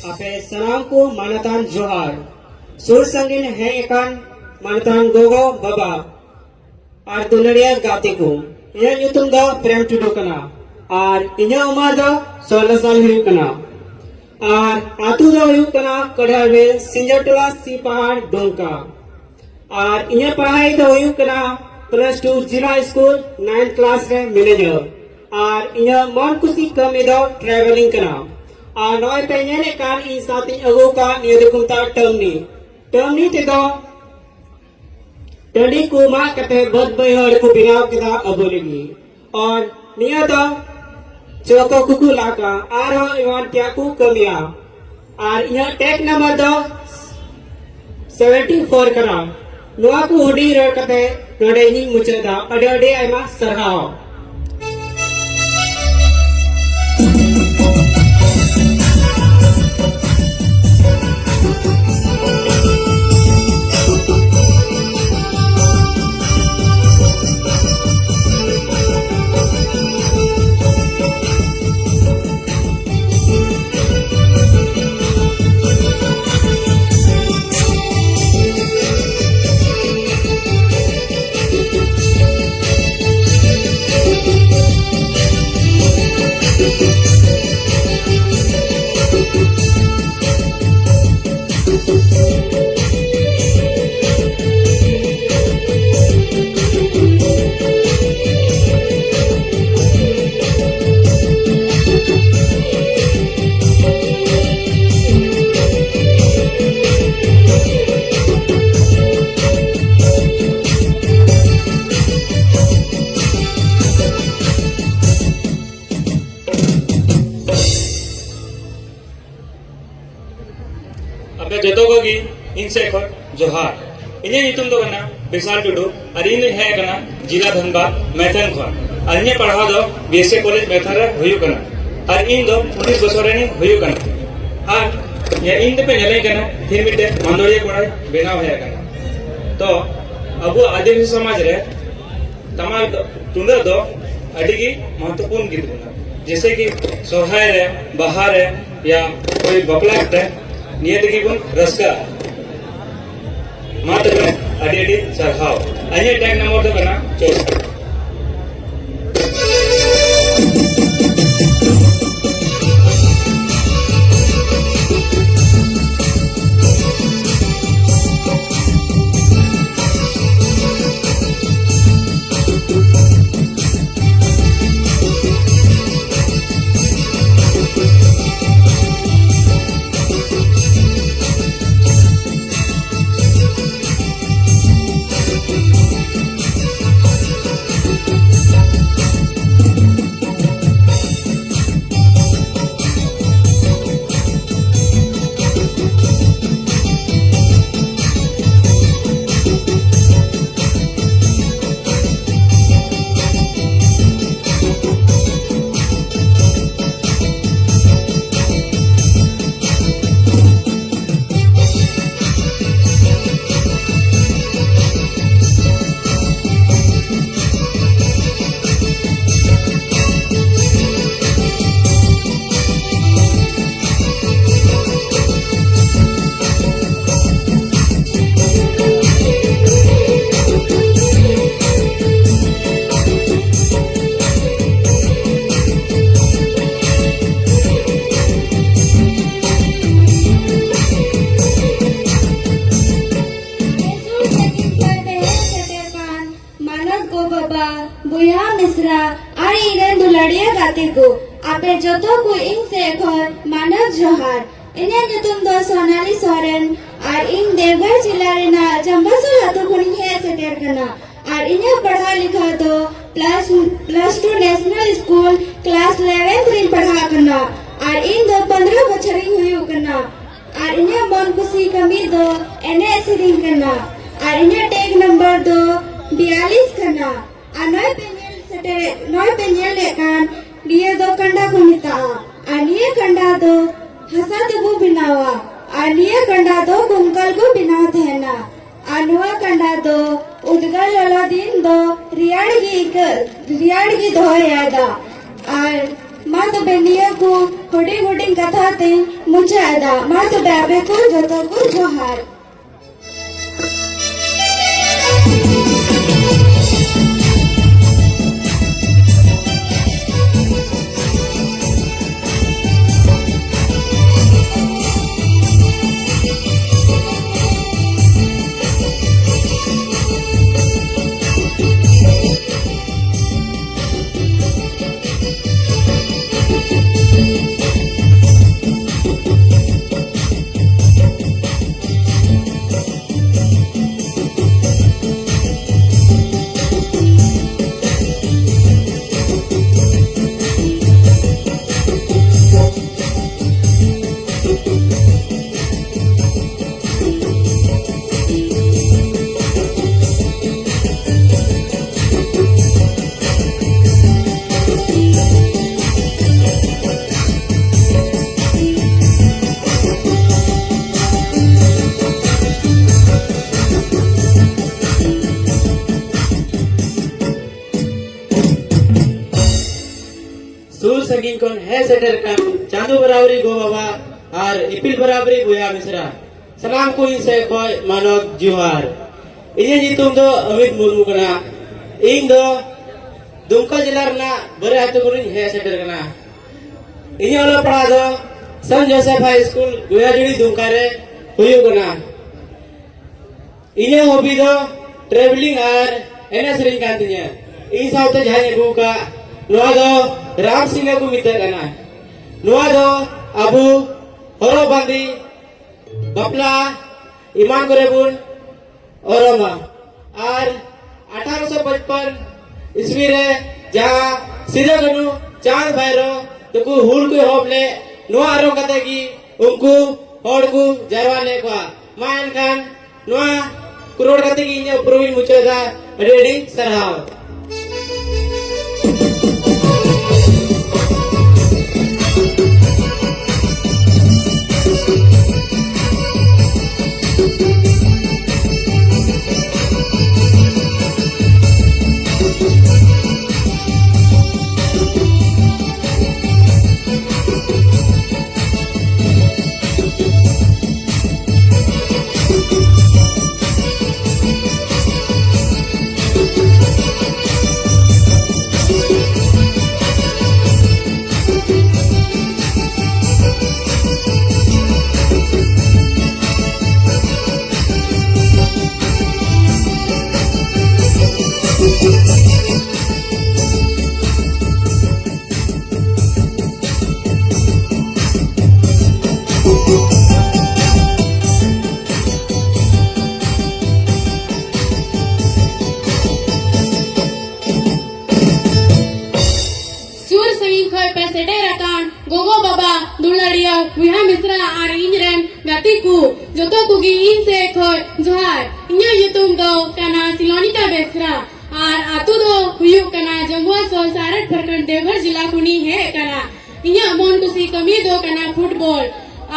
ᱟᱯᱮ ᱥᱟᱱᱟᱢ ᱠᱚ ᱢᱟᱱᱚᱛᱟᱱ ᱡᱚᱦᱟᱨ᱾ ᱥᱩᱨ ᱥᱟᱺᱜᱤᱧ ᱦᱮᱡ ᱟᱠᱟᱱ ᱢᱟᱱᱚᱛᱟᱱ ᱜᱚᱜᱚ ᱵᱟᱵᱟ ᱟᱨ ᱫᱩᱞᱟᱹᱲᱤᱭᱟᱹ ᱜᱟᱛᱮ ᱠᱚ, ᱤᱧᱟᱹᱜ ᱧᱩᱛᱩᱢ ᱫᱚ ᱯᱨᱮᱢ ᱴᱩᱰᱩ ᱠᱟᱱᱟ ᱟᱨ ᱤᱧᱟᱹᱜ ᱩᱢᱟᱹᱨ ᱫᱚ ᱥᱳᱞᱳ ᱥᱟᱞ ᱦᱩᱭᱩᱜ ᱠᱟᱱᱟ᱾ ᱟᱨ ᱟᱹᱛᱩ ᱫᱚ ᱦᱩᱭᱩᱜ ᱠᱟᱱᱟ ᱠᱟᱰᱷᱟᱨᱵᱮᱞ, ᱥᱤᱧᱡᱟᱹᱨᱴᱚᱞᱟ, ᱥᱤᱯᱟᱦᱟᱲ, ᱰᱩᱢᱠᱟ᱾ ᱟᱨ ᱤᱧᱟᱹᱜ ᱯᱟᱲᱦᱟᱭ ᱫᱚ ᱦᱩᱭᱩᱜ ᱠᱟᱱᱟ ᱯᱞᱟᱥ ᱴᱩ ᱡᱤᱞᱟ ᱥᱠᱩᱞ ᱱᱟᱭᱤᱱᱛᱷ ᱠᱞᱟᱥ ᱨᱮ ᱢᱤᱱᱟᱹᱧᱟ᱾ ᱟᱨ ᱤᱧᱟᱹᱜ ᱢᱚᱱ ᱠᱩᱥᱤ ᱠᱟᱹᱢᱤ ᱫᱚ ᱴᱨᱟᱵᱷᱮᱞᱤᱝ ᱠᱟᱱᱟ᱾ ᱟᱨ ᱱᱚᱜᱼᱚᱭ ᱯᱮ ᱧᱮᱞᱮᱫ ᱠᱟᱱ ᱤᱧ ᱥᱟᱶᱛᱮᱧ ᱟᱹᱜᱩ ᱟᱠᱟᱫ ᱱᱤᱭᱟᱹ ᱫᱚᱠᱚ ᱢᱮᱛᱟᱜᱼᱟ ᱴᱟᱹᱢᱱᱤ᱾ ᱴᱟᱹᱢᱱᱤ ᱛᱮᱫᱚ ᱴᱟᱺᱰᱤ ᱠᱚ ᱢᱟᱜ ᱠᱟᱛᱮ ᱵᱟᱹᱫᱽ ᱵᱟᱹᱭᱦᱟᱹᱲ ᱠᱚ ᱵᱮᱱᱟᱣ ᱠᱮᱫᱟ ᱟᱵᱚ ᱞᱟᱹᱜᱤᱫ᱾ ᱟᱨ ᱱᱤᱭᱟᱹ ᱫᱚ ᱪᱚᱠᱚ ᱠᱚᱠᱚ ᱞᱟᱜᱟ, ᱟᱨᱦᱚᱸ ᱮᱢᱟᱱ ᱛᱮᱭᱟᱜ ᱠᱚ ᱠᱟᱹᱢᱤᱭᱟ᱾ ᱟᱨ ᱤᱧᱟᱹᱜ ᱴᱮᱜᱽ ᱱᱟᱢᱵᱟᱨ ᱫᱚ ᱥᱮᱵᱷᱮᱱᱴᱤ ᱯᱷᱳᱨ ᱠᱟᱱᱟ᱾ ᱱᱚᱣᱟ ᱠᱚ ᱦᱩᱰᱤᱧ ᱨᱚᱲ ᱠᱟᱛᱮ ᱱᱚᱰᱮ ᱤᱧᱤᱧ ᱢᱩᱪᱟᱹᱫ ᱮᱫᱟ᱾ ᱟᱹᱰᱤ ᱟᱹᱰᱤ ᱟᱭᱢᱟ ᱥᱟᱨᱦᱟᱣ᱾ ᱟᱯᱮ ᱡᱚᱛᱚ ᱠᱚᱜᱮ ᱤᱧ ᱥᱮᱫ ᱠᱷᱚᱱ ᱡᱚᱦᱟᱨ᱾ ᱤᱧᱟᱹᱜ ᱧᱩᱛᱩᱢ ᱫᱚ ᱠᱟᱱᱟ ᱵᱤᱥᱟᱞ ᱴᱩᱰᱩ ᱟᱨ ᱤᱧ ᱫᱚᱧ ᱦᱮᱡ ᱟᱠᱟᱱᱟ ᱡᱮᱞᱟ ᱫᱷᱟᱱᱵᱟᱫᱽ ᱢᱮᱛᱷᱟᱱ ᱠᱷᱚᱱ᱾ ᱟᱨ ᱤᱧᱟᱹᱜ ᱯᱟᱲᱦᱟᱣ ᱫᱚ ᱵᱤ ᱮᱥ ᱮ ᱠᱚᱞᱮᱡᱽ ᱢᱮᱛᱷᱟᱱ ᱨᱮ ᱦᱩᱭᱩᱜ ᱠᱟᱱᱟ᱾ ᱟᱨ ᱤᱧ ᱫᱚ ᱩᱱᱤᱥ ᱵᱚᱪᱷᱚᱨ ᱨᱮᱱᱤᱧ ᱦᱩᱭᱩᱜ ᱠᱟᱱᱟ᱾ ᱟᱨ ᱤᱧ ᱫᱚᱯᱮ ᱧᱮᱞᱮᱧ ᱠᱟᱱᱟ ᱛᱤᱦᱤᱧ ᱢᱤᱫᱴᱮᱱ ᱢᱟᱱᱫᱚᱲᱤᱭᱟᱹ ᱠᱚᱲᱟᱭ ᱵᱮᱱᱟᱣ ᱦᱮᱡ ᱟᱠᱟᱱᱟ᱾ ᱛᱚ ᱟᱵᱚᱣᱟᱜ ᱟᱹᱫᱤᱵᱟᱹᱥᱤ ᱥᱚᱢᱟᱡᱽ ᱨᱮ ᱴᱟᱢᱟᱠ ᱫᱚ, ᱛᱩᱢᱫᱟᱜ ᱫᱚ ᱟᱹᱰᱤ ᱜᱮ ᱢᱚᱦᱚᱛᱛᱚᱯᱩᱨᱱ ᱜᱮ ᱛᱟᱵᱚᱱᱟ᱾ ᱡᱮᱭᱥᱮ ᱠᱤ ᱥᱚᱦᱨᱟᱭ ᱨᱮ, ᱵᱟᱦᱟ ᱨᱮ, ᱭᱟ ᱠᱳᱭ ᱵᱟᱯᱞᱟ ᱨᱮ, ᱱᱤᱭᱟᱹ ᱛᱮᱜᱮ ᱵᱚᱱ ᱨᱟᱹᱥᱠᱟᱹᱜᱼᱟ᱾ ᱢᱟ ᱛᱚᱵᱮ, ᱟᱹᱰᱤ ᱟᱹᱰᱤ ᱥᱟᱨᱦᱟᱣ᱾ ᱤᱧᱟᱹᱜ ᱴᱮᱜ ᱱᱚᱢᱵᱚᱨ ᱫᱚ ᱠᱟᱱᱟ ᱪᱚᱥᱴᱤ᱾ ᱟᱨ ᱤᱧ ᱨᱮᱱ ᱫᱩᱞᱟᱹᱲᱤᱭᱟᱹ ᱜᱟᱛᱮ ᱠᱚ, ᱟᱯᱮ ᱡᱚᱛᱚ ᱠᱚ ᱤᱧ ᱥᱮᱫ ᱠᱷᱚᱱ ᱢᱟᱱᱚᱛ ᱡᱚᱦᱟᱨ᱾ ᱤᱧᱟᱹᱜ ᱧᱩᱛᱩᱢ ᱫᱚ ᱥᱳᱱᱟᱞᱤ ᱥᱚᱨᱮᱱ ᱟᱨ ᱤᱧ ᱫᱮᱣᱜᱷᱚᱨ ᱡᱤᱞᱟ ᱨᱮᱱᱟᱜ ᱡᱟᱢᱵᱟᱥᱳᱞ ᱟᱹᱛᱩ ᱠᱷᱚᱱᱤᱧ ᱦᱮᱡ ᱥᱮᱴᱮᱨ ᱠᱟᱱᱟ᱾ ᱟᱨ ᱤᱧᱟᱹᱜ ᱯᱟᱲᱦᱟᱣ ᱞᱮᱠᱷᱟ ᱫᱚ plus, plus two National School class eleventh ᱨᱤᱧ ᱯᱟᱲᱦᱟᱜ ᱠᱟᱱᱟ᱾ ᱟᱨ ᱤᱧ ᱫᱚ ᱯᱚᱱᱨᱚ ᱵᱚᱪᱷᱚᱨᱤᱧ ᱦᱩᱭᱩᱜ ᱠᱟᱱᱟ᱾ ᱟᱨ ᱤᱧᱟᱹᱜ ᱢᱚᱱ ᱠᱩᱥᱤ ᱠᱟᱹᱢᱤ ᱫᱚ ᱮᱱᱮᱡ ᱥᱮᱨᱮᱧ ᱠᱟᱱᱟ᱾ ᱟᱨ ᱤᱧᱟᱹᱜ tag number ᱫᱚ ᱵᱤᱭᱟᱞᱤᱥ ᱠᱟᱱᱟ᱾ ᱟᱨ ᱱᱚᱜᱼᱚᱭ ᱯᱮ ᱧᱮᱞ ᱥᱮᱴᱮᱨᱮᱫ, ᱱᱚᱜᱼᱚᱭ ᱯᱮ ᱧᱮᱞᱮᱫ ᱠᱟᱱ, ᱱᱤᱭᱟᱹ ᱫᱚ ᱠᱟᱸᱰᱟ ᱠᱚ ᱢᱮᱛᱟᱜᱼᱟ᱾ ᱟᱨ ᱱᱤᱭᱟᱹ ᱠᱟᱸᱰᱟ ᱫᱚ ᱦᱟᱥᱟ ᱛᱮᱵᱚ ᱵᱮᱱᱟᱣᱟ᱾ ᱟᱨ ᱱᱤᱭᱟᱹ ᱠᱟᱸᱰᱟ ᱫᱚ ᱠᱩᱝᱠᱟᱹᱞ ᱠᱚ ᱵᱮᱱᱟᱣ ᱛᱟᱦᱮᱱᱟ᱾ ᱟᱨ ᱱᱚᱣᱟ ᱠᱟᱸᱰᱟ ᱫᱚ ᱩᱫᱽᱜᱟᱹᱨ ᱞᱚᱞᱚ ᱫᱤᱱ ᱫᱚ ᱨᱮᱭᱟᱲ ᱜᱮ ᱟᱹᱭᱠᱟᱹᱜ, ᱨᱮᱭᱟᱲ ᱜᱮ ᱫᱚᱦᱚᱭᱟ ᱫᱟᱜ᱾ ᱟᱨ ᱢᱟ ᱛᱚᱵᱮ ᱱᱤᱭᱟᱹ ᱠᱚ ᱦᱩᱰᱤᱧ ᱦᱩᱰᱤᱧ ᱠᱟᱛᱷᱟ ᱛᱮᱧ ᱢᱩᱪᱟᱹᱫ ᱮᱫᱟ᱾ ᱢᱟ ᱛᱚᱵᱮ ᱟᱯᱮ ᱠᱚ ᱡᱚᱛᱚ ᱠᱚ ᱡᱚᱦᱟᱨ᱾ ᱥᱩᱨ ᱥᱟᱺᱜᱤᱧ ᱠᱷᱚᱱ ᱦᱮᱡ ᱥᱮᱴᱮᱨ ᱟᱠᱟᱱ ᱪᱟᱸᱫᱳ ᱵᱟᱨᱟᱵᱟᱨᱤ ᱜᱚ ᱵᱟᱵᱟ ᱟᱨ ᱤᱯᱤᱞ ᱵᱟᱨᱟᱵᱟᱨᱤ ᱵᱚᱭᱦᱟ ᱢᱤᱥᱨᱟ, ᱥᱟᱱᱟᱢ ᱠᱚ ᱤᱧ ᱥᱮᱫ ᱠᱷᱚᱱ ᱢᱟᱱᱚᱛ ᱡᱚᱦᱟᱨ᱾ ᱤᱧᱟᱹᱜ ᱧᱩᱛᱩᱢ ᱫᱚ ᱟᱢᱤᱛ ᱢᱩᱨᱢᱩ ᱠᱟᱱᱟ᱾ ᱤᱧ ᱫᱚ ᱫᱩᱢᱠᱟ ᱡᱮᱞᱟ ᱨᱮᱱᱟᱜ ᱵᱟᱨᱮ ᱟᱹᱛᱩ ᱠᱷᱚᱱᱤᱧ ᱦᱮᱡ ᱥᱮᱴᱮᱨ ᱟᱠᱟᱱᱟ᱾ ᱤᱧᱟᱹᱜ ᱚᱞᱚᱜ ᱯᱟᱲᱦᱟᱜ ᱫᱚ ᱥᱮᱱᱴ ᱡᱳᱥᱮᱯ ᱦᱟᱭ ᱥᱠᱩᱞ ᱜᱚᱭᱟᱡᱩᱲᱤ ᱫᱩᱢᱠᱟ ᱨᱮ ᱦᱩᱭᱩᱜ ᱠᱟᱱᱟ᱾ ᱤᱧᱟᱹᱜ ᱦᱚᱵᱤ ᱫᱚ ᱴᱨᱟᱵᱷᱮᱞᱤᱝ ᱟᱨ ᱮᱱᱮᱡ ᱥᱮᱨᱮᱧ ᱠᱟᱱ ᱛᱤᱧᱟᱹ᱾ ᱤᱧ ᱥᱟᱶᱛᱮ ᱡᱟᱦᱟᱸᱧ ᱟᱹᱜᱩ ᱟᱠᱟᱫ, ᱱᱚᱣᱟ ᱫᱚ ᱨᱟᱢ ᱥᱤᱝᱦᱟ ᱠᱚ ᱢᱮᱛᱟᱜ ᱠᱟᱱᱟ᱾ ᱱᱚᱣᱟ ᱫᱚ ᱟᱵᱚ ᱦᱚᱨᱚᱜ ᱵᱟᱸᱫᱮ, ᱵᱟᱯᱞᱟ ᱮᱢᱟᱱ ᱠᱚᱨᱮ ᱵᱚᱱ ᱚᱨᱚᱝᱟ᱾ ᱟᱨ ᱟᱴᱷᱟᱨᱚᱥᱚ ᱯᱟᱸᱪᱯᱟᱱ ᱤᱥᱣᱤ ᱨᱮ ᱡᱟᱦᱟᱸ ᱥᱤᱫᱩ ᱠᱟᱹᱱᱦᱩ ᱪᱟᱸᱫᱽ ᱵᱷᱟᱭᱨᱳ ᱛᱟᱠᱚ ᱦᱩᱞ ᱠᱚ ᱮᱦᱚᱵ ᱞᱮᱫ, ᱱᱚᱣᱟ ᱚᱨᱚᱝ ᱠᱟᱛᱮ ᱜᱮ ᱩᱱᱠᱩ ᱦᱚᱲ ᱠᱚ ᱡᱟᱨᱣᱟ ᱞᱮᱫ ᱠᱚᱣᱟ᱾ ᱢᱟ ᱮᱱᱠᱷᱟᱱ ᱱᱚᱣᱟ ᱠᱚ ᱨᱚᱲ ᱠᱟᱛᱮ ᱜᱮ ᱤᱧᱟᱹᱜ ᱩᱯᱨᱩᱢ ᱤᱧ ᱢᱩᱪᱟᱹᱫᱟ᱾ ᱟᱹᱰᱤ ᱟᱹᱰᱤ ᱥᱟᱨᱦᱟᱣ᱾ ᱥᱩᱨ ᱥᱟᱺᱜᱤᱧ ᱠᱷᱚᱱ ᱯᱮ ᱥᱮᱴᱮᱨ ᱟᱠᱟᱱ ᱜᱚᱜᱚ ᱵᱟᱵᱟ, ᱫᱩᱞᱟᱹᱲᱤᱭᱟᱹ ᱵᱚᱭᱦᱟ ᱢᱤᱥᱨᱟ ᱟᱨ ᱤᱧ ᱨᱮᱱ ᱜᱟᱛᱮ ᱠᱚ, ᱡᱚᱛᱚ ᱠᱚᱜᱮ ᱤᱧ ᱥᱮᱫ ᱠᱷᱚᱱ ᱡᱚᱦᱟᱨ᱾ ᱤᱧᱟᱹᱜ ᱧᱩᱛᱩᱢ ᱫᱚ ᱠᱟᱱᱟ ᱥᱤᱞᱚᱱᱤᱠᱟ ᱵᱮᱥᱨᱟ ᱟᱨ ᱟᱹᱛᱩ ᱫᱚ ᱦᱩᱭᱩᱜ ᱠᱟᱱᱟ ᱡᱚᱸᱜᱩᱣᱟ ᱥᱳᱞ, ᱥᱟᱨᱮᱴ ᱯᱨᱚᱠᱷᱚᱸᱰ, ᱫᱮᱣᱜᱷᱚᱨ ᱡᱤᱞᱟ ᱠᱷᱚᱱᱤᱧ ᱦᱮᱡ ᱟᱠᱟᱱᱟ᱾ ᱤᱧᱟᱹᱜ ᱢᱚᱱ ᱠᱩᱥᱤ ᱠᱟᱹᱢᱤ ᱫᱚ ᱠᱟᱱᱟ ᱯᱷᱩᱴᱵᱚᱞ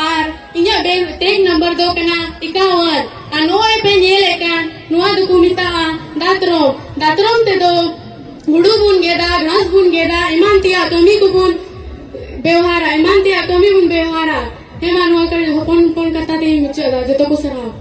ᱟᱨ ᱤᱧᱟᱹᱜ ᱵᱮ-, ᱴᱮᱜᱽ ᱱᱟᱢᱵᱟᱨ ᱫᱚ ᱠᱟᱱᱟ ᱮᱠᱟᱣᱚᱱ᱾ ᱟᱨ ᱱᱚᱜᱼᱚᱭ ᱯᱮ ᱧᱮᱞᱮᱫ ᱠᱟᱱ, ᱱᱚᱣᱟ ᱫᱚᱠᱚ ᱢᱮᱛᱟᱜᱼᱟ ᱫᱟᱛᱨᱚᱢ᱾ ᱫᱟᱛᱨᱚᱢ ᱛᱮᱫᱚ ᱦᱩᱲᱩ ᱵᱚᱱ ᱜᱮᱫᱟ, ᱜᱷᱟᱥ ᱵᱚᱱ ᱜᱮᱫᱟ, ᱮᱢᱟᱱ ᱛᱮᱭᱟᱜ ᱠᱟᱹᱢᱤ ᱠᱚᱵᱚᱱ ᱵᱮᱣᱦᱟᱨᱟ, ᱮᱢᱟᱱ ᱛᱮᱭᱟᱜ ᱠᱟᱹᱢᱤ ᱵᱚᱱ ᱵᱮᱣᱦᱟᱨᱟ᱾ ᱦᱮᱸ ᱢᱟ, ᱱᱚᱣᱟ ᱠᱚ ᱦᱚᱯᱚᱱ ᱦᱚᱯᱚᱱ ᱠᱟᱛᱷᱟ ᱛᱮᱧ ᱢᱩᱪᱟᱹᱫ ᱮᱫᱟ᱾ ᱡᱚᱛᱚ ᱠᱚ ᱥᱟᱨᱦᱟᱣ᱾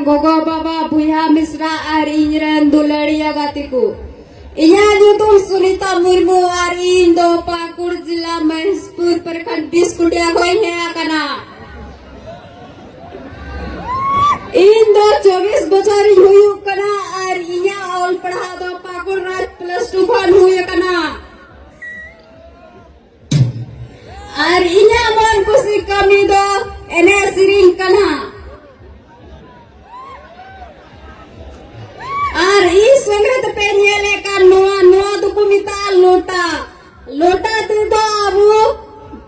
ᱜᱚᱜᱚ ᱵᱟᱵᱟ, ᱵᱚᱭᱦᱟ ᱢᱤᱥᱨᱟ ᱟᱨ ᱤᱧ ᱨᱮᱱ ᱫᱩᱞᱟᱹᱲᱤᱭᱟᱹ ᱜᱟᱛᱮ ᱠᱚ, ᱤᱧᱟᱹᱜ ᱧᱩᱛᱩᱢ ᱥᱩᱱᱤᱛᱟ ᱢᱩᱨᱢᱩ ᱟᱨ ᱤᱧ ᱫᱚ ᱯᱟᱹᱠᱩᱲ ᱡᱤᱞᱟ ᱢᱚᱦᱮᱥᱯᱩᱨ ᱯᱨᱚᱠᱷᱚᱸᱰ ᱵᱤᱥᱠᱩᱴᱤᱭᱟ ᱠᱷᱚᱱ ᱤᱧ ᱦᱮᱡ ᱟᱠᱟᱱᱟ᱾ ᱤᱧ ᱫᱚ ᱪᱚᱵᱵᱤᱥ ᱵᱚᱪᱷᱚᱨ ᱤᱧ ᱦᱩᱭᱩᱜ ᱠᱟᱱᱟ ᱟᱨ ᱤᱧᱟᱹᱜ ᱚᱞ ᱯᱟᱲᱦᱟᱣ ᱫᱚ ᱯᱟᱹᱠᱩᱲ ᱨᱟᱡᱽ ᱯᱞᱟᱥ ᱴᱩ ᱠᱷᱚᱱ ᱦᱩᱭ ᱟᱠᱟᱱᱟ᱾ ᱟᱨ ᱤᱧᱟᱹᱜ ᱢᱚᱱ ᱠᱩᱥᱤ ᱠᱟᱹᱢᱤ ᱫᱚ ᱮᱱᱮᱡ ᱥᱮᱨᱮᱧ ᱠᱟᱱᱟ᱾ ᱟᱨ ᱤᱧ ᱥᱚᱸᱜᱮ ᱛᱮᱯᱮ ᱧᱮᱞᱮᱫ ᱠᱟᱱ ᱱᱚᱣᱟ, ᱱᱚᱣᱟ ᱫᱚᱠᱚ ᱢᱮᱛᱟᱜᱼᱟ ᱞᱚᱴᱟ᱾ ᱞᱚᱴᱟ ᱛᱮᱫᱚ ᱟᱵᱚ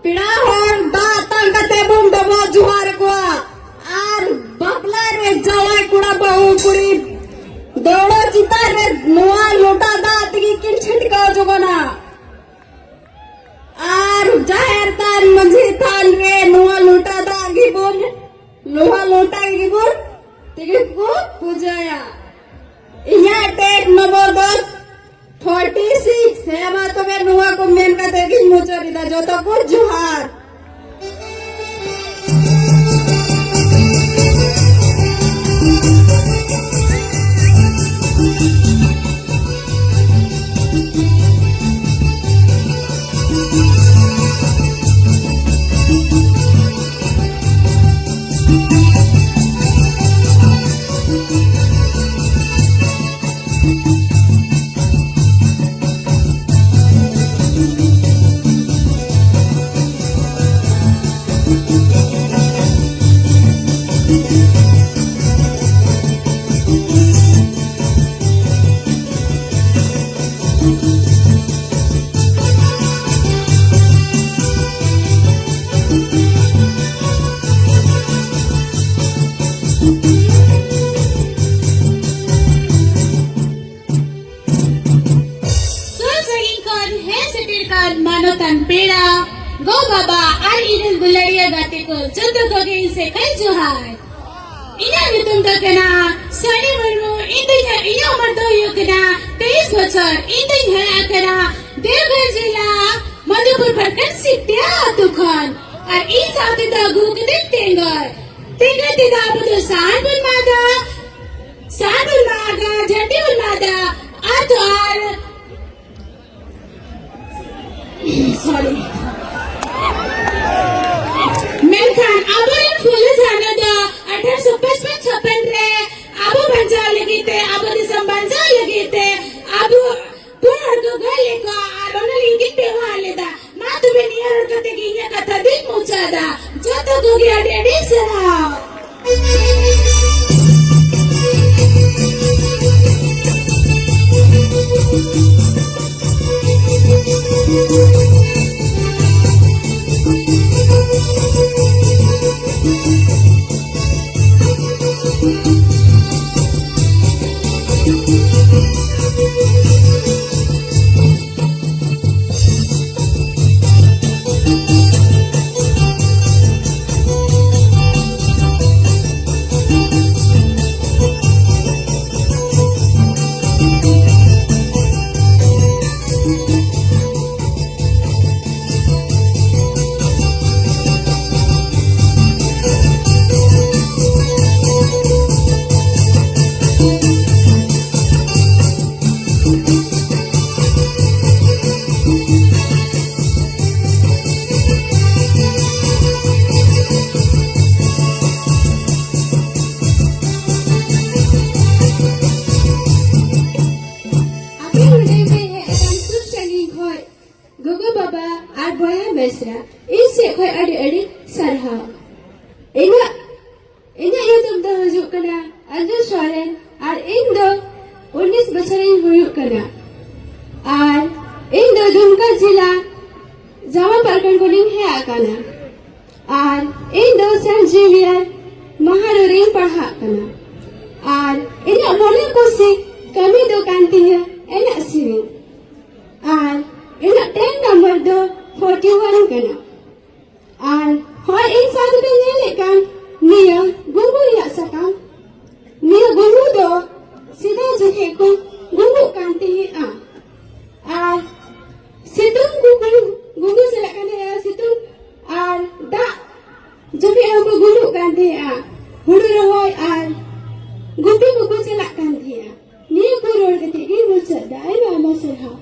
ᱯᱮᱲᱟ ᱦᱚᱲ ᱫᱟᱜ ᱛᱟᱝ ᱠᱟᱛᱮ ᱵᱚᱱ ᱰᱚᱵᱚᱜ ᱡᱚᱦᱟᱨ ᱠᱚᱣᱟ᱾ ᱟᱨ ᱵᱟᱯᱞᱟ ᱨᱮ ᱡᱟᱶᱟᱭ ᱠᱚᱲᱟ ᱵᱟᱹᱦᱩ ᱠᱩᱲᱤ ᱫᱟᱹᱣᱲᱟᱹ ᱪᱮᱛᱟᱱ ᱨᱮ ᱱᱚᱣᱟ ᱞᱚᱴᱟ ᱫᱟᱜ ᱛᱮᱜᱮ ᱠᱤᱱ ᱪᱷᱟᱹᱴᱠᱟᱹᱣ ᱡᱚᱝᱟ᱾ ᱟᱨ ᱡᱟᱦᱮᱨ ᱛᱷᱟᱱ, ᱢᱟᱹᱡᱷᱤ ᱛᱷᱟᱱ ᱨᱮ ᱱᱚᱣᱟ ᱞᱚᱴᱟ ᱫᱟᱜ ᱜᱮᱵᱚᱱ, ᱱᱚᱣᱟ ᱞᱚᱴᱟ ᱜᱮᱵᱚᱱ ᱛᱮᱜᱮ ᱠᱚ ᱯᱩᱡᱟᱹᱭᱟ᱾ ᱤᱧᱟᱹᱜ ᱴᱮᱜ ᱱᱚᱢᱵᱚᱨ ᱫᱚ ᱯᱷᱳᱨᱴᱤ ᱥᱤᱠᱥ᱾ ᱦᱮᱸ, ᱢᱟ ᱛᱚᱵᱮ ᱱᱚᱣᱟ ᱠᱚ ᱢᱮᱱ ᱠᱟᱛᱮ ᱜᱤᱧ ᱢᱩᱪᱟᱹᱫ ᱮᱫᱟ᱾ ᱡᱚᱛᱚ ᱠᱚ ᱡᱚᱦᱟᱨ᱾ ᱥᱩᱨ ᱥᱟᱺᱜᱤᱧ ᱠᱷᱚᱱ ᱦᱮᱡ ᱥᱮᱴᱮᱨ ᱠᱟᱱ ᱢᱟᱱᱚᱛᱟᱱ ᱯᱮᱲᱟ, ᱜᱚ ᱵᱟᱵᱟ ᱟᱨ ᱤᱧ ᱨᱮᱱ ᱫᱩᱞᱟᱹᱲᱤᱭᱟᱹ ᱜᱟᱛᱮ ᱠᱚ, ᱡᱚᱛᱚ ᱠᱚᱜᱮ ᱤᱧ ᱥᱮᱫ ᱠᱷᱚᱱ ᱡᱚᱦᱟᱨ᱾ ᱤᱧᱟᱹᱜ ᱧᱩᱛᱩᱢ ᱫᱚ ᱠᱟᱱᱟ ᱥᱚᱱᱤ ᱢᱩᱨᱢᱩ᱾ ᱤᱧ ᱫᱚᱧ, ᱤᱧᱟᱹᱜ ᱩᱢᱮᱨ ᱫᱚ ᱦᱩᱭᱩᱜ ᱠᱟᱱᱟ ᱛᱮᱭᱤᱥ ᱵᱚᱪᱷᱚᱨ᱾ ᱤᱧ ᱫᱚᱧ ᱦᱮᱡ ᱟᱠᱟᱱᱟ ᱫᱮᱣᱜᱷᱚᱨ ᱡᱮᱞᱟ, ᱢᱚᱫᱷᱩᱯᱩᱨ ᱯᱨᱚᱠᱷᱚᱸᱰ, ᱥᱤᱯᱴᱤᱭᱟ ᱟᱹᱛᱩ ᱠᱷᱚᱱ᱾ ᱟᱨ ᱤᱧ ᱥᱟᱶᱛᱮ ᱫᱚ ᱟᱹᱜᱩ ᱠᱟᱹᱫᱟᱹᱧ ᱴᱮᱸᱜᱚᱨ᱾ ᱴᱮᱸᱜᱚᱨ ᱛᱮᱫᱚ ᱟᱵᱚ ᱫᱚ ᱥᱟᱦᱟᱱ ᱵᱚᱱ ᱢᱟᱜᱟ, ᱥᱟᱦᱟᱱ ᱵᱚᱱ ᱢᱟᱜᱟ, ᱡᱷᱟᱹᱱᱴᱤ ᱵᱚᱱ ᱢᱟᱜᱟ, ᱟᱨ ᱛᱚ ᱟᱨ, sorry᱾ ᱢᱮᱱᱠᱷᱟᱱ ᱟᱵᱚᱨᱮᱱ ᱯᱷᱩᱞᱳ ᱡᱷᱟᱱᱳ ᱫᱚ ᱟᱴᱷᱟᱨᱚᱥᱚ ᱯᱟᱸᱪᱯᱟᱱ ᱪᱷᱟᱯᱟᱱ ᱨᱮ ᱟᱵᱚ ᱵᱟᱧᱪᱟᱣ ᱞᱟᱹᱜᱤᱫ ᱛᱮ, ᱟᱵᱚ ᱫᱤᱥᱚᱢ ᱵᱟᱧᱪᱟᱣ ᱞᱟᱹᱜᱤᱫ ᱛᱮ ᱟᱵᱚ ᱯᱩᱱ ᱦᱚᱲ ᱠᱚ ᱜᱚᱡ ᱞᱮᱫ ᱠᱚᱣᱟ ᱟᱨ ᱚᱱᱟ ᱞᱟᱹᱜᱤᱫ ᱠᱤᱱ ᱵᱮᱣᱦᱟᱨ ᱞᱮᱫᱟ᱾ ᱢᱟ ᱛᱚᱵᱮ ᱱᱤᱭᱟᱹ ᱨᱚᱲ ᱠᱟᱛᱮ ᱜᱮ ᱤᱧᱟᱹᱜ ᱠᱟᱛᱷᱟ ᱫᱚᱧ ᱢᱩᱪᱟᱹᱫᱟ᱾ ᱡᱚᱛᱚ ᱠᱚᱜᱮ ᱟᱹᱰᱤ ᱟᱹᱰᱤ ᱥᱟᱨᱦᱟᱣ᱾ ᱟᱯᱮ ᱱᱚᱰᱮ ᱯᱮ ᱦᱮᱡ ᱟᱠᱟᱱ ᱥᱩᱨ ᱥᱟᱺᱜᱤᱧ ᱠᱷᱚᱱ ᱜᱚᱜᱚ ᱵᱟᱵᱟ ᱟᱨ ᱵᱚᱭᱦᱟ ᱢᱤᱥᱨᱟ, ᱤᱧ ᱥᱮᱫ ᱠᱷᱚᱱ ᱟᱹᱰᱤ ᱟᱹᱰᱤ ᱥᱟᱨᱦᱟᱣ᱾ ᱤᱧᱟᱹᱜ, ᱤᱧᱟᱹᱜ ᱧᱩᱛᱩᱢ ᱫᱚ ᱦᱩᱭᱩᱜ ᱠᱟᱱᱟ ᱚᱧᱡᱩ ᱥᱚᱨᱮᱱ ᱟᱨ ᱤᱧ ᱫᱚ ᱩᱱᱤᱥ ᱵᱚᱪᱷᱚᱨᱤᱧ ᱦᱩᱭᱩᱜ ᱠᱟᱱᱟ᱾ ᱟᱨ ᱤᱧ ᱫᱚ ᱫᱩᱢᱠᱟ ᱡᱮᱞᱟ ᱡᱟᱢᱟ ᱯᱟᱨᱠᱚᱱ ᱠᱷᱚᱱᱤᱧ ᱦᱮᱡ ᱟᱠᱟᱱᱟ᱾ ᱟᱨ ᱤᱧ ᱫᱚ ᱥᱮᱱᱴ ᱡᱮᱵᱷᱤᱭᱟᱨ ᱢᱟᱦᱟᱨᱳ ᱨᱮᱧ ᱯᱟᱲᱦᱟᱜ ᱠᱟᱱᱟ᱾ ᱟᱨ ᱤᱧᱟᱹᱜ ᱢᱚᱱᱮ ᱠᱩᱥᱤ ᱠᱟᱹᱢᱤ ᱫᱚ ᱠᱟᱱ ᱛᱤᱧᱟᱹ ᱮᱱᱮᱡ ᱥᱮᱨᱮᱧ᱾ ᱟᱨ ᱤᱧᱟᱹᱜ ᱴᱮᱱ ᱱᱟᱢᱵᱟᱨ ᱫᱚ ᱯᱷᱳᱨᱴᱤ ᱳᱣᱟᱱ ᱠᱟᱱᱟ᱾ ᱟᱨ ᱦᱚᱸᱜᱼᱚᱭ ᱤᱧ ᱥᱟᱶ ᱛᱮᱯᱮ ᱧᱮᱞᱮᱫ ᱠᱟᱱ ᱱᱤᱭᱟᱹ ᱜᱩᱝᱜᱩ ᱨᱮᱭᱟᱜ ᱥᱟᱠᱟᱢ, ᱱᱤᱭᱟᱹ ᱜᱩᱝᱜᱩ ᱫᱚ ᱥᱮᱫᱟᱭ ᱡᱚᱠᱷᱮᱡ ᱠᱚ ᱜᱩᱝᱜᱩᱜ ᱠᱟᱱ ᱛᱟᱦᱮᱸᱫᱼᱟ᱾ ᱟᱨ ᱥᱤᱛᱩᱝ ᱠᱚ ᱜᱩᱝᱜᱩ ᱪᱟᱞᱟᱜ ᱠᱟᱱ ᱛᱟᱦᱮᱸᱫᱼᱟ, ᱥᱤᱛᱩᱝ ᱟᱨ ᱫᱟᱜ ᱡᱚᱠᱷᱮᱡ ᱦᱚᱸᱠᱚ ᱜᱩᱝᱜᱩᱜ ᱠᱟᱱ ᱛᱟᱦᱮᱸᱫᱼᱟ᱾ ᱟᱭᱢᱟ ᱟᱭᱢᱟ ᱥᱟᱨᱦᱟᱣ᱾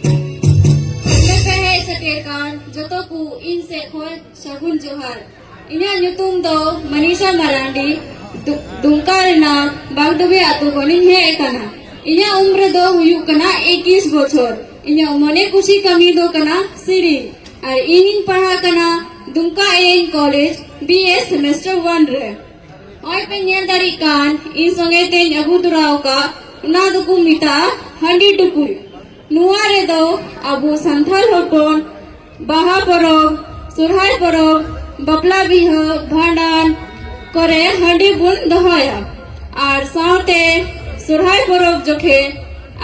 ᱱᱚᱰᱮ ᱯᱮ ᱦᱮᱡ ᱥᱮᱴᱮᱨ ᱠᱟᱱ ᱡᱚᱛᱚ ᱠᱚ ᱤᱧ ᱥᱮᱫ ᱠᱷᱚᱱ ᱥᱟᱹᱜᱩᱱ ᱡᱚᱦᱟᱨ᱾ ᱤᱧᱟᱹᱜ ᱧᱩᱛᱩᱢ ᱫᱚ ᱢᱟᱱᱤᱥᱟ ᱢᱟᱨᱟᱱᱰᱤ, ᱫᱩ-, ᱫᱩᱢᱠᱟ ᱨᱮᱱᱟᱜ ᱵᱟᱜᱰᱩᱵᱤ ᱟᱛᱳ ᱠᱷᱚᱱᱤᱧ ᱦᱮᱡ ᱟᱠᱟᱱᱟ᱾ ᱤᱧᱟᱹᱜ ᱩᱢᱨ ᱫᱚ ᱦᱩᱭᱩᱜ ᱠᱟᱱᱟ ᱮᱠᱤᱥ ᱵᱚᱪᱷᱚᱨ᱾ ᱤᱧᱟᱹᱜ ᱢᱚᱱᱮ ᱠᱩᱥᱤ ᱠᱟᱹᱢᱤ ᱫᱚ ᱠᱟᱱᱟ ᱥᱮᱨᱮᱧ᱾ ᱟᱨ ᱤᱧᱤᱧ ᱯᱟᱲᱦᱟᱜ ᱠᱟᱱᱟ ᱫᱩᱢᱠᱟ ᱮ ᱮᱱ ᱠᱚᱞᱮᱡᱽ, ᱵᱤ ᱮ ᱥᱮᱢᱮᱥᱴᱟᱨ ᱚᱣᱟᱱ ᱨᱮ᱾ ᱱᱚᱜᱼᱚᱭ ᱯᱮ ᱧᱮᱞ ᱫᱟᱲᱮᱭᱟᱜ ᱠᱟᱱ, ᱤᱧ ᱥᱚᱸᱜᱮ ᱛᱮᱧ ᱟᱹᱜᱩ ᱛᱚᱨᱟ ᱟᱠᱟᱫ, ᱚᱱᱟ ᱫᱚᱠᱚ ᱢᱮᱛᱟᱜᱼᱟ ᱦᱟᱺᱰᱤ ᱴᱩᱠᱩᱡ᱾ ᱱᱚᱣᱟ ᱨᱮᱫᱚ ᱟᱵᱚ ᱥᱟᱱᱛᱟᱲ ᱦᱚᱯᱚᱱ ᱵᱟᱦᱟ ᱯᱚᱨᱚᱵᱽ, ᱥᱚᱨᱦᱟᱭ ᱯᱚᱨᱚᱵᱽ, ᱵᱟᱯᱞᱟ ᱵᱤᱦᱟᱹ, ᱵᱷᱟᱸᱰᱟᱱ ᱠᱚᱨᱮ ᱦᱟᱺᱰᱤ ᱵᱚᱱ ᱫᱚᱦᱚᱭᱟ᱾ ᱟᱨ ᱥᱟᱶᱛᱮ ᱥᱚᱨᱦᱟᱭ ᱯᱚᱨᱚᱵᱽ ᱡᱚᱠᱷᱮᱡ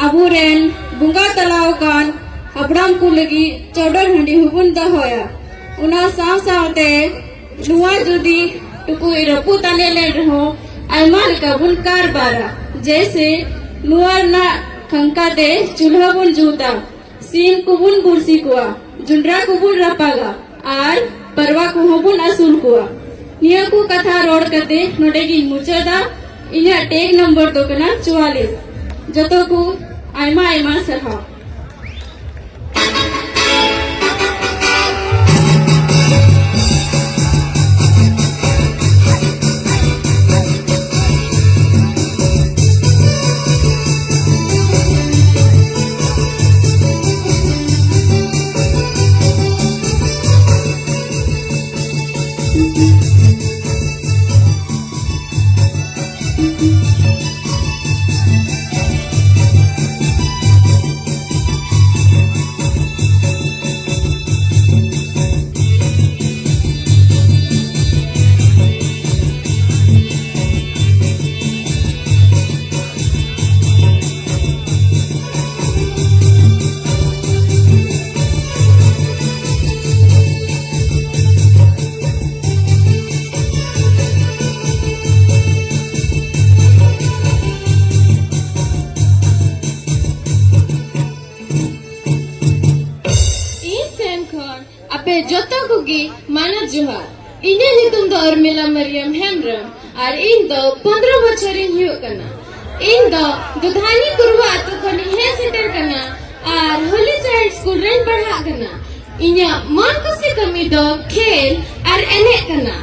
ᱟᱵᱚᱨᱮᱱ ᱵᱚᱸᱜᱟ ᱛᱟᱞᱟ ᱟᱠᱟᱱ ᱦᱟᱯᱲᱟᱢ ᱠᱚ ᱞᱟᱹᱜᱤᱫ ᱪᱚᱰᱚᱨ ᱦᱟᱺᱰᱤ ᱦᱚᱸᱵᱚᱱ ᱫᱚᱦᱚᱭᱟ᱾ ᱚᱱᱟ ᱥᱟᱶ ᱥᱟᱶᱛᱮ ᱱᱚᱣᱟ ᱡᱩᱫᱤ ᱴᱩᱠᱩᱡ ᱨᱟᱹᱯᱩᱫ ᱛᱟᱞᱮ ᱞᱮᱱ ᱨᱮᱦᱚᱸ, ᱟᱭᱢᱟ ᱞᱮᱠᱟ ᱵᱚᱱ ᱠᱟᱨᱵᱟᱨᱟ᱾ ᱡᱮᱭᱥᱮ, ᱱᱚᱣᱟ ᱨᱮᱱᱟᱜ ᱠᱷᱟᱝᱠᱟ ᱛᱮ ᱪᱩᱞᱦᱟᱹ ᱵᱚᱱ ᱡᱩᱛᱟ, ᱥᱤᱢ ᱠᱚᱵᱚᱱ ᱵᱩᱨᱥᱤ ᱠᱚᱣᱟ, ᱡᱚᱱᱰᱨᱟ ᱠᱚᱵᱚᱱ ᱨᱟᱯᱟᱜᱟ ᱟᱨ ᱯᱟᱨᱣᱟ ᱠᱚᱦᱚᱸ ᱵᱚᱱ ᱟᱹᱥᱩᱞ ᱠᱚᱣᱟ᱾ ᱱᱤᱭᱟᱹ ᱠᱚ ᱠᱟᱛᱷᱟ ᱨᱚᱲ ᱠᱟᱛᱮ ᱱᱚᱰᱮ ᱜᱤᱧ ᱢᱩᱪᱟᱹᱫᱟ᱾ ᱤᱧᱟᱹᱜ ᱴᱮᱜᱽ ᱱᱚᱢᱵᱚᱨ ᱫᱚ ᱠᱟᱱᱟ ᱪᱩᱣᱟᱞᱤᱥ᱾ ᱡᱚᱛᱚ ᱠᱚ ᱟᱭᱢᱟ ᱟᱭᱢᱟ ᱥᱟᱨᱦᱟᱣ᱾ ᱡᱚᱛᱚ ᱠᱚᱜᱮ ᱢᱟᱱᱚᱛ ᱡᱚᱦᱟᱨ᱾ ᱤᱧᱟᱹᱜ ᱧᱩᱛᱩᱢ ᱫᱚ ᱩᱨᱢᱤᱞᱟ ᱢᱟᱨᱤᱭᱟᱢ ᱦᱮᱢᱵᱨᱚᱢ ᱟᱨ ᱤᱧ ᱫᱚ ᱯᱚᱱᱫᱽᱨᱚ ᱵᱚᱪᱷᱚᱨᱤᱧ ᱦᱩᱭᱩᱜ ᱠᱟᱱᱟ᱾ ᱤᱧ ᱫᱚ ᱫᱩᱫᱷᱟᱱᱤ ᱠᱩᱨᱩᱣᱟ ᱟᱹᱛᱩ ᱠᱷᱚᱱᱤᱧ ᱦᱮᱡ ᱥᱮᱴᱮᱨ ᱠᱟᱱᱟ ᱟᱨ ᱦᱳᱞᱤ ᱪᱟᱭᱤᱞᱰ ᱥᱠᱩᱞ ᱨᱮᱧ ᱯᱟᱲᱦᱟᱜ ᱠᱟᱱᱟ᱾ ᱤᱧᱟᱹᱜ ᱢᱚᱱ ᱠᱩᱥᱤ ᱠᱟᱹᱢᱤ ᱫᱚ ᱠᱷᱮᱞ ᱟᱨ ᱮᱱᱮᱡ ᱠᱟᱱᱟ᱾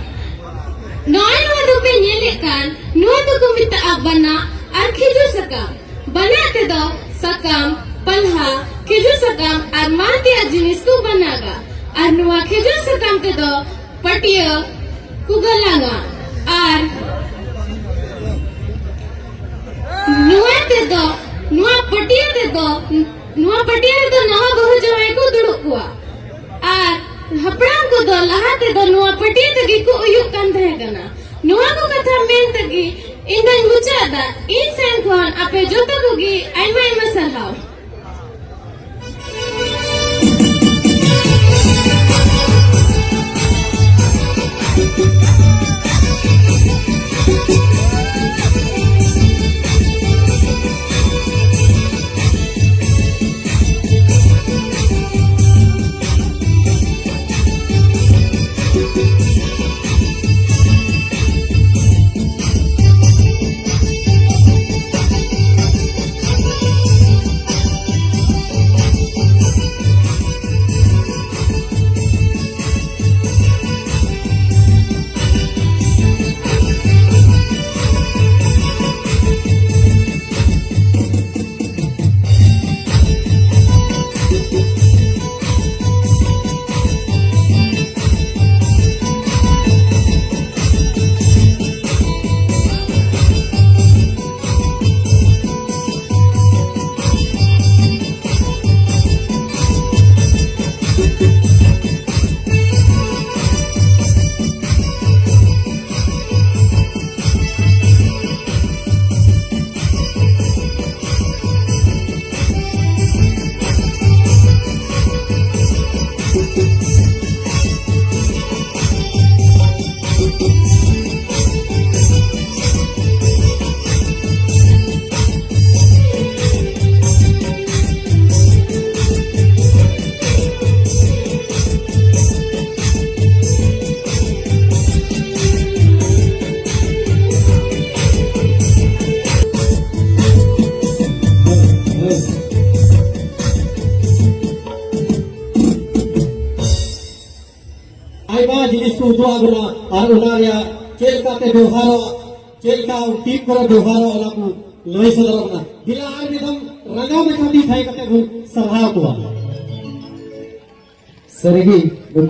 ᱱᱚᱜᱼᱚᱭ ᱱᱚᱣᱟ ᱫᱚᱯᱮ ᱧᱮᱞᱮᱫ ᱠᱟᱱ, ᱱᱚᱣᱟ ᱫᱚᱠᱚ ᱢᱮᱛᱟᱜᱼᱟ ᱵᱟᱱᱟ ᱟᱨ ᱠᱷᱤᱡᱩᱨ ᱥᱟᱠᱟᱢ᱾ ᱵᱟᱱᱟ ᱛᱮᱫᱚ ᱥᱟᱠᱟᱢ, ᱯᱟᱞᱦᱟ, ᱠᱷᱤᱡᱩᱨ ᱥᱟᱠᱟᱢ ᱟᱨ ᱢᱟᱱ ᱛᱮᱭᱟᱜ ᱡᱤᱱᱤᱥ ᱠᱚ ᱵᱟᱱᱟᱜᱟ᱾ ᱟᱨ ᱱᱚᱣᱟ ᱠᱷᱤᱡᱩᱨ ᱥᱟᱠᱟᱢ ᱛᱮᱫᱚ ᱯᱟᱹᱴᱭᱟᱹ ᱠᱚ ᱜᱟᱞᱟᱝᱟ᱾ ᱟᱨ ᱱᱚᱣᱟ ᱛᱮᱫᱚ, ᱱᱚᱣᱟ ᱯᱟᱹᱴᱭᱟᱹ ᱛᱮᱫᱚ, ᱱᱚᱣᱟ ᱯᱟᱹᱴᱭᱟᱹ ᱨᱮᱫᱚ ᱱᱟᱣᱟ ᱵᱟᱹᱦᱩ ᱡᱟᱶᱟᱭ ᱠᱚ ᱫᱩᱲᱩᱵ ᱠᱚᱣᱟ᱾ ᱟᱨ ᱦᱟᱯᱲᱟᱢ ᱠᱚᱫᱚ ᱞᱟᱦᱟ ᱛᱮᱫᱚ ᱱᱚᱣᱟ ᱯᱟᱹᱴᱭᱟᱹ ᱛᱮᱜᱮ ᱠᱚ ᱩᱭᱩᱜ ᱠᱟᱱ ᱛᱟᱦᱮᱸ ᱠᱟᱱᱟ᱾ ᱱᱚᱣᱟ ᱠᱚ ᱠᱟᱛᱷᱟ ᱢᱮᱱ ᱛᱮᱜᱮ ᱤᱧ ᱫᱚᱧ ᱢᱩᱪᱟᱹᱫ ᱮᱫᱟ᱾ ᱤᱧ ᱥᱮᱱ ᱠᱷᱚᱱ ᱟᱯᱮ ᱡᱚᱛᱚ ᱠᱚᱜᱮ ᱟᱭᱢᱟ ᱟᱭᱢᱟ ᱥᱟᱨᱦᱟᱣ᱾ ᱩᱫᱩᱜ ᱟᱵᱚᱱᱟ ᱟᱨ ᱚᱱᱟ ᱨᱮᱭᱟᱜ ᱪᱮᱫ ᱞᱮᱠᱟᱛᱮ ᱵᱮᱣᱦᱟᱨᱚᱜ, ᱪᱮᱫ ᱞᱮᱠᱟ ᱴᱤᱯ ᱠᱚᱨᱮ ᱵᱮᱣᱦᱟᱨᱚᱜ, ᱚᱱᱟ ᱠᱚ ᱞᱟᱹᱭ ᱥᱚᱫᱚᱨ ᱟᱵᱚᱱᱟ᱾ ᱫᱮᱞᱟ ᱟᱨ ᱢᱤᱫ ᱫᱷᱟᱣ ᱨᱟᱸᱜᱟᱣ ᱢᱟᱪᱷᱟ ᱛᱤ ᱛᱷᱟᱭᱚ ᱠᱟᱛᱮ ᱵᱚᱱ ᱥᱟᱨᱦᱟᱣ ᱠᱚᱣᱟ᱾ ᱥᱟᱹᱨᱤᱜᱮ